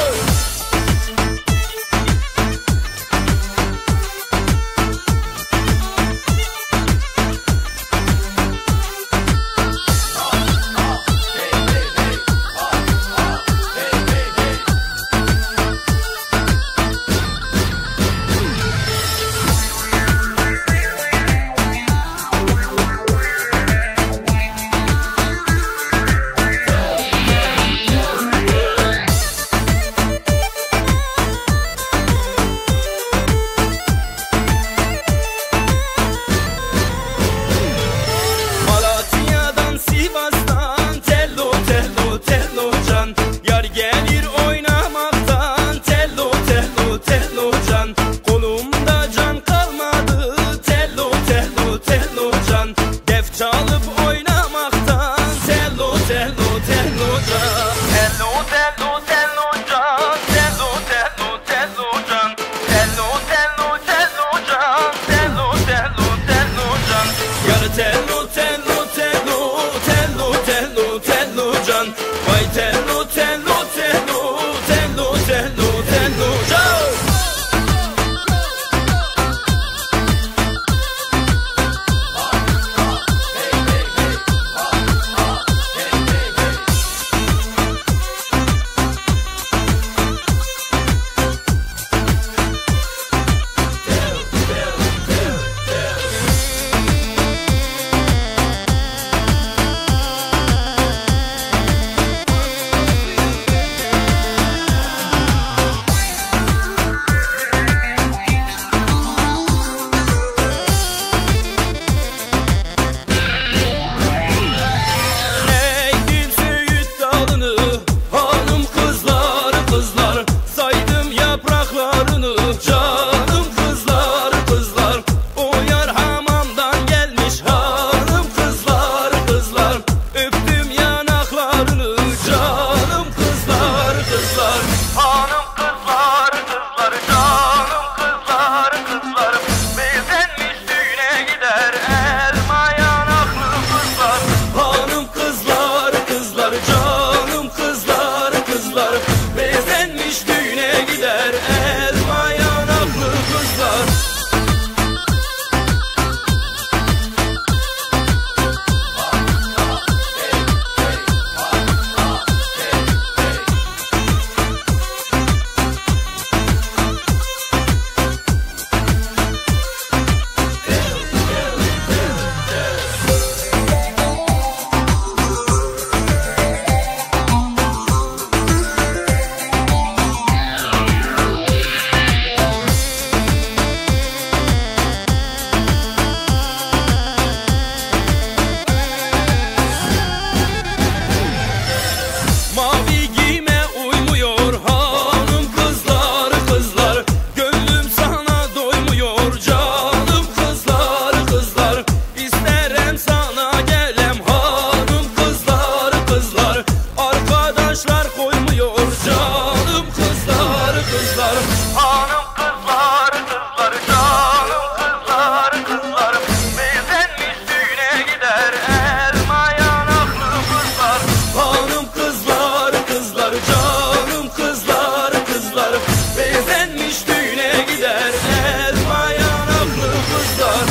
Malatya'dan Sivas'tan tello tello tello can. Yar gelir oynamaktan tello tello tello can. Kolumda can kalmadı tello tello tello can. Def çalıp oynamaktan tello tello tello can. Tello tello tello can, tello tello tello can. Tello tello tello can, tello tello tello can. Yar tello tello tello tello tello tello can. Vay tello tello tello tello tello tello can. Kuşlar koymuyor canım kızlar kızlar. Hanım kızlar kızlar, canım kızlar kızlar. Bezenmiş düğüne gider elma yanaklı kızlar. Hanım kızlar kızlar, canım kızlar kızlar. Bezenmiş düğüne gider elma yanaklı kızlar.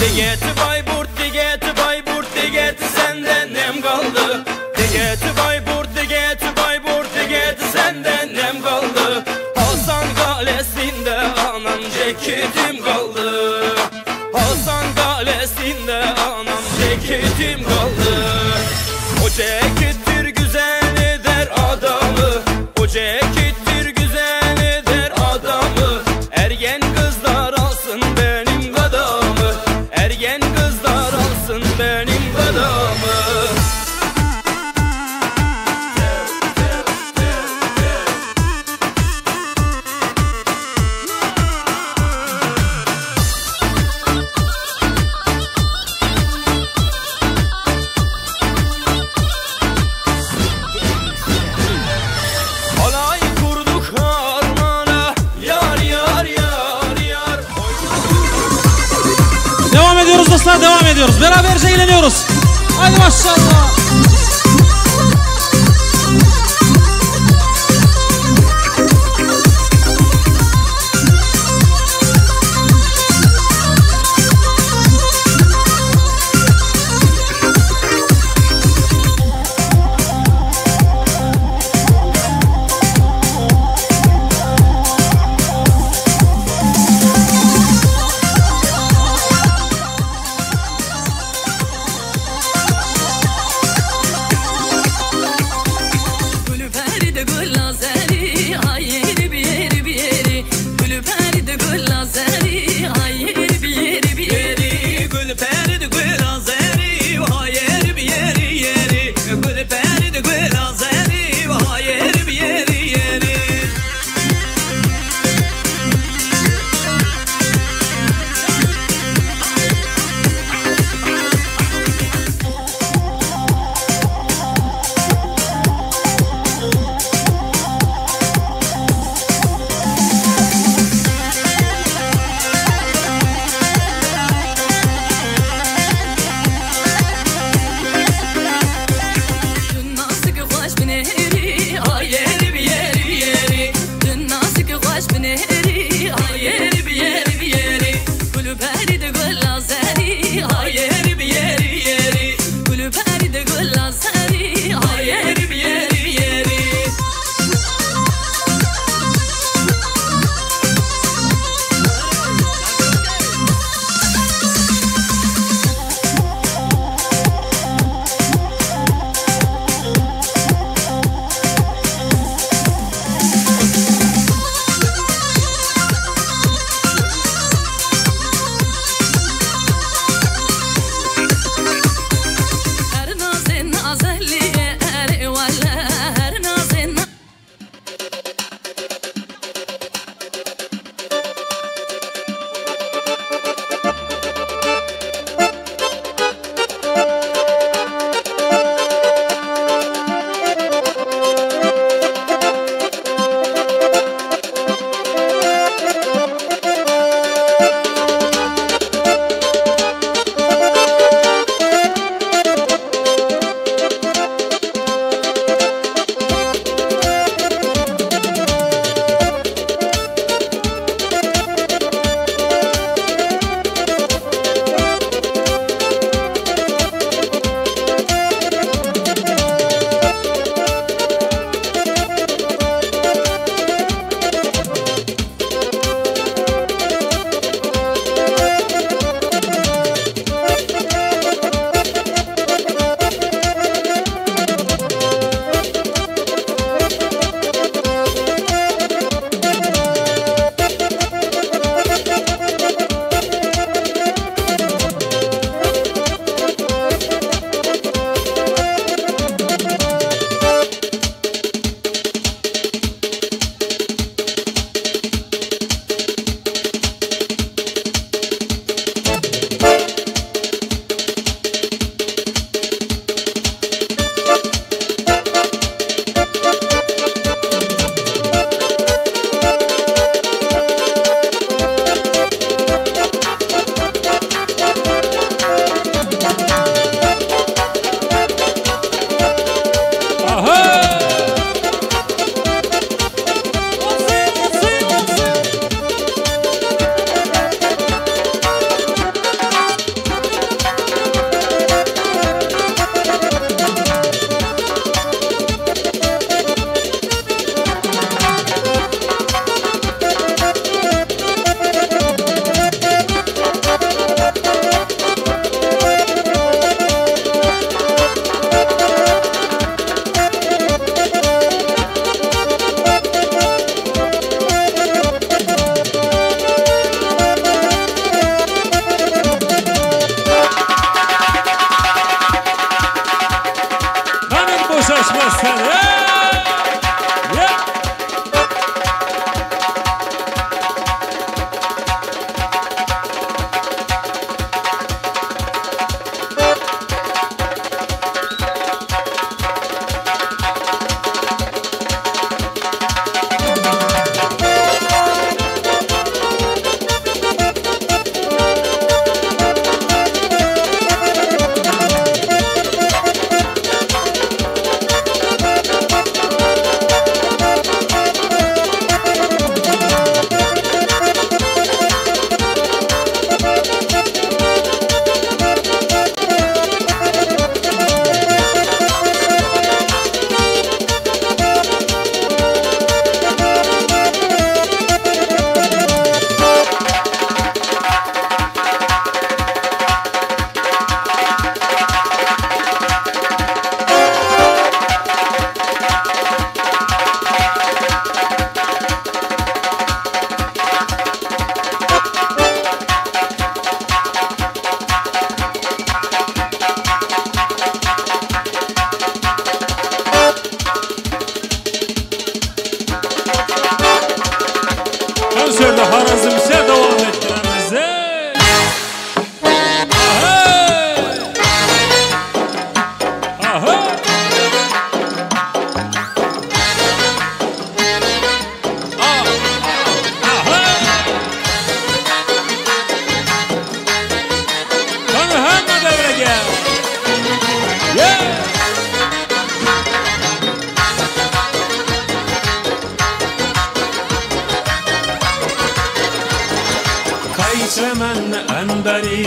Degeti Bayburt, degeti Bayburt, degeti senden nem kaldı. Degeti Bayburt, degeti Bayburt, degeti senden nem kaldı. Hasan Kalesi'nde anam ceketim kaldı. Hasan Kalesi'nde anam ceketim kaldı. O cekettir güzel eder adamı. O cekettir güzel eder adamı. Ergen kızlar alsın benim gadamı. Ergen kızlar alsın benim gadamı. Alay kurduk harmana, yar yar yar yar. Devam ediyoruz dostlar, devam ediyoruz. Beraberce eğleniyoruz. Haydi maşallah.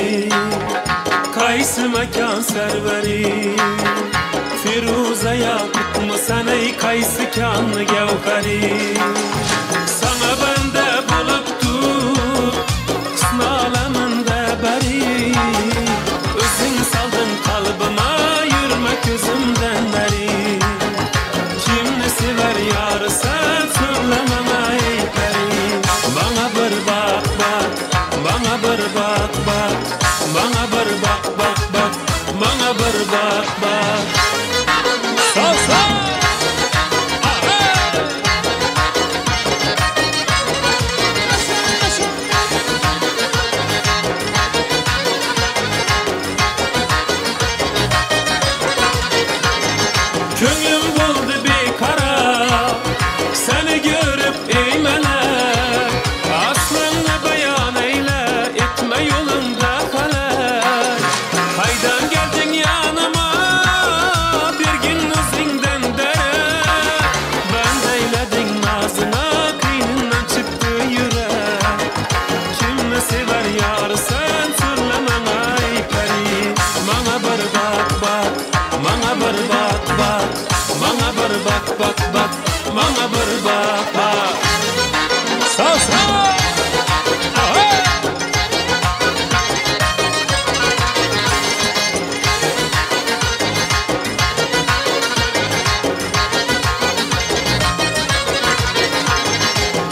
peri, Kaysi mekan serveri. Firuze yakut mu sen ey kaysi kanlı gevheri. Sana bende bulup dur, hüsnü aleminde beri. Özün saldın kalbime, yürüme gözümden beri. Kim ne sever yarı sen söylemem ey peri. Bana bir bak bak, bana bir bak bak, bana bir bak bak bak, bana bir bak bak. Sağ sağ. Könlüm buldu bir kara, seni görüp eğmele. Aslını beyan eyle, etme yolunda kale. Haydan geldin yanıma, bir gün özünden dere. Ben eyledin nazına, kıynından çıktı yürek. Kim ne sever yarı sen söylemem ay peri. Bana bir bak bak, bana bir bak bak, bana bir bak bak bak, bana bir bak bak. Sağ sağ.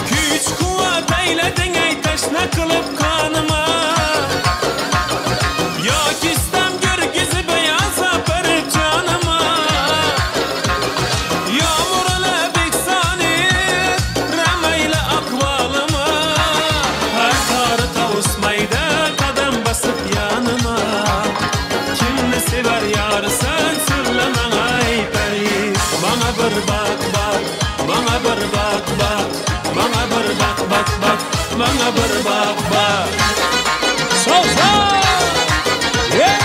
Güç kuvvet eyledin ey teşne kılıp kanıma. Yok istem görgüzü beyaza verip canıma. Yağmur ele biksani remeyle akvalıma. Her tarı tavus meyde kadem basıp yanıma. Kim ne sever yarı sen söylemem ay peri. Bana bir bak bak, bana bir bak bak, bana bir bak bak bak, bana bir bak bak. Sağ sağ. Yeah.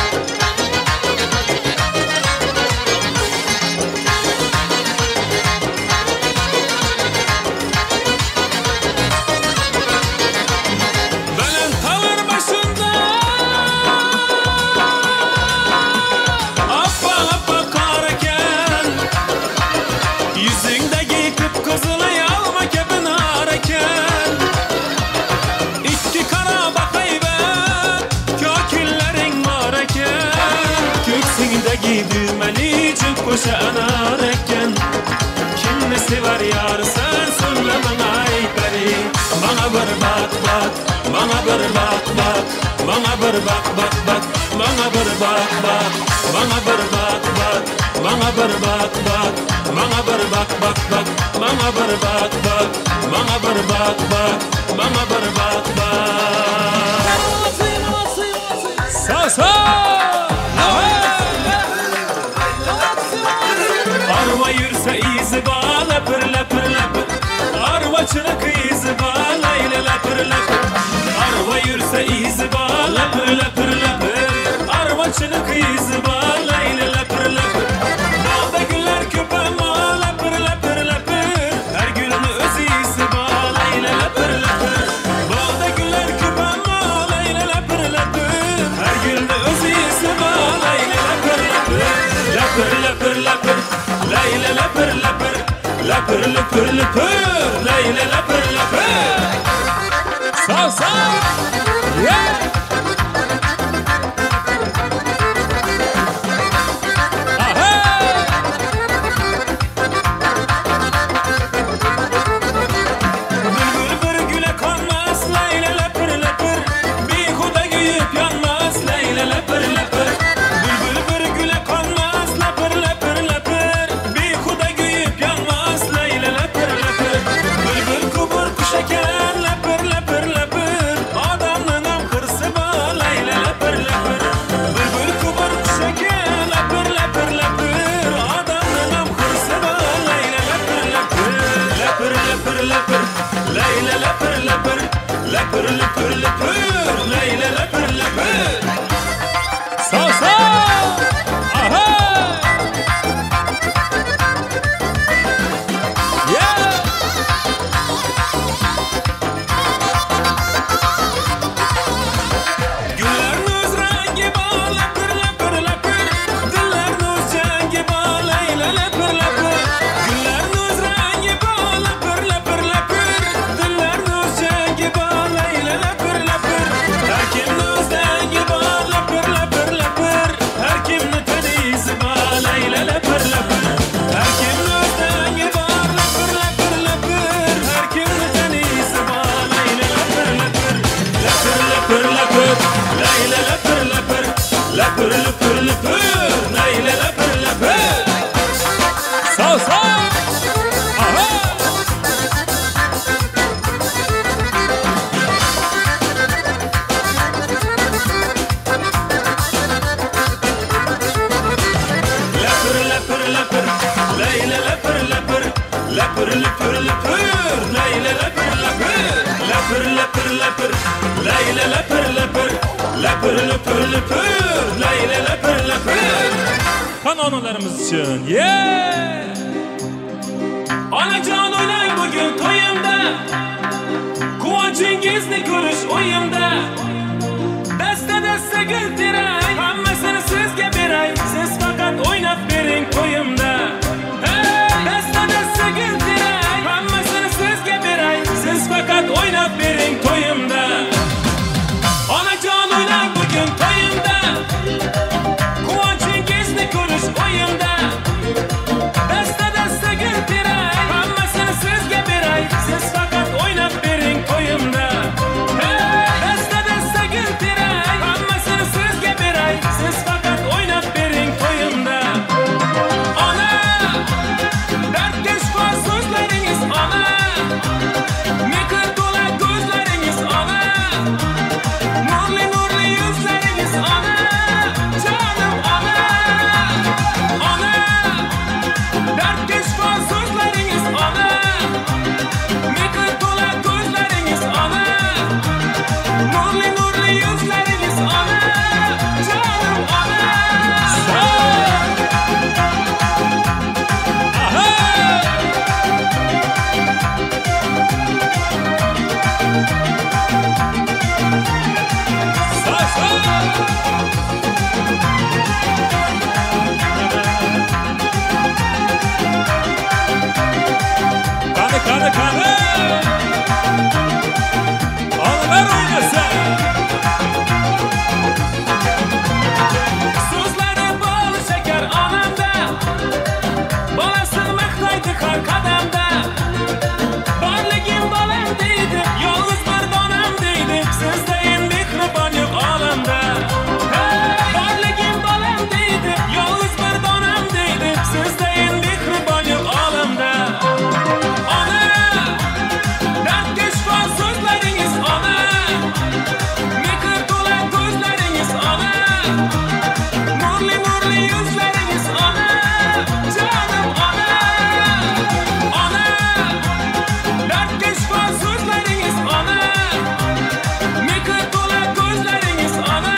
Belent tağlar başında appa appa kar eken. Yüzündeki kıpkızılı yalma kepin har eken. İki kara bakayver köküllerin var eken. Köksündeki düğmeli cüp koşa anar eken. Kim ne sever yar sen söylemem ay peri. Bana bir bak bak, bana bir bak bak, bana bir bak bak bak, bana bir bak bak, bana bir bak bak, bana bir bak bak, bana bir bak bak bak, bana bir bak bak, bana bir bak bak, bana bir bak bak. Sağ sağ. Arva yürse izi bağ, lepir lepir lepir. Arva çırık izi bağ, leyle lepir lepir. Arva yürse izi bağ, lepir lepir lepir. Arva çırık izi bağ, leyle lepir lepir. Bağda güller köpem bağ, lepir lepir lepir. Her gülün öz izi bağ, leyle lepir lepir. Bağda güller köpem bağ, leyle lepir lepir. Her gülün öz izi bağ, leyle lepir lepir. Lepir lepir lepir, leyle lepir lepir. Lepir lepir lepir, leyle lepir lepir. Sağ sağ. Yeah. Bülbül bir güle konmaz, leyle lepir lepir. Beyhude güyüp yanmaz, leyle lepir lepir. Bülbül bir güle konmaz, lepir lepir lepir. Beyhude güyüp yanmaz, leyle lepir lepir. Bülbül kubur kuş eken, Layla lapir lapir, lapir lupir lupir, Layla lapir lapir. Sağ sağ. Aha. Lapir lapir lapir, Layla lapir lapir, lapir lupir lupir, Layla lapir lapir, lapir lapir lapir, Layla lapir lapir, lapir lupir lupir, Layla lapir lapir. Qani onalarimiz uchun. Yeah! Onajon o'ynang bugun to'yimda, quvonchingizni ko'rish o'yimda. Dasta dasta gul teray, hammasini sizga beray, siz faqat o'ynab bering to'yimda. Dasta dasta gul teray, hammasini sizga beray, siz faqat o'ynab bering to'yimda. Onajon o'ynang bugun to'yimda, quvonchingizni ko'rish o'yimda. Dasta dasta gul teray, hammasini sizga beray, siz faqat o'ynab bering to'yimda. Dasta dasta gul teray, hammasini sizga beray, siz faqat o'ynab bering to'yimda. Ona, dardga shifo so'zlaringiz ona, mehr to'la ko'zlaringiz ona, nurli nurli yuzlaringiz ona, jonim ona. Ona, dardga shifo so'zlaringiz ona, mehr to'la ko'zlaringiz ona, nurli nurli yuzlaringiz ona, jonim ona. Aha! Sağ sağ! Qani qani qani! Onalar o'ynasa! So'zlari bol shakar onamda, bolasini maqtaydi har qadamda. Borligim bolam deydi, yolg'iz bir donam deydi, sizdayin mehribon yo'q olamda. Borligim bolam deydi, yolg'iz bir donam deydi, sizdayin mehribon yo'q olamda. Ona, dardga shifo so'zlaringiz ona, mehr to'la ko'zlaringiz ona, nurli nurli yuzlaringiz ona, jonim ona. Ona, dardga shifo so'zlaringiz ona, mehr to'la ko'zlaringiz ona,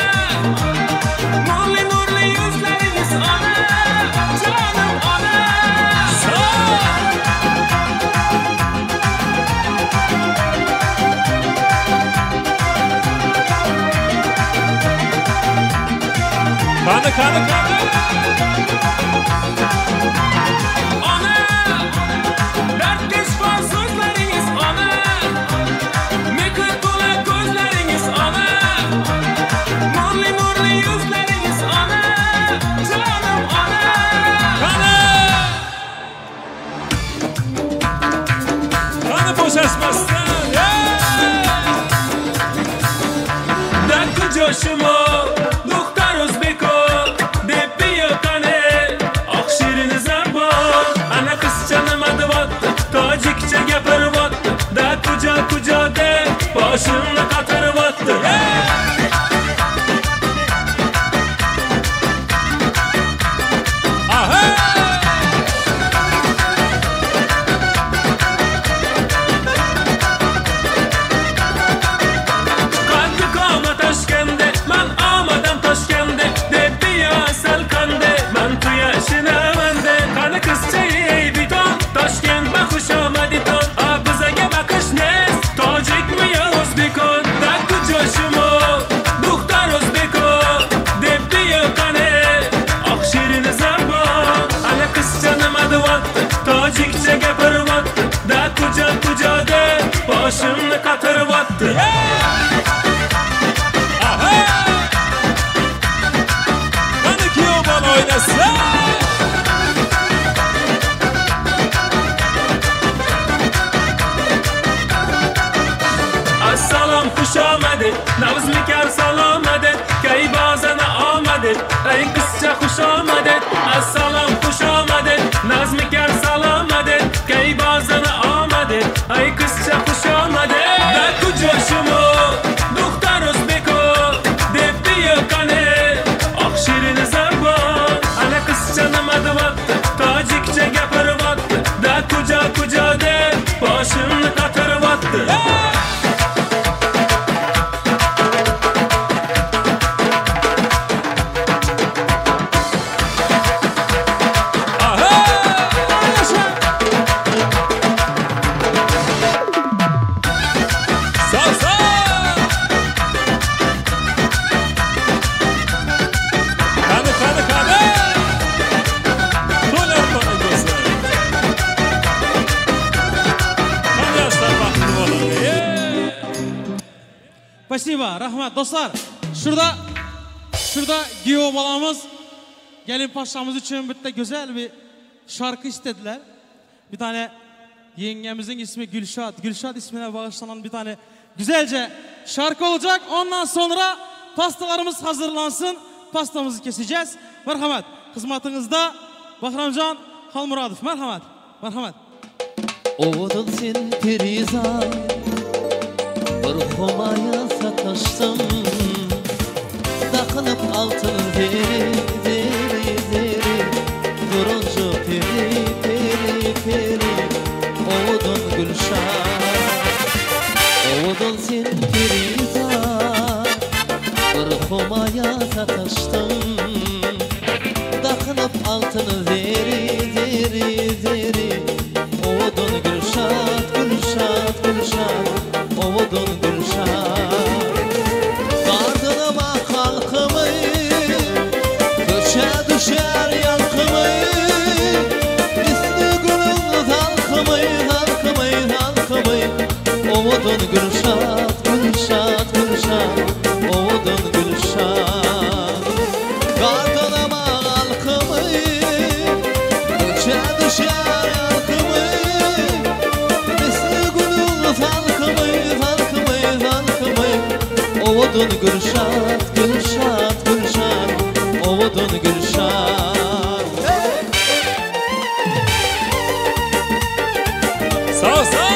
nurli nurli yuzlaringiz ona, jonim ona. Qani qani qani! Ona, dardga shifo so'zlaringiz ona, mehr to'la ko'zlaringiz ona, nurli nurli yuzlaringiz ona, jonim ona. Qani! Qani bo'shashmasdan! Дар куҷо шумо духтар o'zbeko deb piyoqani oq shirin zabon, ana qizcha nima deyapti, tojikcha gapiryapti, da kujo kujo deb boshimni qatiryapti. Aha! Qaddi qomat oshganda, man omadam toshganda, deb biyo asal qanda, man tuya ishinaman-da. Qani qizcha ey biton, Toshkent ba xush omaditon, a bizaga baqish nest, tojikmi yo o'zbekon? Da kujo shumo duxtar o'zbeko deb biyo qani oq shirin zabon, ana qizcha nima deyapti, tojikcha gapiryapti, da kujo kujo deb boshimni qatiryapti. Aha! Qani kuyov bola o'ynasa! Assalom xush omadit, navzmikar salom madad. Спасибо, rahmat. Dostlar, şurada giyo balamız, gelin paşamız için bitta güzel bir şarkı istediler. Bir tane yengemizin ismi Gülşat. Gülşat ismine bağışlanan bir tane güzelce şarkı olacak. Ondan sonra pastalarımız hazırlansın. Pastamızı keseceğiz. Merhamet. Hizmetinizde Bahramcan Halmuradov. Merhamet. Merhamet. Oğlum sen perizat, bir humaya sataştım. Takınıp altın zeri, zeri, zeri. Turuncu peri, peri, peri. Oğlum Gülşah. Oğlum sen perizat, bir humaya sataştım. Takınıp altın zeri, zeri, zeri. Oğlum Gülşat, Gülşat, Gülşat. Oğlum Gülşat. Qardınıma xalqımı, köçə düşər yalqımı. İsti gülün halkımı, halkımı, halkımı. Oğlum Gülşat, Gülşat, Gülşat. Oğlum Gülşat. Qardınıma halkımı, köçə düşər yalqımı. Halkımı, halkımı, halkımı. Oğlum Gülşat, Gülşat, Gülşat. Oğlum Gülşat. Sağ ol, sağ ol.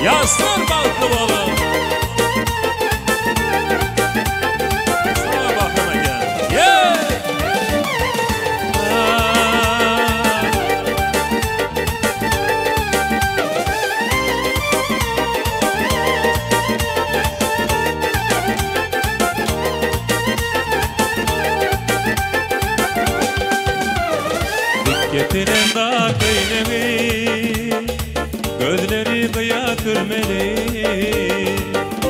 Yaşlar bahtlı oğlum. Sana bakıma gel. Yeah! Getiren da köynemi, gözleri kıya türmeli.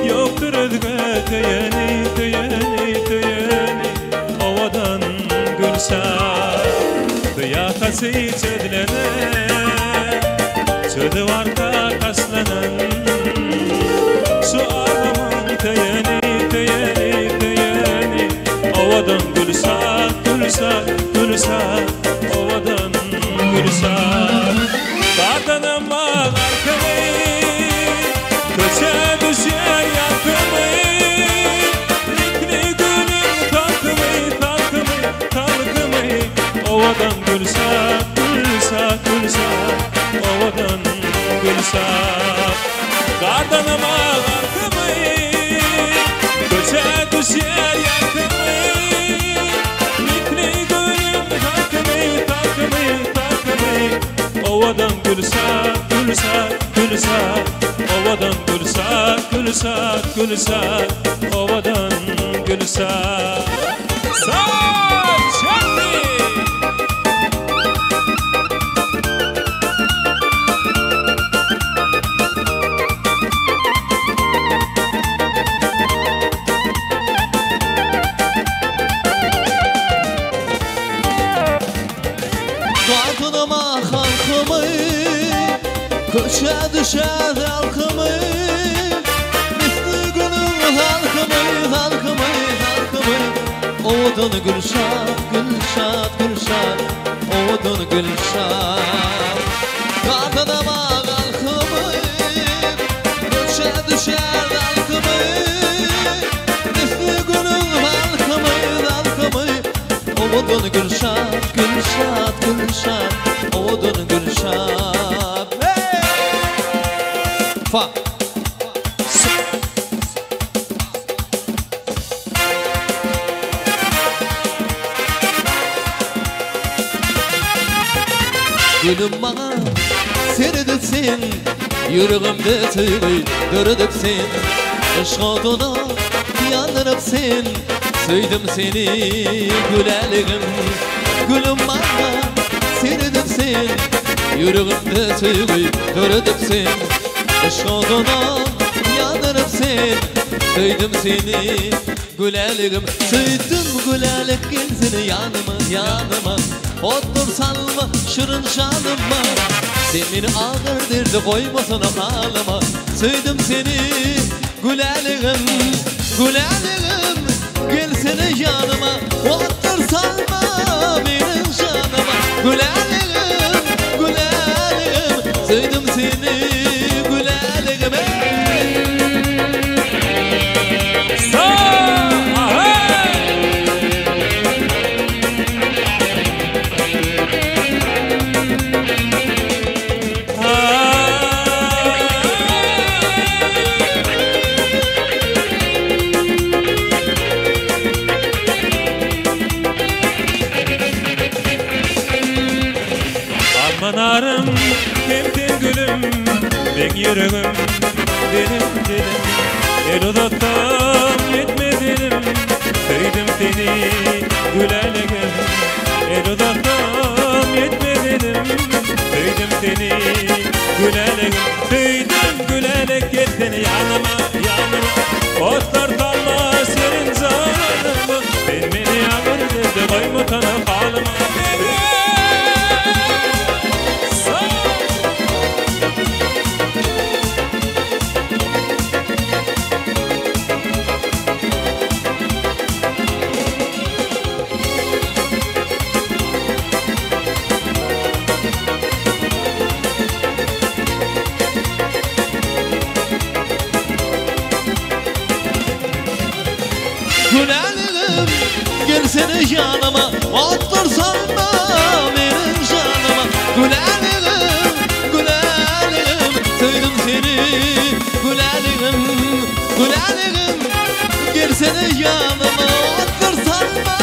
Yoktur özge tüyeni, tüyeni, tüyeni. Ovadan Gülşah, kıyakası çödlene, çödü varka taslanan. Şu adamın tüyeni, tüyeni, tüyeni. Ovadan Gülşah, Gülşah, Gülşah. Ovadan Gülşah. Qadınıma arkamı, köçə düşər yakımı. Nikli gülün takımı, takımı, takımı. Ovadan Gülşah, Gülşah, Gülşah. Ovadan Gülşah. Qadınıma arkamı, köçə düşər yakımı. Nikli gülün takımı, takımı, takımı. Ovadan Gülşah, Gülşah, Gülşah. Ovadan Gülşah, Gülşah, Gülşah. Ovadan Gülşah. Sağ ol, Şerdi! Qadınıma xalqımı, köçə düşər halkımı. Misli gülün halkımı, halkımı, halkımı. Oğlum Gülşah, Gülşah, Gülşah. Oğlum Gülşah. Qadınıma halkımı, köçə düşər halkımı. Misli gülün halkımı, halkımı. Oğlum Gülşah, Gülşah, Gülşah. Oğlum Gülşah. Hey! Fa. Gülüm bana seyredipsin, yüreğimde tüy dörüdüpsin. Aşk oduna yandırıpsın, sevdim seni güleligim. Gülüm bana seyredipsin, yüreğimde tüy dörüdüpsin. Aşk oduna yandırıpsın, sevdim seni güleligim. Sevdim gülelik gelsene yanıma, yanıma. Otur salma şırın şanıma. Sen meni ağır derdi koymasana halıma. Söyledim seni gülelim, gülelim. Gelsene yanıma, otur salma benim canıma. Gülelim, gülelim. Söyledim seni gülelim. Arım, kemten gülüm, ben yüreğim, dedim dedim. El uzatsam yetmedim, sevdim seni gülelim. El uzatsam yetmedim, sevdim seni gülelim. Sevdim gülerek gelsene yanıma, yanıma. Otlar tarla senin canıma. Sen beni ağır dedi koyma tanı halıma. Gülelim, gelsene yanıma, otur salma benim canıma. Gülelim, gülelim, sevdim seni, gülelim, gülelim. Gelsene yanıma, otur salma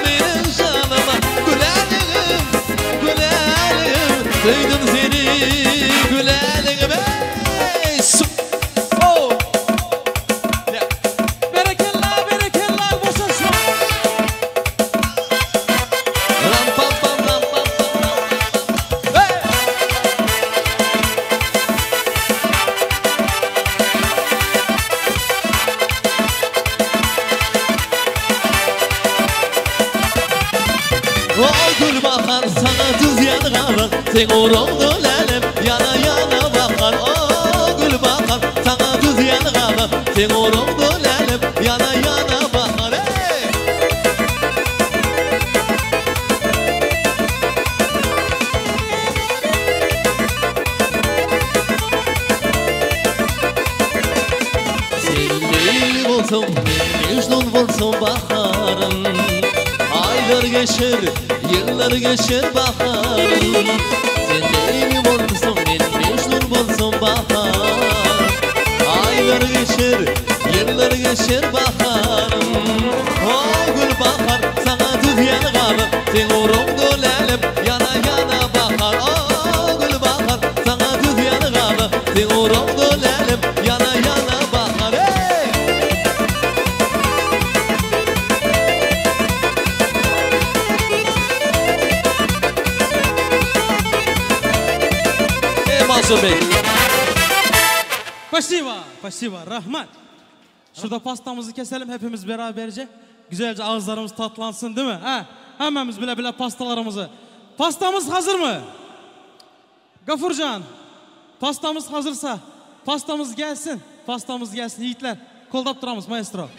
benim canıma. Gülelim, gülelim, sevdim seni, gülelim. Hey, oh! Sen uğrumdu lelim, yana yana bakar. O gül bakar, sana düz yanğanım. Sen uğrumdu lelim, yana yana bakar. Hey! Sen Leyli bolsam, ben Mecnun bolsam baharım. Aylar geçer, yıllar geçer baharım. Sen Leyli bolsam, ben Mecnun bolsam bahar. Aylar geçer, yıllar geçer baharım. O gül bahar, sana düz yanğanım. Sen uğrumdu lelim, yana yana bahar. O gül bahar, sana düz yanğanım. Sen uğrumdu lelim, yana yana bahar. Hey! Спасибо, спасибо, rahmat. Şurada pastamızı keselim hepimiz beraberce. Güzelce ağızlarımız tatlansın değil mi? Ha? Hemmemiz bile bile pastalarımızı. Pastamız hazır mı? Gafurcan, pastamız hazırsa pastamız gelsin. Pastamız gelsin yiğitler. Koldap duramız maestro.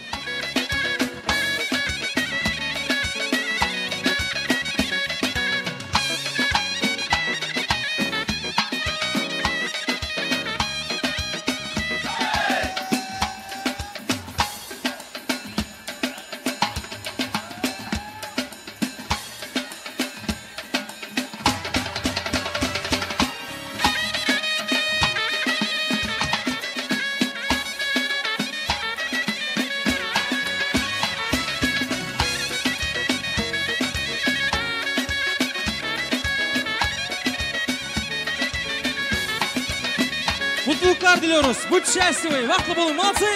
Mutluluklar diliyoruz. Будь счастливы. Baxtli bo'ling. Молодцы!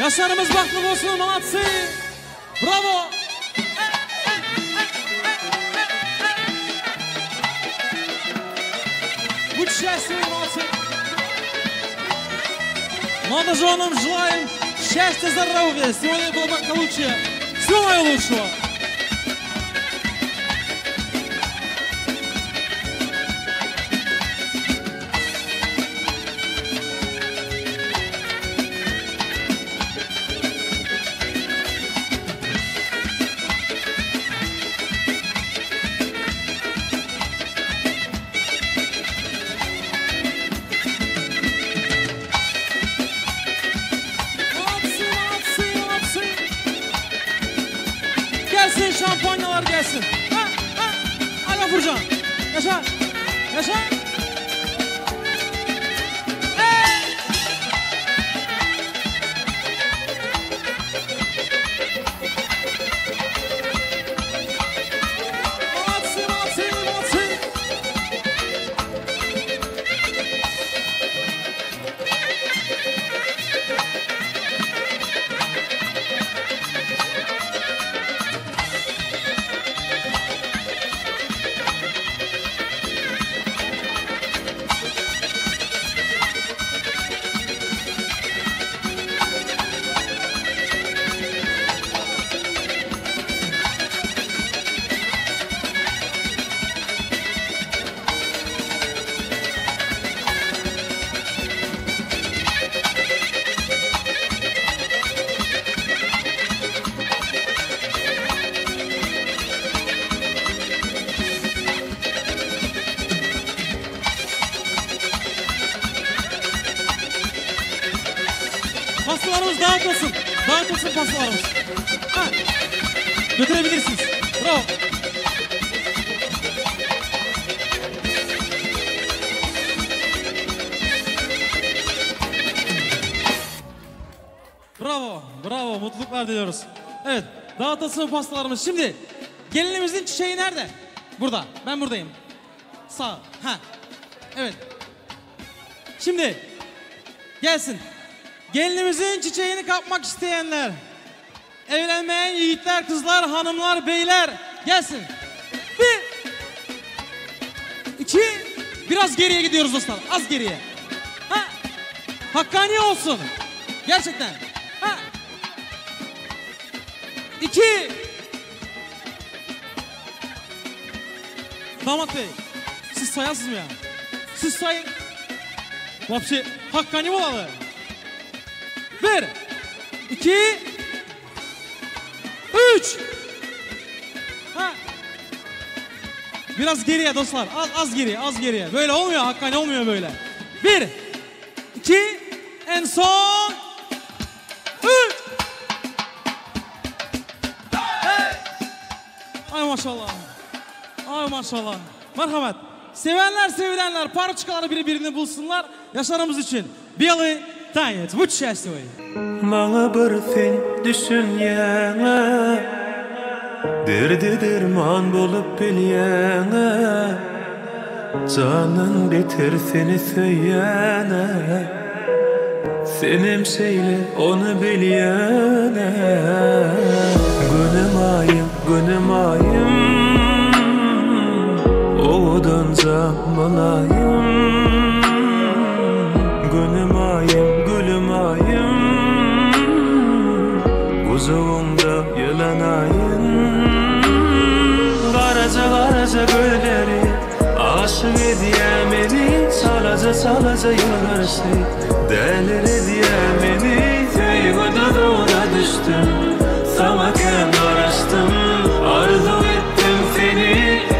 Yaşlarımız bahtlı olsun, молодцы. Bravo. Будь счастливы, молодцы. Молодоженам желаем счастья, здоровья, сегодня было благополучие. Всего наилучшего. Şampanyalar gelsin. Ha, ha. Hadi Furcan. Yaşa. Yaşa. Hey. Молодцы, молодцы, молодцы. Pastalarımız dağıtılsın. Dağıtılsın pastalarımız. Ha. Götürebilirsiniz. Bravo. Bravo. Bravo. Mutluluklar diliyoruz. Evet. Dağıtılsın pastalarımız. Şimdi gelinimizin çiçeği nerede? Burada. Ben buradayım. Sağ. Ha. Evet. Şimdi gelsin. Gelinimizin çiçeğini kapmak isteyenler, evlenmeyen yiğitler, kızlar, hanımlar, beyler gelsin. 1, 2, biraz geriye gidiyoruz dostlar, az geriye. Ha. Hakkani olsun. Gerçekten. Ha. 2. Damat bey, siz sayarsınız mı ya? Siz sayın. Vapşi, hakkani olalı. 1, 2, 3. Ha. Biraz geriye dostlar. Az geriye, az geriye. Böyle olmuyor, hakkani olmuyor böyle. 1, 2, en son 3. Hey. Ay maşallah. Ay maşallah. Merhamet. Sevenler, sevilenler, parçaları birbirini bulsunlar. Yaşlarımız için. Белый танец. Будь счастливы. Bana bir sen düşünýäňe, derdi derman bolup bilýäňe, canın beter seni söýýäne, senem şeýle onu bilýäne. Günüm ayım, günüm ayım, owadan jammalayım. Günüm ayım, gülüm ayım, uzağımda yılanayım. Karaca karaca gölleri, aşık ediyemeni, çalaca çalaca yılgarışı, delir ediyemeni. Söygü dudağına düştüm, sana kem araştım, arzu ettim seni,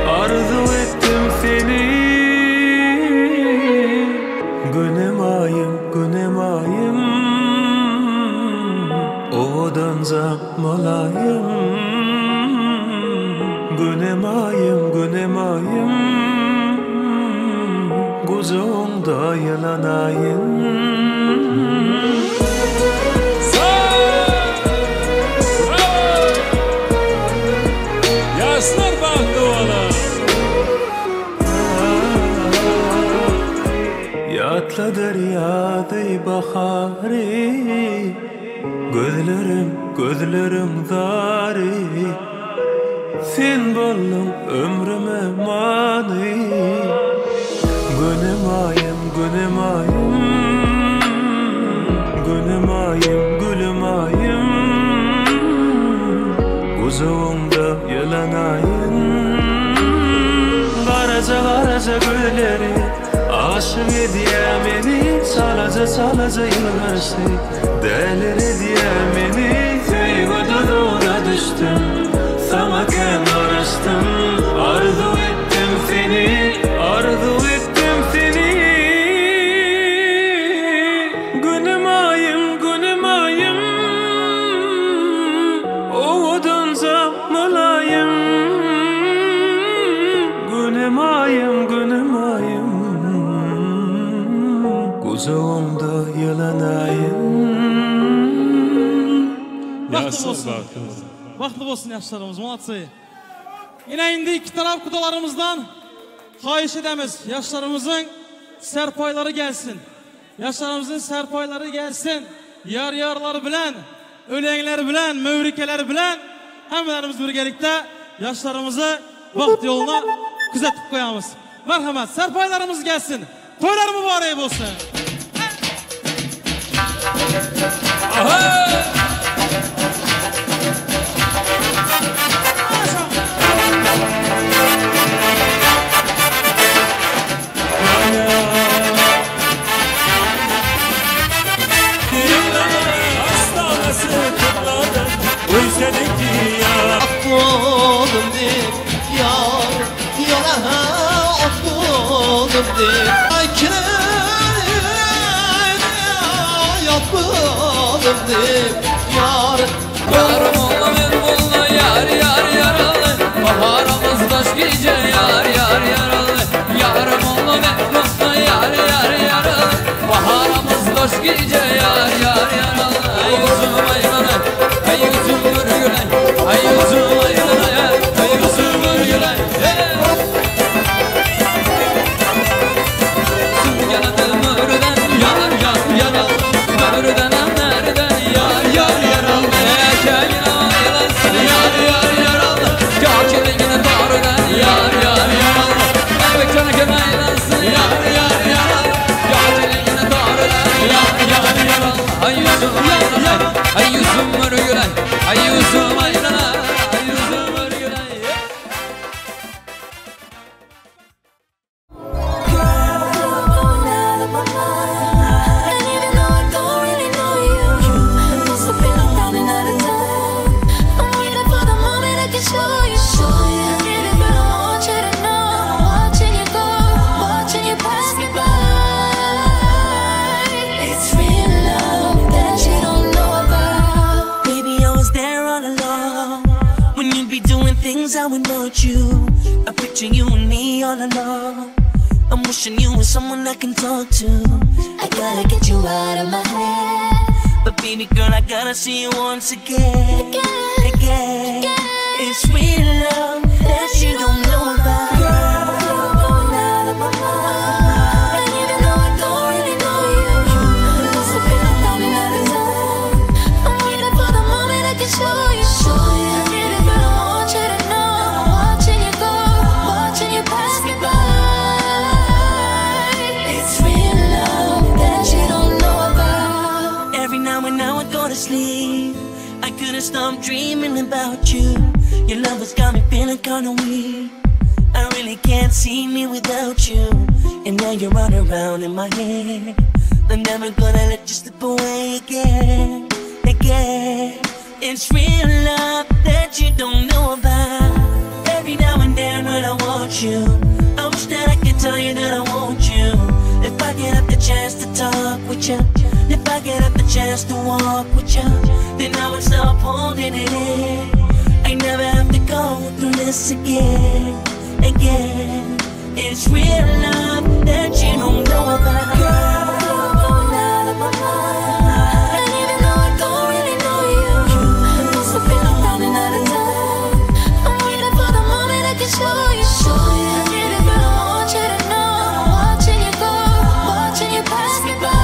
arzu ettim seni. Günüm ayım, günüm ayım, owadan jammalayım. Günüm ayım, günüm ayım, kucağımda yılanayım. Yaşlar bahtlı ola. Yatladır yadı bahari, Gözlerim, gözlerim zari. Sen boldun ömrüme mani. Günüm ayım, günüm ayım. Günüm ayım, gülüm ayım. Uzağımda yılan ayım. Karaca karaca gülleri aşık ediye beni. Salaca salaca yılgarşı delir ediye beni. Söygü duduna düştüm, sana kenarıştım. Arzu ettim seni, arzu ettim seni. Günüm ayım, günüm ayım. Oğudunca mulayım. Günüm ayım, günüm ayım. Kucağımda yılanayım. Baxtlı olsun. Baxtlı olsun yaşlarımız, молодцы. Yine indi iki taraf kudalarımızdan xahiş edemiz. Yaşlarımızın serpayları gelsin. Yaşlarımızın serpayları gelsin. Yar yarlar bilen, ölenler bilen, mövrikeler bilen hemlerimiz birgelikte yaşlarımızı baxt yoluna kızetip koyamız. Merhamet, serpaylarımız gelsin. Toylar mübarek olsun. Aha! Oldum deyip yar yara oldum deyip yapmadım deyip yar. Yarım ola ben molla yar yar yaralı. Baharımız taş gece yar yar yaralı. Yarım ola ben molla yar yar yaralı. Baharımız taş gece yar yar yaralı. Ay yüzüm aylanı, ay yüzüm gülay, ay yüzüm aylanı, ay yüzüm gülay. Yar yar yaralı, mörden nereden yar yar yaralı. Yar yar yaralı, kakilingini darıdan yar yar yaralı. Yar yar yaralı, kakilingini darıdan yar yar yaralı. Ay yüzüm yaralı, ay yüzüm gülay, ay yüzüm aylana, ay yüzüm gülay. I would want you. I picture you and me all alone. I'm wishing you were someone I can talk to. I gotta get you out of my head. But baby girl, I gotta see you once again. Again, again. It's real love that you don't know about. Girl, you're going out of my mind. And even though I don't really know you, must have been running out of time. I'm waiting for the moment I can show you. Show you. But I want you to know. I'm watching you go, watching you pass me by. It's real love that you don't know about. Every now and now I go to sleep, I couldn't stop dreaming about you. Your love has got me feeling kinda weak. I really can't see me without you. And now you're running around in my head. I'm never gonna let you slip away again, again. It's real love that you don't know about. Every now and then when I want you, I wish that I could tell you that I want you. If I get up the chance to talk with you, if I get up the chance to walk with you, then I would stop holding it in. I never have to go through this again, again. It's real love that you don't know about. Girl, you're going out of my mind. And even though I don't really know you, must have been running out of time. I'm waiting for the moment I can show you. Show you. But I want you to know. I'm watching you go, watching you pass me by.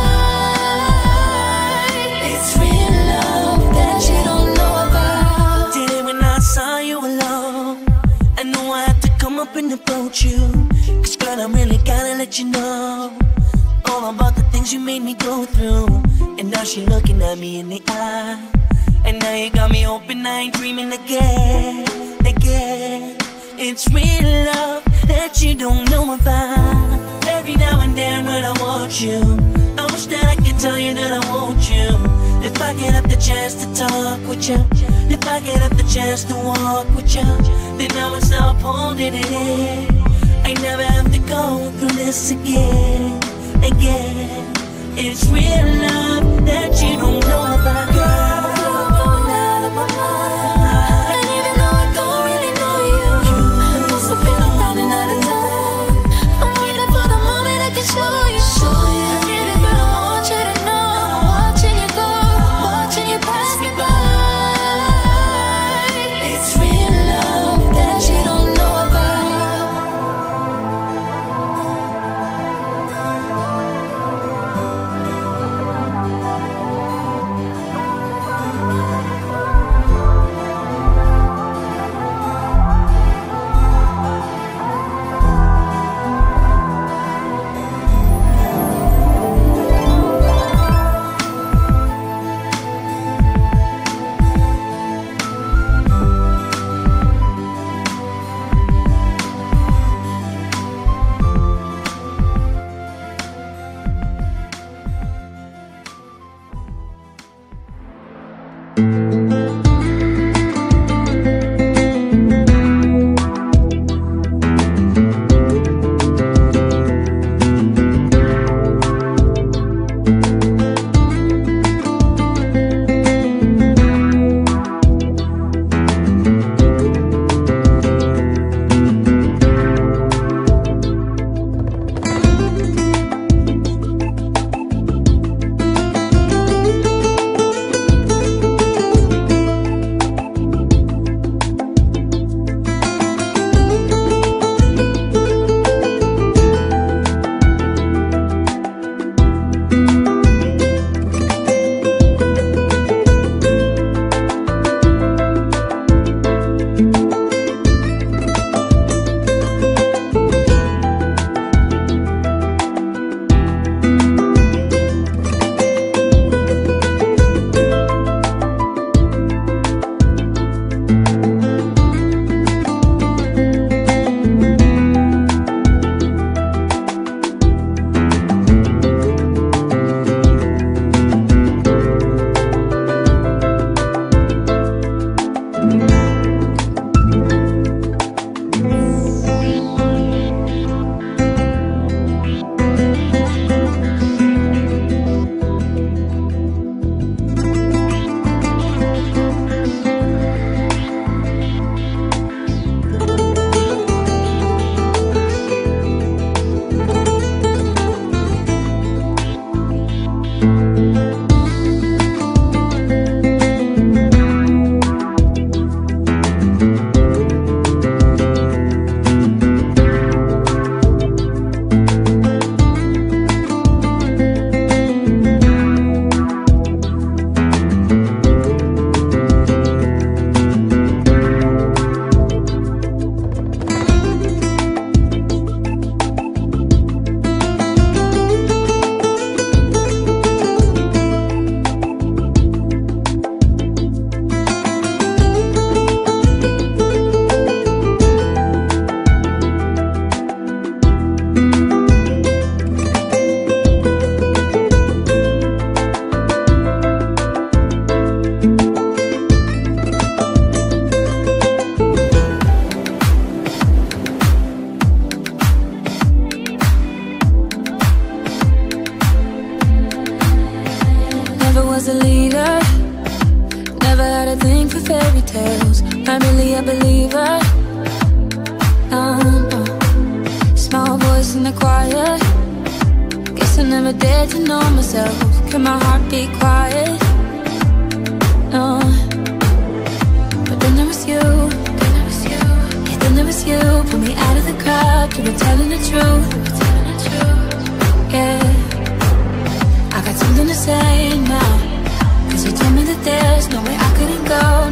It's real love want you. 'Cause girl, I really gotta let you know all about the things you made me go through. And now she looking at me in the eye. And now you got me hoping I ain't dreaming again, again. It's real love that you don't know about. Every now and then when I want you, I wish that I could tell you that I want you. If I get up the chance to talk with you, if I get up the chance to walk with you, then I would stop holding it in. I never have to go through this again, again. It's real love that you don't know about, girl. I'm going out of my mind, and even though I don't really know you, must have been I'm running out of time. I'm waiting for the moment I can show you. Show you. I get it, but I want you to know. I'm watching you go, watching you pass me by. It's real love that you don't know about.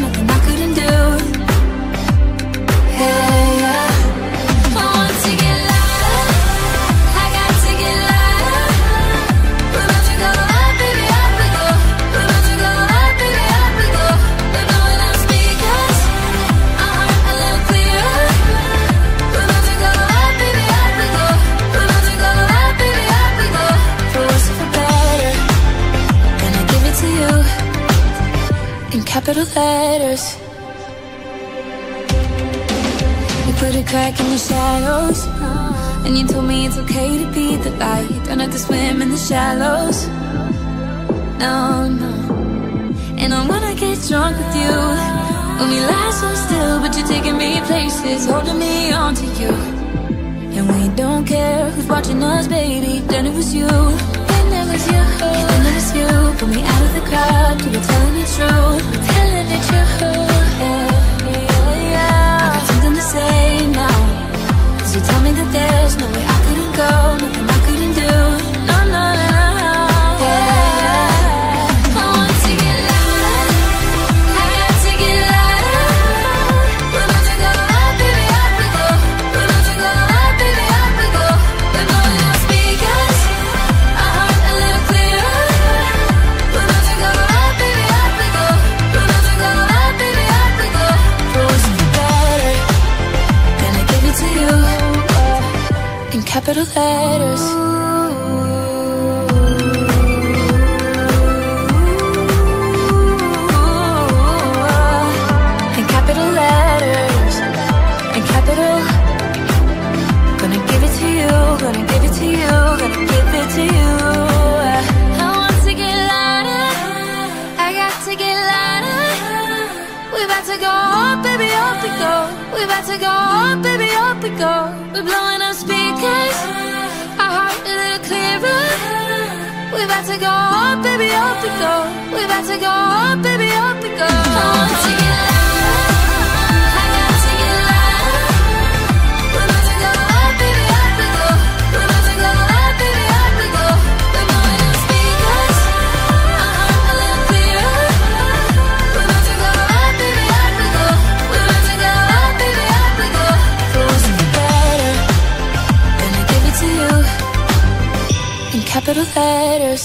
Nothing I couldn't do. Yeah, yeah. Once again. Capital letters. You put a crack in the shadows, and you told me it's okay to be the light. Don't have to swim in the shallows. No, no. And I wanna get drunk with you when we lie so still, but you're taking me places, holding me onto you. And we don't care who's watching us, baby. Then it was you. Then it was you. Then it was you. Pull me out of the crowd. You were telling the truth. We're telling the truth. Yeah, yeah, yeah. I got something to say now. 'Cause you tell me that there's no way I couldn't go, nothing I couldn't do. No, no, no, no. Yeah. I want to get louder. I got to get louder. We're about to go up, baby, up we go. We're about to go up, baby, up we go. We're blowing up speakers. Our heart a little clearer. We're about to go up, baby, up we go. We're about to go up, baby, up we go. For worse or for better, gonna give it to you in capital letters. In capital letters, in capital. Gonna give it to you, gonna give it to you, gonna give it to you. I want to get louder, I got to get louder. We about to go up, baby, up we go. We about to go up, baby, up we go. We're blowing up speakers, our heart a little clearer. We about to go up, baby, up we go. We about to go up, baby, up we go. I want to get louder, I got to get louder. We're about to go up, baby, up we go. We're about to go up, baby, up we go. We're blowing up speakers, our heart a little clearer. We're about to go up, baby, up we go. We're about to go up, baby, up we go. For worse or for better, gonna give it to you in capital letters.